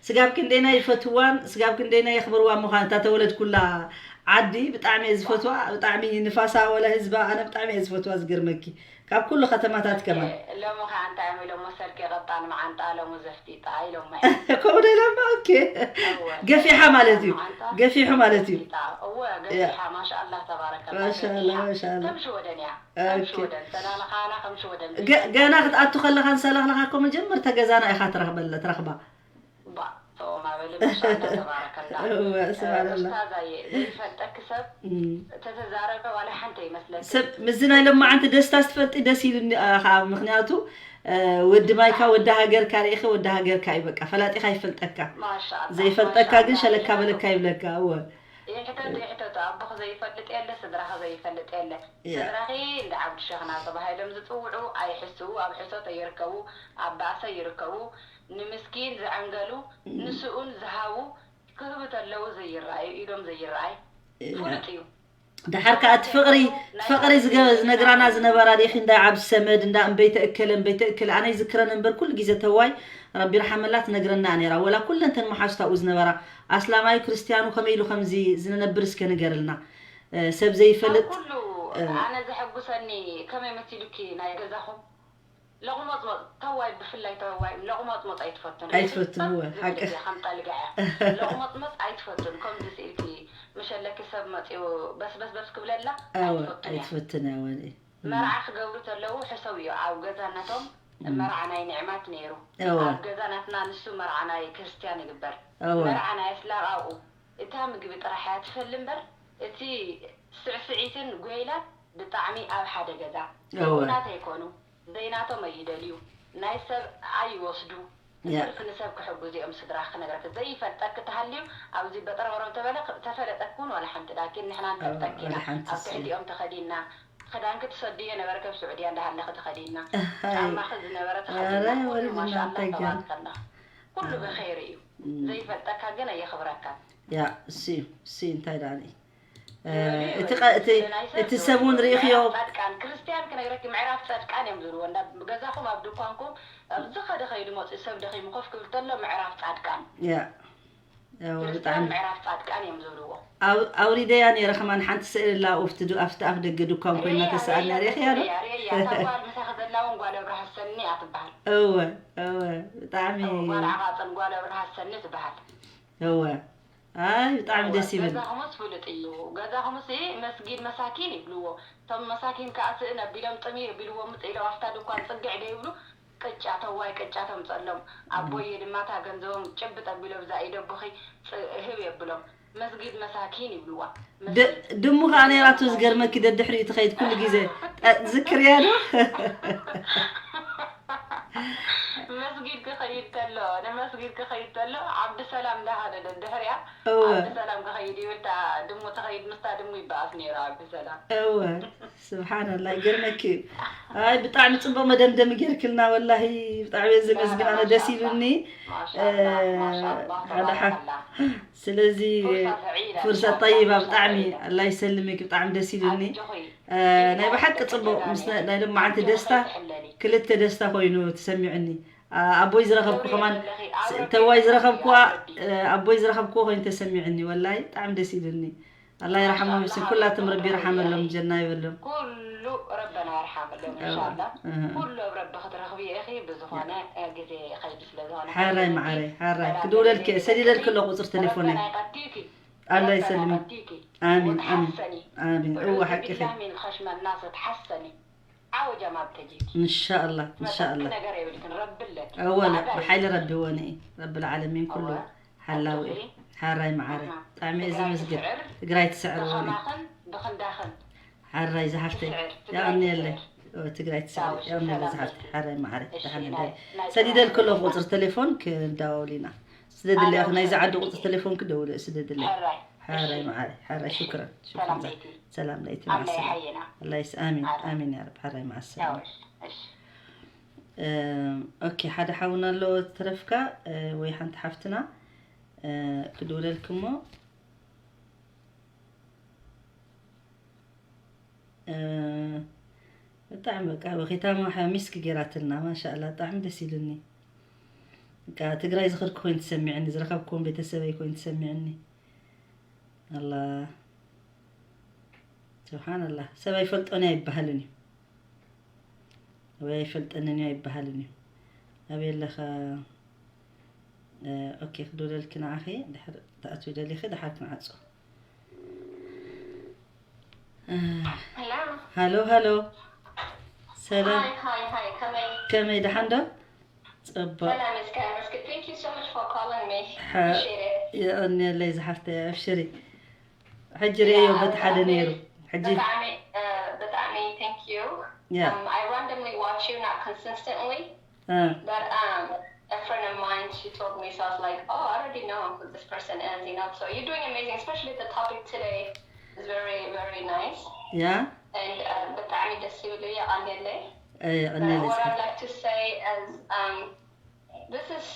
ስጋብ ክንደይና ይፈትዋን ስጋብ ክንደይና የኽብርዋ ምዃን እታ ተወለድኩላ ዓዲ ብጣዕሚ እየ ዝፈትዋ ብጣዕሚ ንፋሳ ወላ ህዝባ ኣነ ብጣዕሚ እየ ዝፈትዋ ዝገርመኪ ካብ ኩሉ ከተማታት ከማን። ሎሚ ከዓ እንታይ እዮም ኢሎሞ ሰልኬ ቀጣን መዓንጣ ሎሚ ዘፍጢጣ ኢሎማ እዮም። ከምኡ ዶ ኢሎማ? ኦኬ። እወ፣ ገፊሓ ማለት እዩ። መዓንጣ ገፊሑ ማለት እዩ። ዘፍጢጣ። እወ፣ ያ። ገፊሓ ማሻኣላህ ተባረከላ ማሻኣላ ገፊሓ። ማሻኣላ። ከም ሽወደን እያ። ከም ኦኬ። ሽወደን ሰላለኻና ከም ሽወደን ገ- ገና ክትኣቱ ከለኻ ንሰላኽለኻ እኮ መጀመርታ ገዛና ኢኻ ትረኽበላ ትረኽባ። ባ ተወማበሊ ማሻኣላ ተባረከላ። እወ፣ ስብሓንላ። ኡስታዛየ ዘይፈልጠኪ ሰብ እም። ተተዛረበ ዋላ ሓንቲ ይመስለኪ። ሰብ ምስዚ ናይ ሎማዓንቲ ደስታ ስትፈልጢ ደስ ኢሉኒ ከዓ ምክንያቱ ወዲ ማይካ ወዲ ሃገርካ ርኢኸ ወዲ ሃገርካ እዩ በቃ ፈላጢኻ ይፈልጠካ ማሻኣላ ዘይፈልጠካ ግን ማሻኣላ ሸለካ በለካ ይብለካ እወ ይሕተቱ ይሕተቱ ኣቦኺ ዘይፈልጥ የለ ስድራኺ ዘይፈልጥ የለ ያ። ስድራኺ እንዳ ዓብዱ ሸኽና ተባሂሎም ዝፅውዑ ኣይሕስዉ ኣብ ሕሶት ይርከቡ ኣብ ባእሰ ይርከቡ ንምስኪን ዝዐንገሉ ንስኡን ዝሃቡ ክህቡ ተለዉ ዘይረኣዩ ኢዶም ዘይረኣይ ፍሉጥ እዩ። ደሓር ከኣ እቲ ፍቕሪ እቲ ፍቕሪ ዝገ- ዝነግራና ዝነበራ ዲኺ እንዳ ዓብዲ ሰመድ እንዳ እምበይተ እከለ እምበይተ እከለ ኣነ ይዝክረን እምበር ኩሉ ግዜ ተዋይ ረቢ ይርሓመላ ትነግረና ነይራ ወላ ኩለን ተን መሓዙት ኣብኡ ዝነበራ ኣስላማዩ ክርስትያኑ ከመይ ኢሉ ከምዚ ዝነብር እስከ ንገርልና እ፣ ሰብ ዘይፈልጥ ኩሉ እ፣ ኣነ ዘሐጉሰኒ ከመይ መሲሉኪ ናይ ገዛኹም ለቑመጽመጽ ተዋይ ብፍላይ ተዋይ ለቑመጽመጽ ኣይትፈቱን ኣይትፈቱን እወ ሓቂ ከም ጠልግዐ ለቑመጽመጽ ኣይትፈቱን ከምዚ ስኢልኪ ምሸለኪ ሰብ መጺኡ በስበስበስ ክብለላ ኣይትፈቱን እያ ኣይትፈቱን እያ ወኒ መርዓ ክገብሩ ተለዉ ሕሰው እዩ ኣብ ገዛነቶም መርዓ ናይ ንዕማት ነይሩ እወ ኣብ ገዛ ናትና ንሱ መርዓ ናይ ክርስትያን ይግበር እወ መርዓ ናይ እስላም ኣብኡ እታ ምግቢ ጥራሕ እያ ትፈሊ እምበር እቲ ስዕስዒትን ጎይላን ብጣዕሚ ኣብ ሓደ ገዛ እወ ናተይ ኮኑ ዘይናቶም ኣይደልዩ ናይ ሰብ ኣይወስዱ ያ። ብትርፊ ንሰብ ክሕግዙ እዮም ስድራ ክነግረክ ዘይፈልጠክ ተሃልዩ ኣብዚ በጥረበሮም ተበለ ተፈለጠክ እውን ዋላ ሓንቲ ላኪን ንሕና ንፈልጠክ ኢና ወላ ሓንቲ ኣብ ስኒ። ትሕቲኦም ተኸዲና ክዳንክ ትሰድዮ ነበረ ከም ስዑድያ እንዳሃለክ ተኸዲና ኣሃይ። ጫማክ ዝነበረ ኧረ ተኸዲና ኩሉ ወሪድና ማሻኣላ እንታይ ገና። ተባርከላ ኩሉ ብኸይር እዩ እም። ዘይፈልጠካ ግን ኣየኽብረካን ያ እሱ እዩ፣ እሱ እዩ። እንታይ ደኣ ንኢ፣ እ፣ እቲ ቀ-፣ እቲ፣ እቲ ሰብ እውን ርእኽዮ። ጻድቃን ክርስትያን ክነግረኪ ምዕራፍ ጻድቃን እዮም ዝብልዎ። እንዳ ገዛኹም ኣብ ድኳንኩም ኣብዚ ኸደ ኸይዱ መጽኡ ሰብ ደኺሙ ኮፍ ክብል ተሎ ምዕራፍ ጻድቃን። ያ። ያው ክርስትያን ብጣዕሚ ምዕራፍ ጻድቃን እዮም ዝብልዎ። ኣው-፣ ኣውሪደያ ነይረ ከማን ሓንቲ ስእሊ ኣላ ኣብቲ ዱ-፣ ኣብቲ ኣፍ ደገ ድኳን ኮይና ርእያ፣ ተሰኣል ርእያ፣ ነይረ። ርእያ ዶ? ርእያ፣ ርእያ። እታ ጓል ምሳኺ ዘላ እውን ጓል ኣብርሃ ሰኒ እያ ትበሃል። እወ፣ እወ፣ ብጣዕሚ እወ፣ ጓል ዓቓጽን ጓል ኣብርሃ ሰኒ ትበሃል። እወ። ኣይ፣ ብጣዕሚ እወ፣ ደስ ይብል። ገዛኹምስ ፍሉጥ እዩ። ገዛኹምስ መስጊድ መሳኪን ይብልዎ። እቶም መሳኪን ከኣ ስእን ኣቢሎም ጥምይ ኣቢልዎም ምጽእ ኢሎም ኣብታ ድኳን ጽግዕ ዶ ይብሉ? ቅጫ ተዋይ ቅጫ ተምጸሎም። ኣቦየ ድማ እታ ገንዘቦም ጭብጥ ኣቢሎ ብዛ ኢደ ኣቦኺ ጽ-፣ ህብ የብሎም። መስጊድ መሳኪን ይብልዋ። ድ-፣ መስጊድ። ድሙ ኸኣ ነይራቶ ዝገርመኪ ደድሕሪኡ ትኸይድ ኩሉ ግዜ። ጠ-፣ ዝክርያ ዶ? መስጊድ ክኸይድ ተሎ፣ ንመስጊድ ክኸይድ ተሎ ዓብዱሰላም እንዳሃለ ደድሕሪያ እወ። ዓብዱሰላም ክኸይድ ይብል፣ እታ ድሙ ትኸይድ፣ ምስታ ድሙ ይበኣስ ነይሩ ዓብዱሰላም። እወ። ስብሓንላህ፣ ይገርመኪ እዩ። ኣይ፣ ብጣዕሚ ጽቡቕ መደምደሚ ጌርክልና፣ ወላሂ፣ ብጣዕሚ እየ ዘመስግን፣ ኣነ ደስ ኢሉኒ። ማሻኣላህ፣ እ፣ ማሻኣላህ፣ ሓደ ሓ-፣ ተባረከላህ። ስለዚ፣ ፍርሳ ሰዒዳ፣ ፍርሳ ኢንሻኣላህ፣ ጠይባ፣ ፍርሳ ብጣዕሚ፣ ሰዒዳ። ኣላህ ይሰልምክ፣ ብጣዕሚ ደስ ኢሉኒ። ኣጆኺ፣ እ፣ ናይ ብሓቂ ጽቡቕ፣ ምስ ናይ፣ ናይ ሎማዓንቲ ደስታ፣ ክልተ ደስታ ኮይኑ ተሰሚዑኒ። ኣ-፣ ኣቦይ ዝረኸብኩ ከማን፣ ተዋይ ዝረኸብኩዋ፣ እ፣ ኣቦይ ዝረኸብኩዎ ኮይኑ ተሰሚዑኒ፣ ወላሂ፣ ብጣዕሚ ደስ ኢሉኒ። ኣላህ ይርሓሞም፣ ማሻኣላህ፣ ይብስን ኩላቶም ረቢ ይርሓመሎም፣ ጀና ይበሎም። ኩሉ ረበና ይርሓመሎም፣ ኢንሻኣላህ። እህ። ኩሉ ኣብ ረቢ ክትረኽቢ ኢኺ፣ ብዝኾነ፣ እ፣ ግዜ ይኸይድ ስለ ዝኾነ ሓራይ ሓሰኒ፣ መዓረይ፣ ሓራይ። ሰላም ክድውለልኪ፣ በለለይ፣ ሰዲደልኪ ኣለኹ ቁጽሪ ተሌፎነይ። ረበና ይቐድዩኪ፣ ኣላህ ረበና ይሰልምክ። ይቐድዩኪ። ኣሚን፣ ኣሚን። ወትሓሰኒ። ኣሚን። እወ፣ ሓቂ ኢኺ። ወትዕዚ ቢላህ ሚን ኸሽመ ናስ ወትሓሰኒ። ዓወጃ ማብ ተጂኪ። እንሻኣላህ፣ መሳኪ እንሻኣላህ። ነገር የብልክን፣ ረቢ ኣለኪ። እወ፣ ለ-፣ ማዕበል ብሓይሊ ረቢ እወ፣ ንኢ ረቢ ልዓለሚን ኩሉ እወ፣ ሓላዊ እዩ። ኣጆኺ። ሓራይ መዓረይ። ኣሃ። ብጣዕሚ እየ ትግራይ ዘመስግን። ትስዕር። ትግራይ ትስዕር እወ፣ ንኢ። ብኸማኽን ብኽንዳኽን ሓራይ ዝሓፍተይ። ትስዕር። ትግራይ የቐንየለይ። ትስዕር። እወ፣ ትግራይ ትስዕር። ዳውሽ፣ የቐንየለይ ሰላም ዝሓፍተይ። በልኪ። ሓራይ መዓረይ። እሺ፣ ደሓን ናይ፣ እንዳይ። ናይ ሰዲደልኪ ኣለኹ ቁፅሪ ተሌፎን ክደዋወል ኢና። ስደድለይ፣ ናብኡ ናይዚ ዓዲ ቁፅሪ ተሌፎን ክደውል እየ፣ ስደድለይ። ሕራይ። ሕራይ እሺ። መዓረይ፣ ሕራይ፣ እሺ። ሽክረን፣ ሽክረን። ሰላም ለይቲ። ሰላም ለይቲ፣ ኣላህ መዓሰላማ። ይሓየና። ኣላህ ይስ-፣ ኣሚን፣ ኣረ። ኣሚን ያ ረብ። ሕራይ፣ መዓሰላማ። ያው፣ እሺ፣ እሺ። እም፣ ኦኬ፣ ሓደ ሓውና ኣሎ ተረፍካ፣ እ፣ ወይ ሓንቲ ሓፍትና፣ እ፣ ክድውለልክሞ። እ፣ ብጣዕሚ በቃ በኺታማ ሓሚስኪ ጌራትልና፣ ማሻኣላ፣ ብጣዕሚ ደስ ኢሉኒ። በቃ ትግራይ ዝኸድኩ ኮይኑ ተሰሚዕኒ፣ ዝረኸብክዎም ቤተሰበይ ኮይኑ ተሰሚዕኒ። ኣላ፣ ስብሓንላ፣ ሰብ ኣይፈልጦን ኣይበሃልን እዩ። ወይ ኣይፈልጠንን እዩ ኣይበሃልን እዩ። ኣበይ ኣለኻ? እ፣ ኦኬ፣ ክድውለልኪ ንዓኺ፣ ድሕር ትኣትዊ ደሊኺ፣ ድሓር ክንዓጾ። እ፣ ሄሎ። ሃሎ፣ ሃሎ። ሰላም። ሃይ፣ ሃይ፣ ሃይ፣ ከመይ? ከመይ፣ ደሓን ዶ? ጽቡቕ። ሰላም፣ እስከ፣ እስከ፣ thank you so much for calling me. ሓ-፣ Appreciate it. የቐንየለይ ዝሓፍተይ፣ ኣብሽሪ። ሕጂ ርእዮ፣ ያ፣ በቲ ሓደ ብጣዕሚ፣ ነይሩ። ሕጂ ብጣዕሚ፣ እ፣ ብጣዕሚ thank you. ያ። Um, I randomly watch you, not consistently, እ። But, um, a friend of mine, she told me, so I was like, "Oh, I already know who this person is, you know." So you're doing amazing, especially the topic today is very, very nice. ያ። And, uh, ብጣዕሚ ደስ ይብል እዩ፣ የቐንየለይ። እ፣ But የቐንየለይ what ዝሓፍተይ። I'd like to say is, um, this is,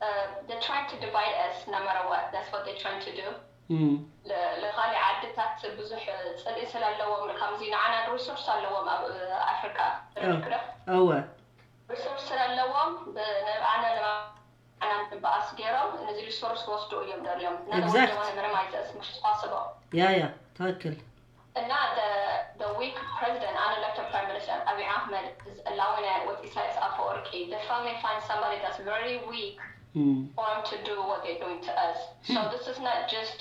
uh, they're trying to divide us no matter what. That's what they're trying to do. እም። ለ-፣ ለኻሊእ ዓድታት ብዙሕ ጽልኢ ስለ ኣለዎም፣ ከምዚ ንዓና ሪሶርስ ኣለዎም ኣብ፣ እ፣ ኣፍሪቃ። ኦ፣ ተረዲእክዶ? እወ። ሪሶርስ ስለ ኣለዎም፣ ብ-፣ ንብኣና፣ ንብኣና ንብኣስ ገይሮም፣ ነዚ ሪሶርስ ክወስዱ እዮም ደልዮም። Exact. Minimize as much as possible. ያ፣ ያ፣ ትኽክል። And now the, the weak president, unelected Prime Minister Abiy Ahmed is allowing it with Isaias Afwerki. The family finds somebody that's very weak Mm. for him to do what they're doing to us. So Hmm. this is not just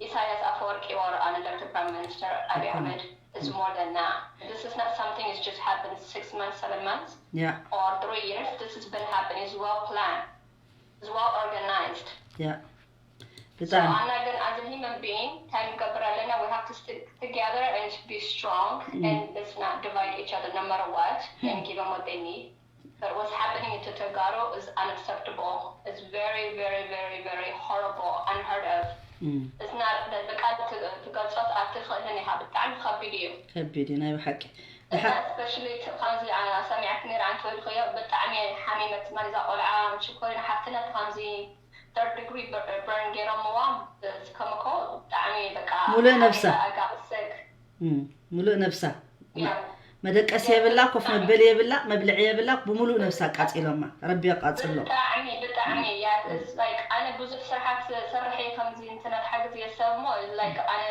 Isaias Afwerki or unelected Prime Minister Abiy Okay. Ahmed. It's Hmm. more than that. This is not something that's just happened six months, seven months, Yeah. or three years. This has been happening. It's well planned. It's well organized. Yeah. So ብጣዕሚ። ኣና ግን as a human being፣ እንታይ ንገብር ኣለና? We have to stick together and be strong Mm. and let's not divide each other no matter what Mm. and give them what they need. But what's happening to Togaro is unacceptable. It's very, very, very, very horrible, unheard of. Mm. It's not, ብቃል ት-፣ ትገልጾ ኣትኽእልን ኢኻ። ብጣዕሚ ከቢድ እዩ። ከቢድ እዩ ናይ ብሓቂ። እና ድሓ- especially ት-፣ ከምዚ፣ ኣ-፣ ሰሚዐት ነይረ ኣንቲ ወልኽዮ፣ ብጣዕሚ ሓሚመ ትማሊ እዛ ቆልዓ፣ ሽኮሪና ሓፍትና፣ ከምዚ third degree burn ገይሮምዋ። እዚ chemical ብጣዕሚ በቃ ሙሉእ ነብሳ። ኣጋብሰግ እም፣ ሙሉእ ነብሳ። መደቀሲ የብላ፣ ኮፍ መበሊ የብላ፣ መብልዒ የብላ፣ ብሙሉእ ነብሳ ኣቃጺሎማ። ረቢ ኣቃጽሎ። ብጣዕሚ ብጣዕሚ እያ። It's like ኣነ ብዙሕ ስራሓት ሰርሐ ከምዚ እንትነት ሓግዝ የሰብሞ like ኣነ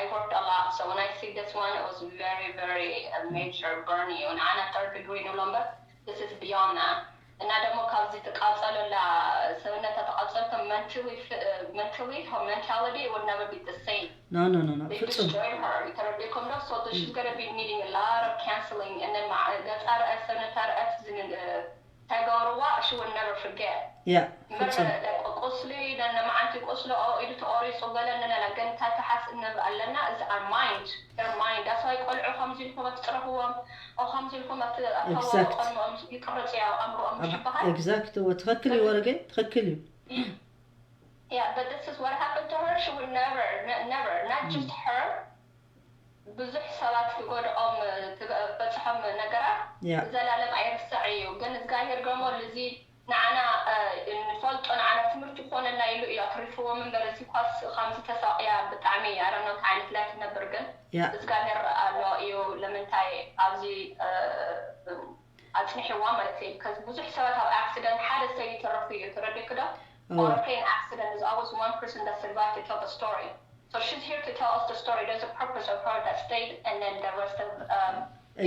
I worked a lot, so when I see this one, it was very very a major burn እዩ። ንዓና third degree ንብሎ እምበር this is beyond that። እና ደግሞ ካብዚ ትቃጸሎላ ሰብነታ ተቃጸልቶ mentally mentally her mentality would never be the same. No, no, no, no. They ፍጹም። Destroyed her. ተረዲእኩም ዶ? So she's gonna be needing a lot of counseling. And then ገጻ ርአት ሰብነታ ርአት ተገብርዋ she would never forget. ያ እምበር ፍጹም። ቁስሊ ነመዓንቲ ቁስሊ ኦ ኢዱ ተቆሪጹ ገለ ንነላ ግን እንታይ ትሓስብ ኣለና እዚ our mind, their mind. That's why ቆልዑ ከምዚ ኢልኩም ኣትጽረፍዎም ኦ ከምዚ ኢልኩም ኣተዋወቆም ይቅርጽ እያ ኣእምሮኦም ዝበሃል። Exact ወ ትኽክል እዩ ወረገ ትኽክል እዩ። Yeah, but this is what happened to her. She would never, ne- never, not just her. ብዙሕ ሰባት ዝጎድኦም ትበፅሖም ነገራት ያ ዘላለም ኣይርሳዕ እዩ። ግን እግዚኣብሔር ገሞ ልዚ ንዓና ንፈልጦ ንዓና ትምህርቲ ክኾነና ኢሉ እዩ ኣትሪፍዎም እምበር እዚ ኳስ ከምዚ ተሳቅያ ብጣዕሚ ኣረኖ እንታይ ዓይነት ላይ ትነብር ግን ያ እግዚኣብሔር ኣሎ እዩ። ለምንታይ ኣብዚ ኣፅኒሕዋ ማለት እዩ። ከዚ ብዙሕ ሰባት ኣብ ኣክሲደንት ሓደ ሰብ ይተረፉ እዩ። ተረዲእክ ዶ? እወ። Or plane accident is always one person that survived to tell the story. So she's here to tell us the story. There's a purpose of her that stayed and then the rest of um,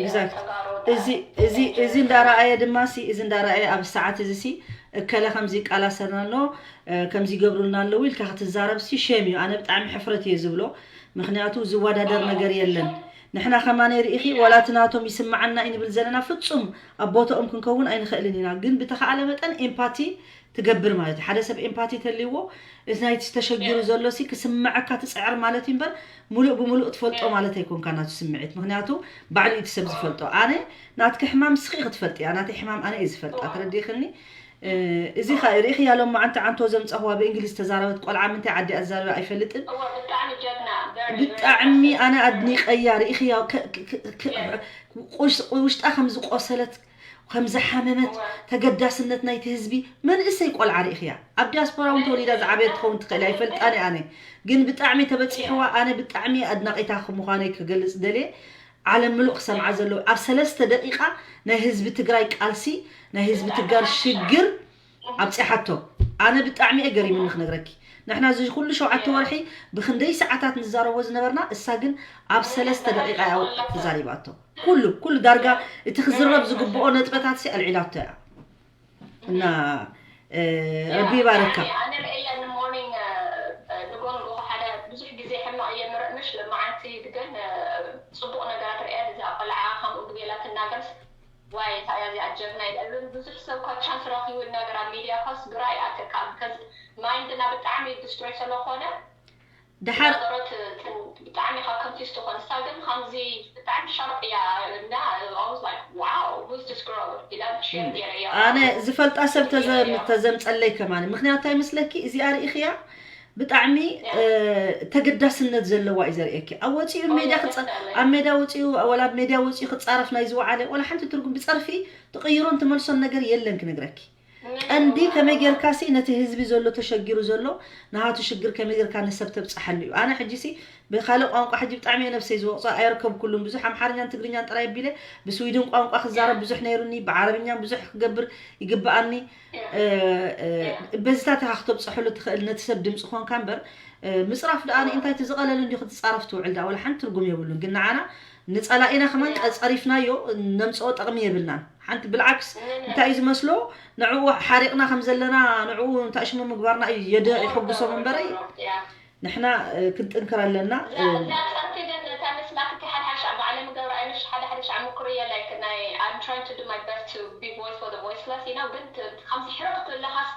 Exact. ተጋሩ እዚ እዚ እዚ እንዳረኣየ ድማ ሲ እዚ እንዳረኣየ ኣብ ሰዓት እዚ ሲ እከለ ከምዚ ይቃላሰልና ኣሎ እ፣ ከምዚ ይገብሩልና ኣለዉ ኢልካ ክትዛረብ ሲ ሸም እዩ። ኣነ ብጣዕሚ ሕፍረት እየ ዝብሎ። ምክንያቱ ዝወዳደር ነገር የለን። ንሕና ከማነ ርኢኺ ዋላ እቲ ናቶም ይስምዓና እዩ ንብል ዘለና ፍጹም ኣብ ቦታኦም ክንከውን ኣይንኽእልን ኢና። ግን ብተኻእለ መጠን ኤምፓቲ ትገብር ማለት እዩ። ሓደ ሰብ ኤምፓቲ ተልይዎ እዚ ናይቲ ተሸጊሩ ዘሎ ሲ ክስምዐካ ትፅዕር ማለት እዩ እምበር ሙሉእ ብሙሉእ ትፈልጦ ማለት ኣይኮንካ ናቱ ስምዒት። ምክንያቱ ባዕሉ እዩ እቲ ሰብ ዝፈልጦ። ኣነ ናትኪ ሕማም ንስኺ ክትፈልጢ እያ፣ ናተይ ሕማም ኣነ እየ ዝፈልጣ። ተረዲእክኒ? እ፣ እዚ ኸ ርኢኽያ ሎማዓንቲ ዓንቶ ዘምፀኽዋ ብእንግሊዝ ተዛረበት ቆልዓ ምንታይ ዓዲ ኣዛረበ ኣይፈልጥን። እወ ብጣዕሚ ጀግና very very ብጣዕሚ ኣነ ኣድኒቀያ። ርኢኽያ ከ- ከ- ከ- ከ- ቁሽ- ውሽጣ ከም ዝቆሰለት ከም ዝሓመመት ተገዳስነት ናይቲ ህዝቢ መንእሰይ ቆልዓ ርኢኽያ። ኣብ ዲያስፖራ እውን ተወሊዳ ዝዓበየት ትኸውን ትኽእል እያ፣ ኣይፈልጣን እየ ኣነ። ግን ብጣዕሚ ተበፂሕዋ። ኣነ ብጣዕሚ ኣድናቂታ ምዃነይ ክገልፅ ደልየ። ዓለም ምሉእ ክሰምዓ ዘለዎ ኣብ ሰለስተ ደቂቃ ናይ ህዝቢ ትግራይ ቃልሲ ናይ ህዝቢ ትግራይ ሽግር ኣብፂሓቶ። ኣነ ብጣዕሚ እየ ገሪሙኒ ክነግረኪ። ንሕና እዚ ኩሉ ሸውዓተ ወርሒ ብክንደይ ሰዓታት ንዛረቦ ዝነበርና እሳ ግን ኣብ ሰለስተ ደቂቃ እያ ተዛሪባቶ። ኩሉ ኩሉ ዳርጋ እቲ ክዝረብ ዝግብኦ ነጥበታት ሲ ኣልዒላቶ እያ። እና እ፣ ረቢ ይባረካ። ኣነ ርእየ ን ሞርኒንግ ንጎ ንጎ ሓደ ብዙሕ ግዜ ሕማቕ እየ ምርእ ምሽ ለማዓንቲ ግን ፅቡቕ ነገራት ርእየ እዛ ቆልዓ ከምኡ ግቤላ ትናገርስ ዋይ እታ እያ እዚኣ ጀግና ይልዕልን ብዙሕ ሰብ ኳ ቻንስ ረኪቡ ነገር ኣብ ሚድያ ኳስ ግራ ይኣተካ because ማይንድና ብጣዕሚ ዲስትሮይ ስለኮነ ድሓር ነገሮት ብጣዕሚ ካብ confuse ትኾን ንሳ ግን ከምዚ ብጣዕሚ ሻርፕ እያ እና I was like wow who's this girl ኢላ ሼር ገይረያ ኣነ ዝፈልጣ ሰብ ተዘ- ተዘምፀለይ ከማን ምክንያቱ እንታይ ምስለኪ እዚኣ ርኢኽያ ብጣዕሚ እ፣ ተገዳስነት ዘለዋ እዩ ዘርእየኪ ኣብ ወፂኡ ሜዳ ክፀ- ኣብ ሜዳ ወፂኡ ወላ ኣብ ሜዳ ወፂኡ ክፃረፍ ናይ ዝወዓለ ወላ ሓንቲ ትርጉም ብፀርፊ ትቕይሮን ትመልሶን ነገር የለን ክነግረኪ ቀንዲ ከመይ ጌርካ ሲ ነቲ ህዝቢ ዘሎ ተሸጊሩ ዘሎ ናሃቱ ሽግር ከመይ ጌርካ ንሰብ ተብፅሓሉ እዩ ኣነ ሕጂ ሲ ብካልእ ቋንቋ ሕጂ ብጣዕሚ እየ ነብሰይ ዝወቕፆ ኣይርከብኩሉን ብዙሕ ኣምሓርኛን ትግርኛን ጥራይ ኣቢለ ብስዊድን ቋንቋ ክዛረብ ብዙሕ ነይሩኒ ብዓረብኛን ብዙሕ ክገብር ይግብኣኒ እ፣ እ፣ በዚታት ኢኻ ክተብፅሐሉ ትኽእል ነቲ ሰብ ድምፂ ኮንካ እምበር እ፣ ምፅራፍ ደኣ እንታይ እቲ ዝቐለለ እንዲ ክትፃረፍ ትውዕል ደኣ ወላ ሓንቲ ትርጉም የብሉን ግን ንዓና ንፀላኢና ከማን ቀፀሪፍናዮ ነምፅኦ ጠቕሚ የብልናን ሓንቲ ብልዓክስ እንታይ እዩ ዝመስሎ ንዕኡ ሓሪቕና ከም ዘለና ንዕኡ እንታይ ሽሙ ምግባርና እዩ የደ ይሕጉሶም እምበረይ ንሕና እ፣ ክንጥንክር ኣለና እ፣ ዛፀንቲ ግን እታ መስላትኪ ሓደ ሓደ ሻዕ ባዕለ ምገብር ኣይነሽ ሓደ ሓደ ሻዕ ምኩርየ like ናይ I'm trying to do my best to be voice for the voiceless you know ግን ት- ከምዚ ሕርቕ ትብለኻስ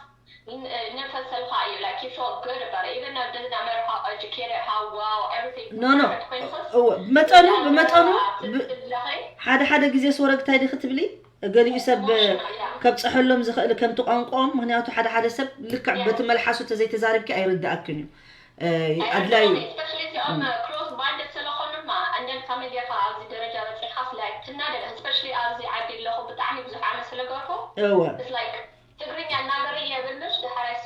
ን- ንፈሰልካ እዩ like you feel good about it even though it doesn't matter how educated how well everything No, no. ኮይንክስ እወ፣ ብመጠኑ ብመጠኑ ብ- ትብለኸይ ሓደ ሓደ ግዜ ስወረግ እንታይ ዲ ክትብሊ ገሊኡ ሰብ ከብፀሐሎም ዝኽእል ከምቲ ቋንቋኦም ምክንያቱ ሓደ ሓደ ሰብ ልክዕ በቲ መልሓሱ ተዘይተዛሪብኪ ኣይርድኣክን እዩ እ፣ ኣድላይ እዩ Especially እዚኦም close minded ስለኾኑማ and then ከመይ ጌርካ ኣብዚ ደረጃ በፂሕካስ like ትናደድ especially ኣብዚ ዓዲ ኣለኹ ብጣዕሚ ብዙሕ ዓመት ስለገርኩ እወ It's like ትግርኛ እናገር የብልሽ ድሓራይስ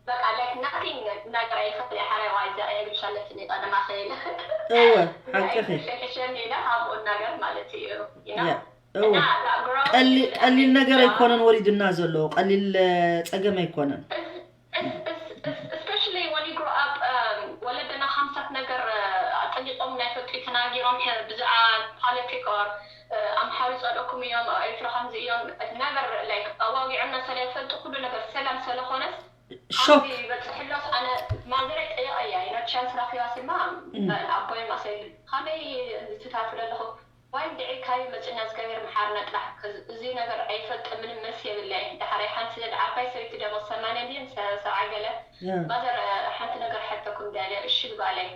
በቃ like nothing ነገር ኣይኽእል እየ። ሓራይ ዋይ እዚኣ የግሻለትኒ ቀደማ ኸይለ እወ ሓቅኺ ሕሸኒ ኢለ ካብኡ ነገር ማለት እዩ you know? ያ እወ እና that grow ቀሊ- ቀሊል ነገር ኣይኮነን ወሪዱና ዘሎ ቀሊል እ፣ ፀገም ኣይኮነን especially when you grow up ወለደና ከምሳት ነገር ኣጠሊቆም ናይ ፈልጡ ተናጊሮም ብዛዕባ ፖለቲክ or ኣምሓሩ ይፀልእኩም እዮም ኤርትራ ከምዚ እዮም never like ኣዋጊዖምና ስለይፈልጡ ኩሉ ነገር ሰላም ስለኾነስ ሾክ ይበፅሕሎስ ኣነ ማዘረይ ጠይቀያ ዩ ቻንስ ራኪባ ሲማ ኣቦይ ማሰይ ከመይ ዝትታትለ ኣለኹ ዋይ እንድዒ ካበይ መፂና እግዚኣብሔር መሓርና ጥራሕ እዚ ነገር ኣይፈልጥ ምንም መልሲ የብለይ ዳሕራይ ሓንቲ ዓባይ ሰበይቲ ደሞ ሰማንያ ድየን ሰብዓ ገለ ማዘር ሓንቲ ነገር ሓተኩም ዳለ እሺ ግባለይ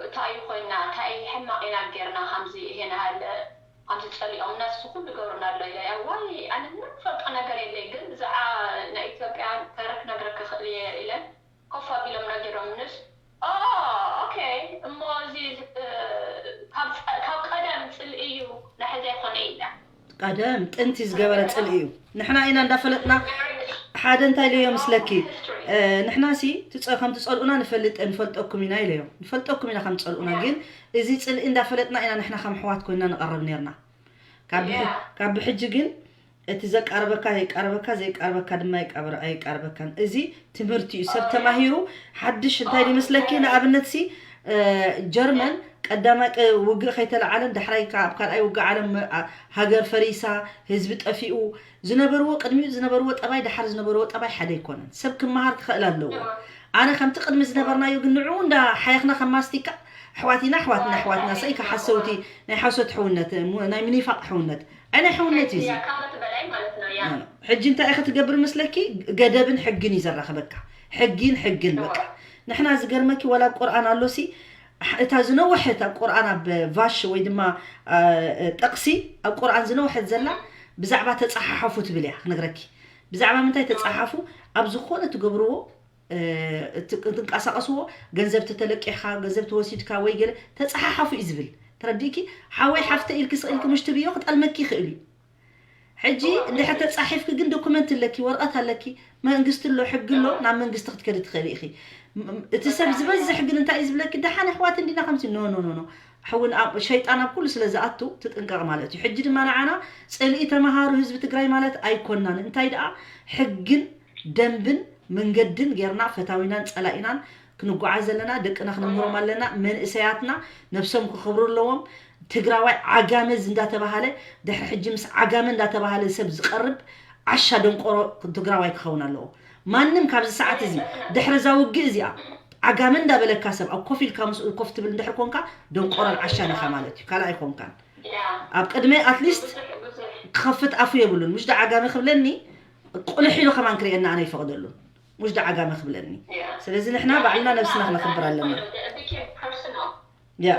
እንታይ እዩ ኮይና እንታይ ሕማቕ ኢና ጌርና ከምዚ ይሄን ያህል ከምዚ ፀሊኦም ናስ ኩሉ ገብርና ኣሎ ኢለ ዋይ ኣነ ምንም ፈልጦ ነገር የለይ ግን ብዛዓ ናይ ኢትዮጵያ ታሪክ ነግረክ ክኽእል እየ ኢለን ኮፍ ኣቢሎም ነጊሮምንስ ኦኬ እሞ እዚ ካብ ቀደም ፅልኢ እዩ ንሕዚ ኣይኮነ ኢላ ቀደም ጥንቲ ዝገበረ ፅልኢ እዩ ንሕና ኢና እንዳፈለጥና ሓደ እንታይ ኢለዮ ምስለኪ ንሕና ሲ ከም ትፀልኡና ንፈልጥ ንፈልጠኩም ኢና ኢለዮ ንፈልጠኩም ኢና ከም ትፀልኡና ግን እዚ ፅልኢ እንዳፈለጥና ኢና ንሕና ከም ኣሕዋት ኮይና ንቐርብ ነርና ካብ ብሕጂ ግን እቲ ዘቃርበካ የቃርበካ ዘይቃርበካ ድማ ኣይቃርበካን እዚ ትምህርቲ እዩ ሰብ ተማሂሩ ሓድሽ እንታይ ይመስለኪ ንኣብነት ሲ ጀርመን ቀዳማይ ውግእ ከይተለዓለን ዳሕራይ ኣብ ካልኣይ ውግእ ዓለም ሃገር ፈሪሳ ህዝቢ ጠፊኡ ዝነበርዎ ቅድሚኡ ዝነበርዎ ጠባይ ዳሓር ዝነበርዎ ጠባይ ሓደ ኣይኮነን ሰብ ክመሃር ክኽእል ኣለዎ ኣነ ከምቲ ቅድሚ ዝነበርናዮ ግን ንዕኡ እንዳ ሓየኽና ከም ማስቲካ ኣሕዋቲና ኣሕዋትና ኣሕዋትና ሰኢካ ሓሰውቲ ናይ ሓሶት ሕውነት ናይ ምኒፋቅ ሕውነት ኣይ ናይ ሕውነት እዩ ሕጂ እንታይ ኢኸ ትገብር መስለኪ ገደብን ሕግን እዩ ዘራኽበካ ሕጊን ሕግን በቃ ንሕና ዝገርመኪ ወላ ቁርኣን ኣሎሲ እታ ዝነወሐት ኣብ ቁርኣን ኣብ ቫሽ ወይ ድማ ጠቕሲ ኣብ ቁርኣን ዝነወሐት ዘላ ብዛዕባ ተፀሓሓፉ ትብል እያ ክነግረኪ ብዛዕባ ምንታይ ተፀሓሓፉ ኣብ ዝኾነ ትገብርዎ ትንቀሳቀስዎ ገንዘብ ተተለቂሕካ ገንዘብ ተወሲድካ ወይ ገለ ተፀሓሓፉ እዩ ዝብል ተረዲእኪ ሓወይ ሓፍተ ኢልኪ ስቕ ኢልኪ ምሽ ትብዮ ክጠልመኪ ይኽእል እዩ ሕጂ እንድሕር ተፃሒፍኪ ግን ዶኩመንት ኣለኪ ወረቐት ኣለኪ መንግስቲ ኣሎ ሕጊ ኣሎ ናብ መንግስቲ ክትከዲ ትኽእሊ ኢኺ እቲ ሰብ ዝበዝሕ ግን እንታይ እዩ ዝብለኪ ደሓን ኣሕዋት እንዲና ከምዚ ኖ ኖ ኖ ኖ ሕውን ሸይጣን ኣብ ኩሉ ስለ ዝኣቱ ትጥንቀቕ ማለት እዩ ሕጂ ድማ ንዓና ፅልኢ ተምሃሩ ህዝቢ ትግራይ ማለት ኣይኮናን እንታይ ደኣ ሕግን ደንብን መንገድን ጌርና ፈታዊናን ፀላኢናን ክንጓዓዝ ዘለና ደቅና ክነምህሮም ኣለና መንእሰያትና ነብሶም ክኽብሩ ኣለዎም ትግራዋይ ዓጋመ እንዳተባሃለ ድሕሪ ሕጂ ምስ ዓጋመ እንዳተባሃለ ሰብ ዝቀርብ ዓሻ ደንቆሮ ትግራዋይ ክኸውን ኣለዎ ማንም ካብዚ ሰዓት እዚ ድሕሪ እዛ ውግእ እዚኣ ዓጋመ እንዳበለካ ሰብ ኣብ ኮፍ ኢልካ ምስኡ ኮፍ ትብል እንድሕር ኮንካ ደንቆሮን ዓሻን ኢኻ ማለት እዩ ካልእ ኣይኮንካን ኣብ ቅድመ ኣትሊስት ክኸፍት ኣፉ የብሉን ምሽ ዓጋመ ክብለኒ ቁልሕ ኢሉ ከማን ክርእየና ኣነ ይፈቕደሉን ሙሽ ደዓጋመ ክብለኒ ስለዚ ንሕና ባዕልና ነብስና ክነኽብር ኣለና ያ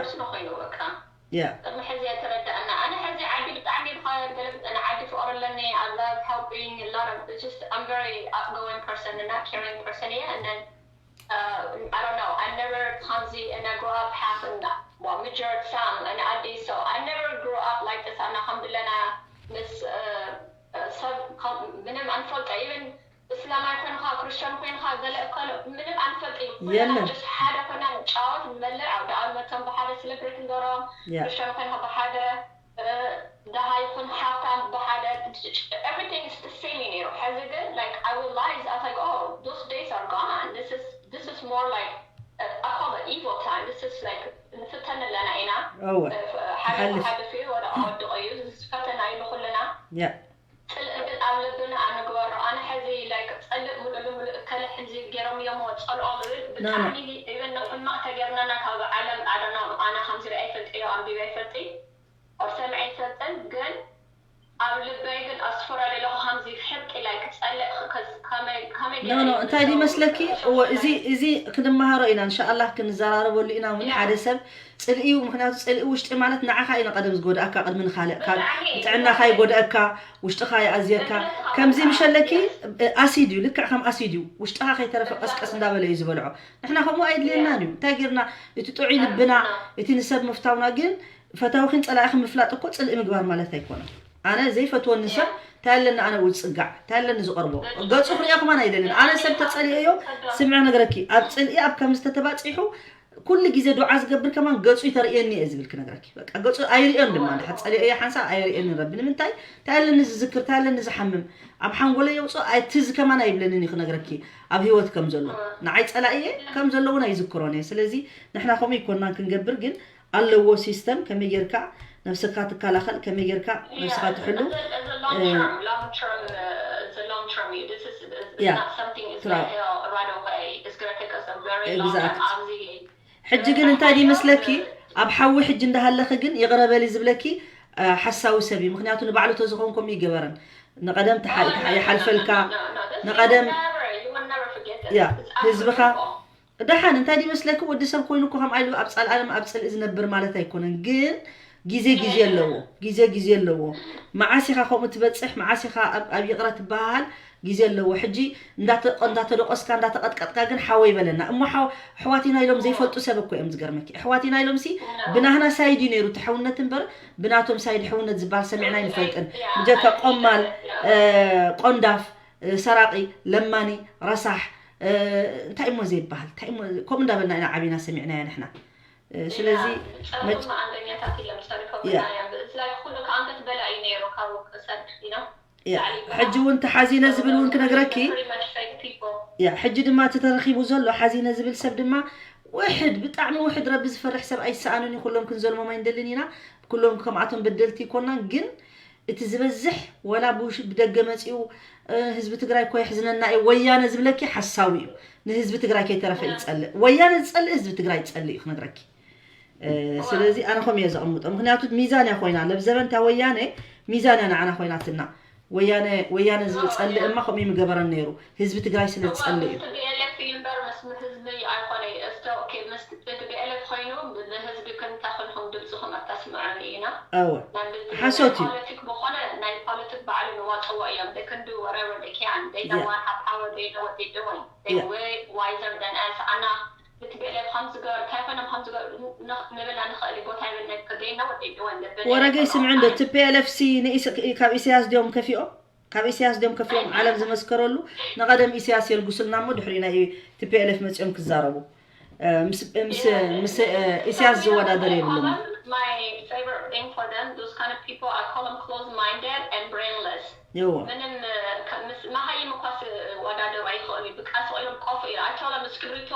ያ ቅድሚ ሕዚ ኣይተረዳእና ኣነ ሕዚ ዓዲ ብጣዕሚ ብኻየር ገለብጠና ዓዲ ፍቕሪ ኣለኒ ኣላ helping lot of just I'm very outgoing person እና caring person እየ and then uh, I don't know I never ከምዚ and I grow up half and well majority some and I did so I never grew up like this ኣና ከም ድለና ምስ ሰብ ምንም ኣንፈልጦ even እስላማይ ኮይንካ ክርስቲያን ኮይንካ ገለ እከሎ ምንም ኣንፈልጥ እዩ ኩልና ሓደ ኮይና ንጫወት ንበልዕ ኣብ ደኣ መቶም ብሓደ celebrate ንገብሮም ክርስቲያን ኮይንካ ብሓደ ደሃ ይኹን ሃብታም ብሓደ everything is the same እዩ ነይሩ ሕዚ ግን like I realize I was like oh those days are gone this is this is more like I call it evil time this is like ንፍተን ኣለና ኢና ሓደ ሓልፍ እዩ ወደ ወድቆ እዩ ፈተና እዩ ንኩልና ፅልእ ግን ኣብ ልብና ኣንግበሮ ኣነ ሕዚ like ፀልእ ሙሉእ ልሙሉእ እከለ ሕዚ ገይሮም እዮም ፀልኦ ዝብል ብጣዕሚ even ሕማቅ ተገርናና ካብ ዓለም ኣደና ኣነ ከምዚ ርኣይ ፈልጥ እዮ ኣንቢበ ይፈልጥ or ሰምዐ ይፈልጥን ግን ኣብ ልበይ ግን ኣስፈራ ለለኹ ከምዚ ሕርቂ like ፀልእ ከመይ ከመይ no no እንታይ ድዩ መስለኪ እዚ እዚ ክንመሃሮ ኢና እንሻኣላህ ክንዘራረበሉ ኢና እውን ሓደ ሰብ ፅልኢ እዩ ምክንያቱ ፅልኢ ውሽጢ ማለት ንዓኻ እዩ ንቀደም ዝጎድኣካ ቅድሚ ንካልእ ካብ ጥዕናኻ ይጎድኣካ ውሽጥኻ ይኣዝየካ ከምዚ ምሸለኪ ኣሲድ እዩ ልክዕ ከም ኣሲድ እዩ ውሽጥኻ ከይተረፈ ቀስቀስ እንዳበለ እዩ ዝበልዖ ንሕና ከምኡ ኣይድልየናን እዩ እንታይ ጌርና እቲ ጥዑይ ልብና እቲ ንሰብ ምፍታውና ግን ፈታውኺን ፀላኢኺን ምፍላጥ እኮ ፅልኢ ምግባር ማለት ኣይኮነን ኣነ ዘይፈትወኒ ሰብ እንታይ ኣለኒ ኣነ ውፅጋዕ እንታይ ኣለኒ ዝቐርቦ ገፁ ክሪኦ ከማን ኣይደልን ኣነ ሰብ ተፀሊኦዮ ስምዒ ነገረኪ ኣብ ፅልኢ ኣብ ከም ዝተተባፂሑ ኩሉ ግዜ ዱዓ ዝገብር ከማን ገፁ ይተርእየኒ እየ ዝብል ክነግረኪ በቃ ገፁ ኣይርእዮን ድማ እንድሕር ፀሊኦዮ ሓንሳብ ኣይርእየንን ረቢ ንምንታይ እንታይ ኣለኒ ዝዝክር እንታይ ኣለኒ ዝሓምም ኣብ ሓንጎለይ የውፅኦ ኣይትዝ ከማን ኣይብለንን እዩ ክነግረኪ ኣብ ህይወት ከም ዘሎ ንዓይ ፀላእየ ከም ዘሎ እውን ኣይዝክሮን እየ ስለዚ ንሕና ከምኡ ይኮናን ክንገብር ግን ኣለዎ ሲስተም ከመይ ጌርካ ነብስካ ትከላኸል ከመይ ጌርካ ነብስካ ትሕሉ ያ ትራው ሕጂ ግን እንታይ ይመስለኪ ኣብ ሓዊ ሕጂ እንዳሃለኺ ግን ይቕረ በሊ ዝብለኪ ሓሳዊ ሰብ እዩ ምክንያቱ ንባዕሉ ተዝኸውን ከምኡ ይገበረን ንቐደም ይሓልፈልካ ንቐደም ያ ህዝብኻ ደሓን እንታይ ይመስለኪ ወዲ ሰብ ኮይኑ እኮ ከም ኣይሉ ኣብ ጸልኣለም ኣብ ጽልኢ ዝነብር ማለት ኣይኮነን ግን ግዜ ግዜ ኣለዎ ግዜ ግዜ ኣለዎ መዓስ ኢኻ ከምኡ ትበጽሕ መዓስ ኢኻ ኣብ ይቕረ ትበሃል ግዜ ኣለዎ ሕጂ እንዳተደቆስካ እንዳተቐጥቀጥካ ግን ሓወይ በለና እሞ ኣሕዋት ኢና ኢሎም ዘይፈልጡ ሰብ እኮ እዮም ዝገርመኪ ኣሕዋት ኢና ኢሎም ሲ ብናህና ሳይድ እዩ ነይሩ እቲ ሕውነት እምበር ብናቶም ሳይድ ሕውነት ዝበሃል ሰሚዕና ኣይንፈልጥን ብጀካ ቆማል ቆንዳፍ ሰራቒ ለማኒ ረሳሕ እንታይ እሞ ዘይበሃል እንታይ እሞ ከምኡ እንዳበልና ኢና ዓቢና ሰሚዕናያ ንሕና ስለዚ ጸሎት መኣንገኛታት እዮም ጸሪፎም ያ ብእዝላይ ኩሉ ከኣንገት በላ እዩ ነይሩ ካብ ወቅሰድ ነው ያ ሕጂ እውን ተሓዚነ ዝብል እውን ክነግረኪ ያ ሕጂ ድማ እቲ ተረኺቡ ዘሎ ሓዚነ ዝብል ሰብ ድማ ውሕድ ብጣዕሚ ውሕድ ረቢ ዝፈርሕ ሰብ ኣይሰኣኑን እዩ ኩሎም ክንዘልሞም ኣይንደልን ኢና ኩሎም ከምኣቶም በደልቲ ይኮናን ግን እቲ ዝበዝሕ ወላ ብደገ መፂኡ ህዝቢ ትግራይ እኮ የሕዝነና እዩ ወያነ ዝብለኪ ሓሳዊ እዩ ንህዝቢ ትግራይ ከይተረፈ ይፀልእ ወያነ ዝፀልእ ህዝቢ ትግራይ ይፀልእ እዩ ክነግረኪ ስለዚ ኣነ ከም እየ ዘቕምጦ ምክንያቱ ሚዛን እያ ኮይና ለብዘበንታ ወያነ ሚዛን እያ ንዓና ኮይናትና ወያነ ወያነ ዝፀልእ እማ ከምኡ ምገበረን ነይሩ ህዝቢ ትግራይ ስለ ዝፀልእ እዩ ቲዲኤልኤፍ እዩ እምበር ምስ ህዝቢ ኣይኮነ እስቶ ምስ ቲዲኤልኤፍ ኮይኑ ንህዝቢ ክንተኽልኩም ድምፅኹም ኣታስምዑን ኢና እወ ሓሶት እዩ ፖለቲክ ብኾነ ናይ ፖለቲክ ባዕሉ ንዋፅዎ እዮም they can do whatever they can they know what how power they know what they doing they way wiser than us ኣና ንቲፒኤልኤፍ ከም ዝገበር እንታይ ኮይኖም ከም ዝገበር ንብላ ንኽእል ቦታ ይብል ናይ they know what they doing ወረገይ ስምዕ እንዶ ቲፒኤልኤፍ ሲ ካብ ኢሳያስ ድዮም ከፊኦም ካብ ኢሳያስ ድዮም ከፊኦም ዓለም ዝመስከረሉ ንቐደም ኢሳያስ የልጉስልና እሞ ድሕሪ ናይ ቲፒኤልኤፍ መፂኦም ክዛረቡ ምስ ኢሳያስ ዝወዳደር የብሎም My favorite thing for them, those kind of people, I call them close-minded and brainless. ይዎ ምንም ምስ መሃይም እኳ ዝወዳደሩ ኣይኽእሉ እዩ። ብቃ ስቕ ኢሎም ቆፍ ኢሉ። I tell them እስክብሪቶ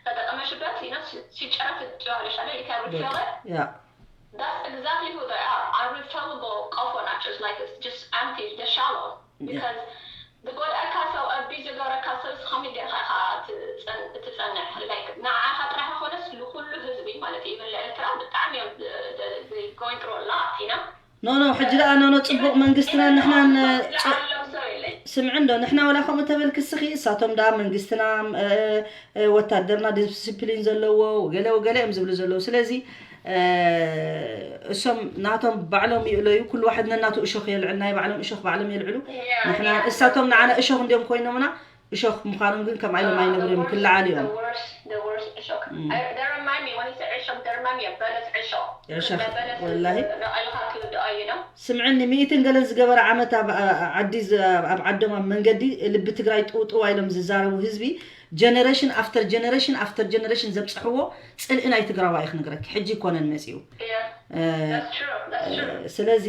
ተጠቀመ ሽበት you know ሲጨረት ትዋለሽ ኣለ you can refill it. ያ That's exactly who they are. Unrefillable ቆፎ ናቸው. It's like it's just empty. They're shallow. Because ዝጎድኣካ ሰብ ኣቢዝ ዝገበረካ ሰብ እስኻ ሚድያ ኢኻ ኢኻ ትጸን- ትጸንሕ like ንዓኻ ጥራሕ ኣይኮነስ ንኩሉ ህዝቢ ማለት እዩ even ንኤርትራ ብጣዕሚ እዮም going through a lot you know ኖ ኖ ሕጂ ደኣ ኖ ኖ ጽቡቕ መንግስትና ንሕና ን- ጽ- ዝዓለም ሰው የለኝ ስምዒ እንዶ ንሕና ወላ ከምኡ ተበልኪ እስኺ እሳቶም ደኣ መንግስትና እ፣ እ፣ ወታደርና ዲስፕሊን ዘለዎ ገለ ገለ እዮም ዝብሉ ዘለዉ ስለዚ እ፣ እሶም ናቶም ባዕሎም ይእለዩ ኩሉ ዋሕድ ነናቱ እሾኽ የልዕል ናይ ባዕሎም እሾኽ ባዕሎም የልዕሉ ንሕና እሳቶም ንዓና እሾኽ እንዲዮም ኮይኖምና እሾኽ ምዃኖም ግን ከምኣ ኢሎም ኣይነግሩ እዮም ክለዓሉ እዮም They remind me when you say ዕሾኽ they remind me of በለስ ዕሾኽ ዕሾኽ ወላሂ ረኣይኻ ትውድኦ you know ስምዕኒ ሚእትን ገለን ዝገበረ ዓመት ኣብ ዓዲ ኣብ ዓዶም ኣብ መንገዲ ልቢ ትግራይ ጥውጥዋ ኢሎም ዝዛረቡ ህዝቢ generation after generation after generation ዘብፅሕዎ ፅልኢ ናይ ትግራዋ እዩ ክነግረኪ ሕጂ ይኮነን መፂኡ Yeah, that's true. That's true. ስለዚ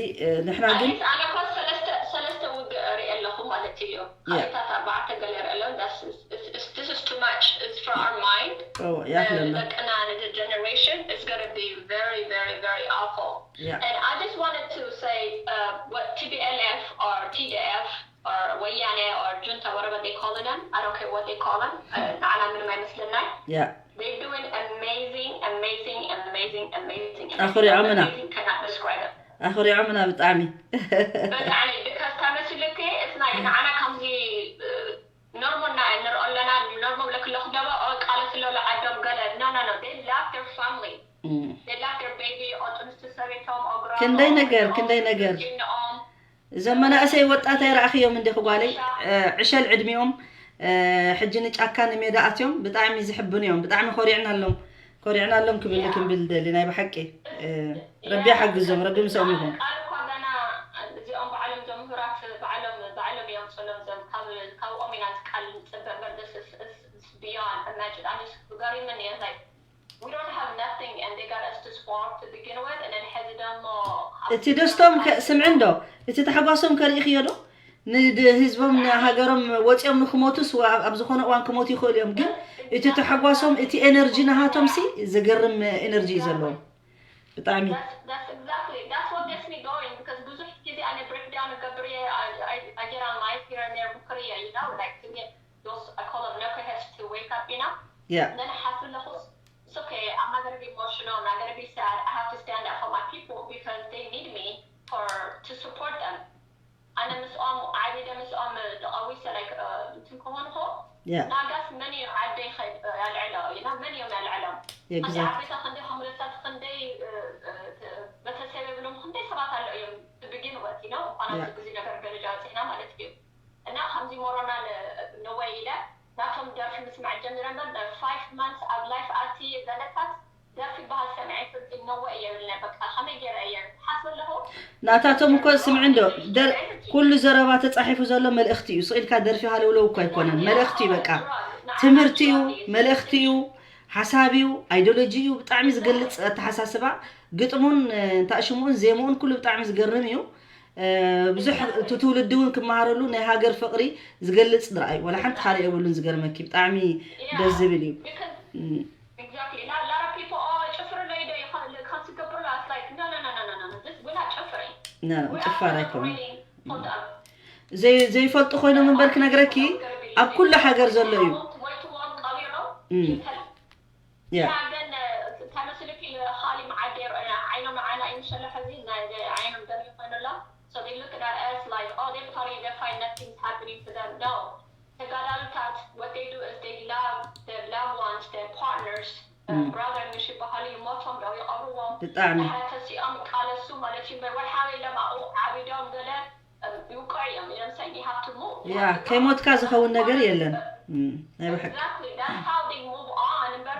ንሕና ግን ኣነ እኮ ሰለስተ ሰለስተ ውግእ እርኢ ኣለኹ ማለት እዩ። Yeah. ኣታት ኣርባዕተ ገለ እርኢ ኣለኹ። That's this is too much. It's for our mind. ኦ፣ ያኽለና ደቅና ነቲ generation is going to be very very very awful. Yeah. And I just wanted to say uh, what T B L F or T D F or ወያነ or junta whatever they call them. I don't care what they call them. Uh, ንዓና ምንም ኣይመስለናይ. ያ They're doing amazing, amazing, amazing, amazing. ኣኹሪዖምና። Amazing cannot describe it. ኣኹሪዖምና ብጣዕሚ ብጣዕሚ because ተመስልኪ it's like ንዓና ከምዚ ኖርሞል ና ንርኦ ኣለና ኖርሞል ለክለኹ ደባ ቃለስ ለሎ ዓዶም ገለ no no no they love their family. እም፣ They love their baby. ኦጥንስቲ ሰበይቶም ኦግሮም ክንደይ ነገር ክንደይ ነገር ጅንኦም እዞም መናእሰይ ወጣት ኣይረኣኽዮም እንዲኹ ጓለይ እ፣ ዕሸል ዕድሚኦም እ፣ ሕጂ ንጫካ ንሜዳ ኣትዮም ብጣዕሚ ዝሕብኑ እዮም ብጣዕሚ ኮሪዕናሎም ኮሪዕናሎም ክብል ክንብል ደሊ ናይ ብሓቂ እ፣ ረቢ ይሓግዞም ረቢ ምስኦም ይኹን ቃል እኳ ገና እዚኦም ባዕሎም እዞም ምሁራት ባዕሎም I'm just ገሪምኒ እየ like we don't have nothing and they got us to squat to begin with and then ሕዚ ደግሞ እቲ ደስቶም ከ- ስምዒ እንዶ እቲ ታሕጓሶም ከርእኽዮ ዶ ንህዝቦም ንሃገሮም ወፂኦም ንክሞቱስ ኣብ ዝኾነ እዋን ክሞቱ ይኽእሉ እዮም ግን እቲ ተሓጓሶም እቲ ኤነርጂ ናሃቶም ሲ ዝገርም ኤነርጂ እዩ ዘለዎም ብጣዕሚ That's, that's exactly that's what gets me going because ብዙሕ ግዜ ኣነ breakdown እገብር እየ I, I, I get on live here and there ምክር እየ you know like to get those I call them knuckleheads to wake up you know yeah and then ሓስብ ኣለኹ it's okay I'm not gonna be emotional I'm not gonna be sad I have to stand up for my people because they need me for to support them ኣነ ምስኦም ዓቢደ ምስኦም ተቐዊሰ like እንትን ከኾንኩ yeah ናጋስ መን እዩ ዓደይ ከ- ያልዕሎ you know መን እዮም ያልዕሎም ኣቲ exactly ዓበይታ ክንደይ ከምለታት ክንደይ ቤተሰብ የብሎም ክንደይ ሰባት ኣሎ እዮም to begin with you know እንኳን ኣብዚ ግዜ ነገር ደረጃ በፂሕና ማለት እዩ እና ከምዚ ሞሮና ነወይ ኢለ ናቶም ደርፊ ምስማዕ ጀሚረ እምበር ን five months ኣብ live ኣቲ ዘለታት ደርፊ በሃል ሰሚዐ ፍልጥ ነወ እየ ብልነ በቃ ከመይ ገይረ እየ ሓስብ ኣለኹ ናታቶም እኮ ስምዒ እንዶ ደር ኩሉ ዘረባ ተፃሒፉ ዘሎ መልእኽቲ እዩ ስቕ ኢልካ ደርፊ ሃለውለው እኮ ኣይኮነን መልእኽቲ እዩ በቃ ትምህርቲ እዩ መልእኽቲ እዩ ሓሳብ እዩ ኣይዲዮሎጂ እዩ ብጣዕሚ ዝገልፅ ኣተሓሳስባ ግጥሙን እንታይ ሽሙኡን ዜምኡን ኩሉ ብጣዕሚ ዝገርም እዩ ብዙሕ እቲ ትውልዲ እውን ክመሃረሉ ናይ ሃገር ፍቕሪ ዝገልፅ ድረኣዩ ዋላ ሓንቲ ካልእ የብሉን ዝገርመኪ ብጣዕሚ ደስ ዝብል እዩ Exactly. Now, a lot of people, oh, ጭፍሪ ለይደ ይኸል ከም ትገብሩ ላስ like no no no no no no no this we're not ጭፍሪ ጭፋር ኣይኮነ ዘይፈልጡ ኮይኖም እምበር ክነግረኪ ኣብ ኩሉ ሃገር ዘሎ እዩ ሞይትዎም ቀቢሮም ያ ግን ተመስልኪ ንኻሊ መዓዲ ዓይኖም መዓና እዩ ምሸለ ሕዚ ዓይኖም ደም ይኮይኑላ so they look at us like oh they party they find nothing's happening to them no ተጋዳልታት what they do is they love their loved ones their partners brother ምሽ ይበሃሉ ይሞቶም ዶ ይቐብርዎም ብጣዕሚ ተሲኦም ይቃለሱ ማለት እዩ እምበር ወይ ሓበይ ለማኡ ዓቢዶም ገለ ይውቅዑ እዮም ኢሎም ሰኒ ሃብትሙ ያ ከይሞትካ ዝኸውን ነገር የለን ናይ ብሓቂ Exactly. That's how they move on. እምበር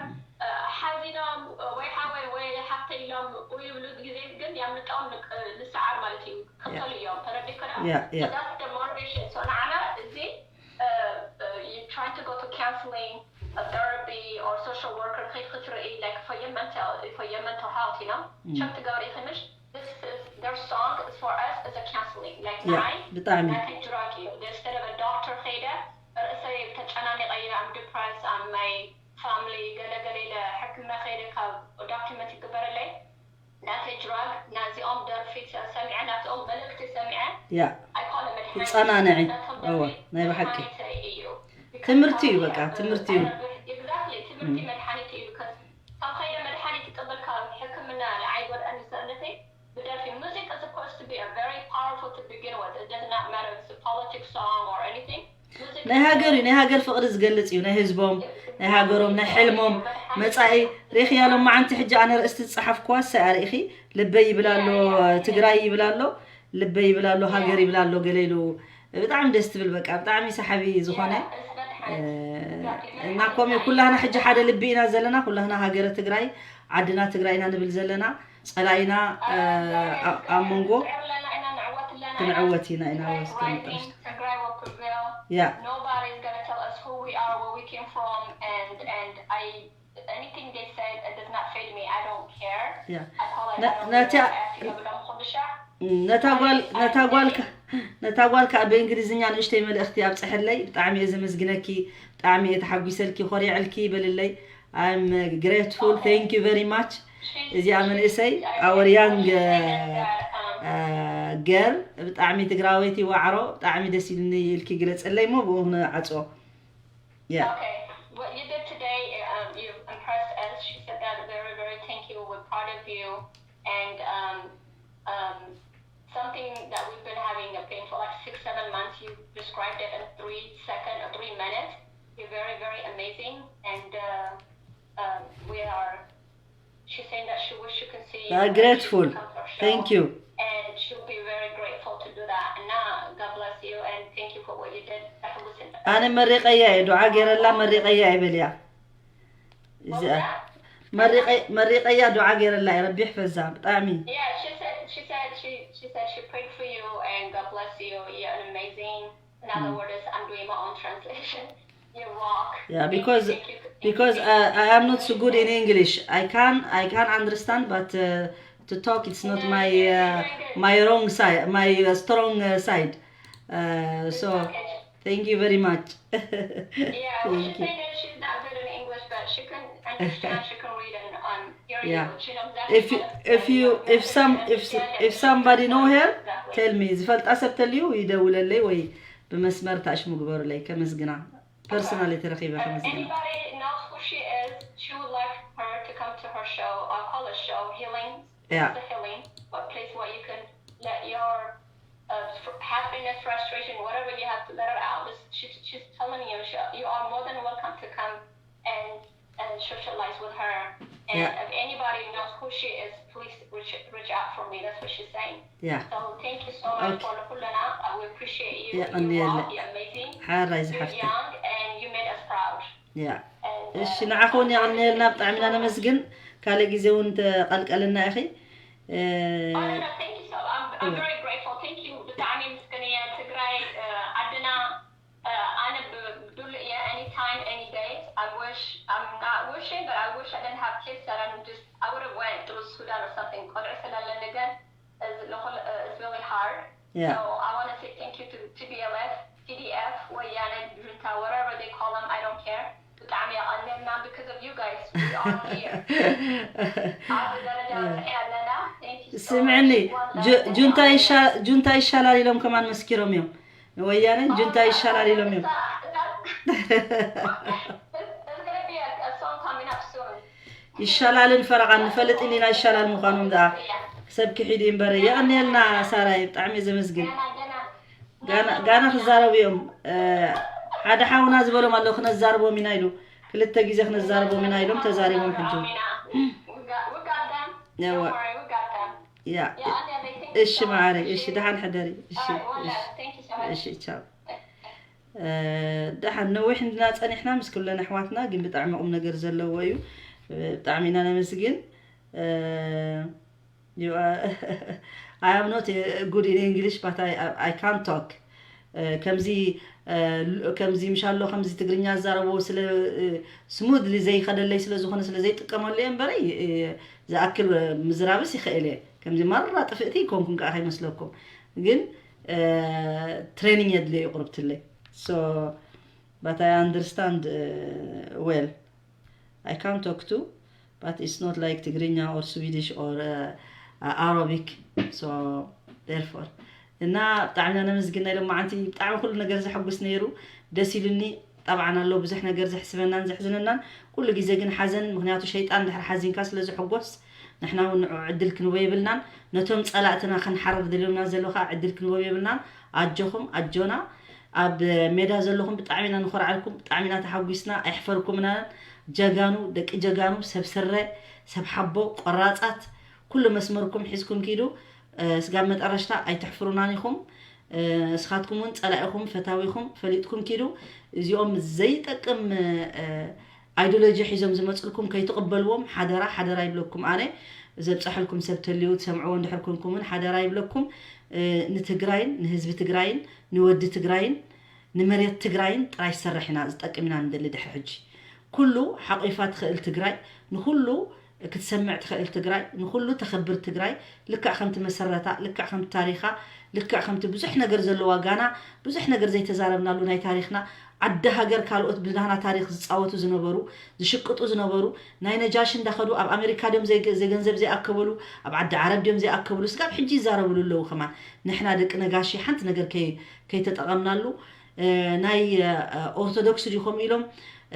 ሓዚኖም ወይ ሓወይ ወይ ሓፍተይ ኢሎም ይብሉ ግዜ ግን ያምልጦም ንሰዓር ማለት እዩ ክተሉ እዮም ተረዲክና Yeah, yeah. That's the motivation. So ንዓና እዚ you trying to go to counseling a therapy or social worker ከይድ ክትርኢ like for your mental for your mental health you know check ትገብሪ ትንሽ this is their song is for us as a counseling like Yeah, ንዓይ ብጣዕሚ ናተይ drug እዩ instead of a doctor ከይደ ርእሰይ ተጨናኒቀ I'm depressed I'm my family ገለገለ ኢለ ሕክምና ከይደ ካብ document ይግበረለይ ናተይ drug ናዚኦም ደርፊ ሰሚዐ ናትኦም መልእክቲ ሰሚዐ ያ ኣይኮነ ይጸናንዒ እወ ናይ ብሓቂ ትምህርቲ እዩ በቃ ትምህርቲ እዩ ትምህርቲ መድሓኒት እዩ ካብ ከይደ መድሓኒት ይቅበል ካብ ሕክምና ንዓይ ጎድኣኒ ሰብነተይ ብደርፊ music is supposed to be a very powerful to begin with it does not matter it's a politics song or anything ናይ ሃገር እዩ ናይ ሃገር ፍቕሪ ዝገልፅ እዩ ናይ ህዝቦም ናይ ሃገሮም ናይ ሕልሞም መፃኢ ሬኽያ ሎማዓንቲ ሕጂ ኣነ ርእስቲ ዝፀሓፍኩዋ ሳይ ኣርእኺ ልበይ ይብል ኣሎ ትግራይ ይብል ኣሎ ልበይ ይብል ኣሎ ሃገር ይብል ኣሎ ገለ ኢሉ ብጣዕሚ ደስ ትብል በቃ ብጣዕሚ ሰሓቢ ዝኾነ እና ኮምኡ ኩላህና ሕጂ ሓደ ልቢ ኢና ዘለና ኩላህና ሃገረ ትግራይ ዓድና ትግራይ ኢና ንብል ዘለና ፀላኢና ኣብ መንጎ ክንዕወት ኢና ኢና ወስከ መጠረሽታ Tigray will prevail. Yeah. Nobody's gonna tell us who we are, where we came from, and and I anything they said it does not fade me. I don't care. Yeah. I call it. ነ- I don't ነቲ- care. I have to give them a ነታ ጓል ነታ ጓል ከ- ነታ ጓል ከዓ ብእንግሊዝኛ ንእሽተይ መልእኽቲ ኣብፅሐለይ ብጣዕሚ እየ ዘመስግነኪ ብጣዕሚ እየ ተሓጒሰልኪ ኮሪዐልኪ በልለይ I'm grateful thank you very much እዚኣ መንእሰይ our young girl ብጣዕሚ ትግራወይቲ ዋዕሮ ብጣዕሚ ደስ ኢልኒ ኢልኪ ግለፀለይ እሞ ብኡ ንዓፅኦ yeah Okay, what you did today, um, you impressed us. She said that very, very thank you. We're proud of you. And um, um, something that we've been having a pain for like six, seven months, you described it in three seconds or three minutes. You're very, very amazing. And uh, um, we are, she's saying that she wish she can see you. Uh, and grateful. She can come to our show. Thank you. And she'll be very grateful to do that. And now, God bless you and thank you for what you did. ኣነ መሪቀያ እየ ዱዓ ገይረላ መሪቀያ እየ በልያ እዚኣ መሪቀያ ዱዓ ገይረላ እየ ረቢ ይሕፈዛ ብጣዕሚ Yeah, she said she said she she said she prayed for you and God bless you. You're an amazing. In other words, I'm doing my own translation. You rock. Yeah, because Thank you, thank you, Because uh, I am not so good in English. I can I can understand, but uh, to talk it's not my uh, my wrong side, my uh, strong uh, side. Uh, so thank you very much. Yeah, we should say that she's not good in English, but she can understand, she can read and um, hear Yeah. you. She knows If you, if you if some if if somebody know her, tell me. ዝፈልጣ ሰብ ተልዩ ይደውለለይ ወይ ብመስመር ታሽሙ ግበሩለይ፣ ከመስግና። Personally ተረኺበ ከመስግና። Anybody knows who she is, she would like her to come to her show, our college show, Healing. Yeah. The Healing, a place where you can let your uh, fr- happiness, frustration, whatever you have to let her out. This, she, she's telling you, she, you are more than welcome to come and and socialize with her. And Yeah. if anybody knows who she is, please reach reach out for me. That's what she's saying. Yeah. So thank you so much Okay. for ኩልና. Uh, we appreciate you. Yeah, You and are yeah, you're amazing. ሓራይ You're ዝሓፍቲ። Young and you made us proud. Yeah. And እሺ uh, ንዓኹ እውን የቐንየልና፣ ብጣዕሚ ኢና ነመስግን። ካልእ ግዜ እውን ተቐልቀልና ኢኺ። እ፣ Oh, no, no, thank you so I'm, I'm very grateful. Thank you. ብጣዕሚ ምስክንየ ትግራይ uh, ዓድና uh, ኣነ ብዱል እየ anytime any day. I wish I'm not wishing, but I wish I didn't have kids that I'm just I would have went through Sudan or something. ቆልዑ ስለለኒ ግን it's really hard. Yeah. So I want to say thank you to T B L F, T D F, ወያነ, junta, whatever they call them. I don't care. ብጣዕሚ የቐንየልና because of you guys we are here. ኣብዚ ደረጃ በፂሕና ኣለና። Thank you so ስምዕኒ much. One love ጁ- and ጁንታ all ይሻ- ጁንታ ይሻላል ኢሎም ከማን መስኪሮም እዮም። ወያነ ጁንታ ይሻላል ኢሎም እዮም። It's gonna be a, a song coming up soon. ይሻላልን ፈረቓን ንፈልጥ ኢና ይሻላል ምዃኖም ደኣ ሰብ ክሒድ እዩ እምበር። የቐንየልና ሳራይ፣ ብጣዕሚ እየ ዘመስግን። ገና ገና ጋና ጋና ክዛረቡ እዮም። እ፣ ሓደ ሓውና ዝበሎም ኣለዉ ክነዛርቦም ኢና ኢሉ ክልተ ግዜ ክነዛርቦም ኢና ኢሎም ተዛሪቦም ሕጂ። We got, we got them. Yeah, Don't what- worry, we got them. ያ Yeah, Anya, they think እሺ so. ማዕረይ፣ እሺ ደሓን ሕደሪ። እሺ All right, one እሺ love. Thank you so much. እሺ ቻው። እ፣ ደሓን ነዊሕ እንድና ጸኒሕና ምስ ኩለን ኣሕዋትና ግን ብጣዕሚ ቁም ነገር ዘለዎ እዩ። እ፣ ብጣዕሚ ኢና ነመስግን። እ፣ you are- I am not uh, good in English, but I, I, I can't talk. እ፣ ከምዚ እ፣ ከምዚ ምሻሎ ከምዚ ትግርኛ ዝዛረቦ ስለ እ፣ smoothly ዘይኸደለይ ስለ ዝኾነ ስለ ዘይጥቀመሉ እየ እምበረይ እ፣ ዝኣክል ምዝራብስ ይኽእል እየ። ከምዚ ማራ ጥፍእቲ ይኮንኩም ከዓ ከይመስለኩም፣ ግን እ፣ training የድልዮ እዩ ቁርብትለይ። So but I understand uh, well. I can talk too, but it's not like Tigrinya or Swedish or uh, uh, Arabic. So therefore እና ብጣዕሚ ኢና ነመስግን። ናይ ሎማዓንቲ ብጣዕሚ ኩሉ ነገር ዘሐጉስ ነይሩ፣ ደስ ኢሉኒ። ጠብዓን ኣሎ ብዙሕ ነገር ዘሕስበናን ዘሕዝነናን፣ ኩሉ ግዜ ግን ሓዘን። ምክንያቱ ሸይጣን ድሕሪ ሓዚንካ ስለ ዝሕጎስ ንሕና እውን ንዑ ዕድል ክንቦ የብልናን። ነቶም ጸላእትና ክንሓርር ደልዮምና ዘሎ ከዓ ዕድል ክንቦ የብልናን። ኣጆኹም ኣጆና። ኣብ ሜዳ ዘለኹም ብጣዕሚ ኢና ንኾርዓልኩም፣ ብጣዕሚ ኢና ተሓጒስና፣ ኣይሕፈርኩምናን። ጀጋኑ ደቂ ጀጋኑ፣ ሰብ ስረ፣ ሰብ ሓቦ፣ ቆራጻት፣ ኩሉ መስመርኩም ሒዝኩም ኪዱ። እ፣ ስጋብ መጠረሽታ ኣይተሕፍሩናን ኢኹም። እ፣ እስኻትኩም እውን ጸላኢኹም ፈታዊኹም ፈሊጥኩም ኪዱ። እዚኦም ዘይጠቅም እ፣ ideology ሒዞም ዝመፅልኩም ከይትቕበልዎም ሓደራ ሓደራ ይብለኩም። ኣነ ዘብፀሐልኩም ሰብ ተልዩ ትሰምዕዎ እንድሕር ኮንኩም እውን ሓደራ ይብለኩም። እ፣ ንትግራይን ንህዝቢ ትግራይን ንወዲ ትግራይን ንመሬት ትግራይን ጥራይ ዝሰርሕ ኢና ዝጠቅም ኢና ንደሊ ድሕሪ ሕጂ። ኩሉ ሓቂፋ ትኽእል ትግራይ፣ ንኩሉ ክትሰምዕ ትኽእል ትግራይ፣ ንኩሉ ተኸብር ትግራይ፣ ልክዕ ከምቲ መሰረታ፣ ልክዕ ከምቲ ታሪኻ፣ ልክዕ ከምቲ ብዙሕ ነገር ዘለዋ ጋና፣ ብዙሕ ነገር ዘይተዛረብናሉ ናይ ታሪኽና፣ ዓዲ ሃገር ካልኦት ብናህና ታሪኽ ዝፃወቱ ዝነበሩ፣ ዝሽቅጡ ዝነበሩ፣ ናይ ነጃሺ እንዳኸዱ ኣብ ኣሜሪካ ድዮም ዘይ- ዘይገንዘብ ዘይኣከበሉ፣ ኣብ ዓዲ ዓረብ ድዮም ዘይኣከብሉ፣ ስጋብ ሕጂ ይዛረብሉ ኣለዉ። ከማን ንሕና ደቂ ነጋሺ ሓንቲ ነገር ከይ- ከይተጠቐምናሉ፣ እ፣ ናይ እ፣ ኦርቶዶክስ ድዩ ከምኡ ኢሎም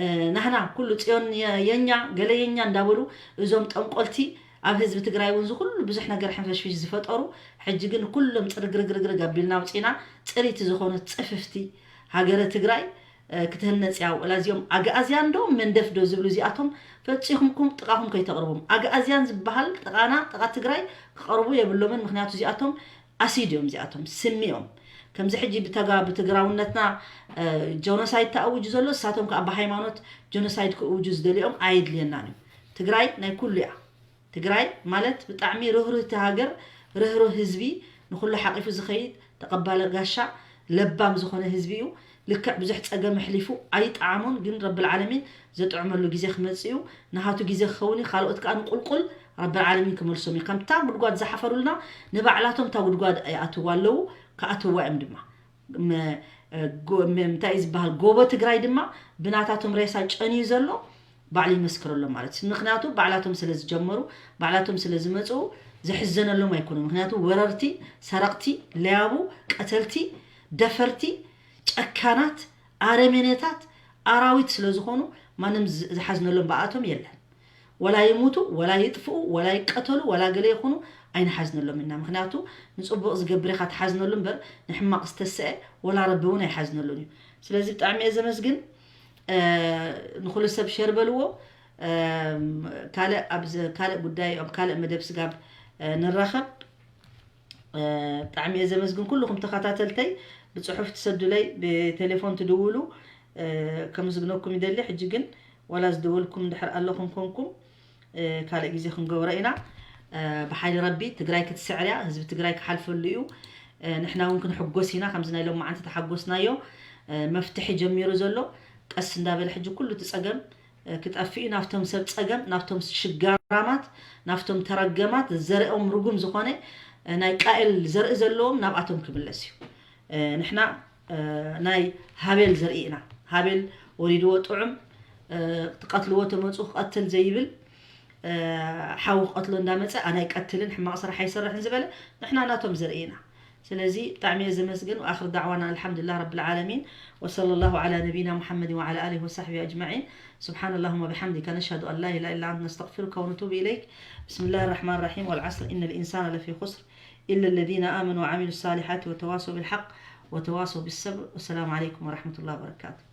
እ፣ ናህና ኩሉ ፅዮን የ- የኛ ገለ የኛ እንዳበሉ እዞም ጠንቆልቲ ኣብ ህዝቢ ትግራይ እውን ዝኩሉ ብዙሕ ነገር ሕንፈሽፍሽ ዝፈጠሩ፣ ሕጂ ግን ኩሎም ፅርግርግርግርግ ኣቢልና ኣውፂና ፅሪቲ ዝኾነት ፅፍፍቲ ሃገረ ትግራይ እ፣ ክትህነፅ እያ። ውዕላ እዚኦም ኣግኣዝያን ዶ መንደፍ ዶ ዝብሉ እዚኣቶም ፈፂኹምኩም ጥቓኹም ከይተቕርቦም። ኣግኣዝያን ዝበሃል ጥቓና ጥቓ ትግራይ ክቐርቡ የብሎምን። ምክንያቱ እዚኣቶም ኣሲድ እዮም፣ እዚኣቶም ስሚ እዮም። ከምዚ ሕጂ ብተጋ ብትግራውነትና እ፣ ጀኖሳይድ ተኣውጁ ዘሎ እሳቶም ከዓ ብሃይማኖት ጀኖሳይድ ክእውጁ ዝደልዮም ኣየድልየናን እዩ። ትግራይ ናይ ኩሉ እያ። ትግራይ ማለት ብጣዕሚ ርህርህቲ ሃገር፣ ርህርህ ህዝቢ፣ ንኩሉ ሓቂፉ ዝኸይድ ተቐባሊ ጋሻ ለባም ዝኾነ ህዝቢ እዩ። ልክዕ ብዙሕ ጸገም ኣሕሊፉ ኣይጠዓሞን፣ ግን ረብል ዓለሚን ዘጥዕመሉ ግዜ ክመጽእ እዩ። ንሃቱ ግዜ ክኸውን እዩ። ካልኦት ከኣ ንቁልቁል ረብል ዓለሚን ክመልሶም እዩ። ከምታ ጉድጓድ ዝሓፈሩልና ንባዕላቶም እታ ጉድጓድ ይኣትዋ ኣለዉ፣ ክኣትዋ እዮም ድማ። መ- ጎ- መ- እንታይ እዩ ዝበሃል፣ ጎቦ ትግራይ ድማ ብናታቶም ሬሳ ጨንዩ ዘሎ ባዕሉ ይመስክረሎም ማለት እዩ። ምክንያቱ ባዕላቶም ስለ ዝጀመሩ፣ ባዕላቶም ስለ ዝመፅኡ ዝሕዘነሎም ኣይኮኑ። ምክንያቱ ወረርቲ፣ ሰረቕቲ፣ ለያቡ፣ ቀተልቲ፣ ደፈርቲ፣ ጨካናት፣ ኣረሜኔታት፣ ኣራዊት ስለ ዝኾኑ ማንም ዝ- ዝሓዝነሎም ብኣቶም የለን። ወላ ይሙቱ፣ ወላ ይጥፍኡ፣ ወላ ይቀተሉ፣ ወላ ገለ ይኹኑ ኣይንሓዝነሎም ኢና። ምክንያቱ ንፅቡቕ ዝገብር ኢኻ ትሓዝነሉ እምበር ንሕማቕ ዝተሰአ ወላ ረቢ እውን ኣይሓዝነሉን እዩ። ስለዚ ብጣዕሚ እየ ዘመስግን። እ፣ ንኹሉ ሰብ ሸር በልዎ። እም፣ ካልእ ኣብ ዘ- ካልእ ጉዳይ ኣብ ካልእ መደብ ስጋብ እ፣ ንራኸብ። እ፣ ብጣዕሚ እየ ዘመስግን ኩልኹም ተኸታተልተይ። ብፅሑፍ ትሰዱለይ፣ ብቴሌፎን ትድውሉ፣ እ፣ ከምስግነኩም ይደሊ። ሕጂ ግን ዋላ ዝደወልኩም እንድሕር ኣለኹም ኮንኩም፣ እ፣ ካልእ ግዜ ክንገብሮ ኢና። እ፣ ብሓይሊ ረቢ ትግራይ ክትስዕር እያ። ህዝቢ ትግራይ ክሓልፈሉ እዩ። እ፣ ንሕና እውን ክንሕጎስ ኢና። ከምዚ ናይ ሎማዓንቲ ተሓጎስናዮ፣ እ፣ መፍትሒ ጀሚሩ ዘሎ ቀስ እንዳበለ ሕጂ ኩሉ እቲ ፀገም እ፣ ክጠፍእ እዩ። ናብቶም ሰብ ፀገም፣ ናብቶም ሽጋራማት፣ ናብቶም ተረገማት፣ ዘርእኦም ርጉም ዝኾነ፣ እ፣ ናይ ቃኤል ዘርኢ ዘለዎም ናብኣቶም ክምለስ እዩ። እ፣ ንሕና፣ እ፣ ናይ ሃቤል ዘርኢ ኢና። ሃቤል ወሪድዎ ጥዑም፣ እ፣ ትቐትልዎ ተመፁ ክቐትል ዘይብል፣ እ፣ ሓው ክቐትሎ እንዳመፀ ኣነ ኣይቀትልን፣ ሕማቕ ስራሕ ኣይሰርሕን ዝበለ ንሕና ናቶም ዘርኢ ኢና። ስለዚ ብጣዕሚ እየ ዘመስግን። وآخر دعوانا الحمد لله رب العالمين، وصلى الله على نبينا محمد وعلى آله وصحبه أجمعين. سبحان اللهم وبحمدك، نشهد أن لا إله إلا أنت، نستغفرك ونتوب إليك. بسم الله الرحمن الرحيم. والعصر، إن الإنسان لفي خسر، إلا الذين آمنوا وعملوا الصالحات وتواصوا بالحق وتواصوا بالصبر. والسلام عليكم ورحمة الله وبركاته.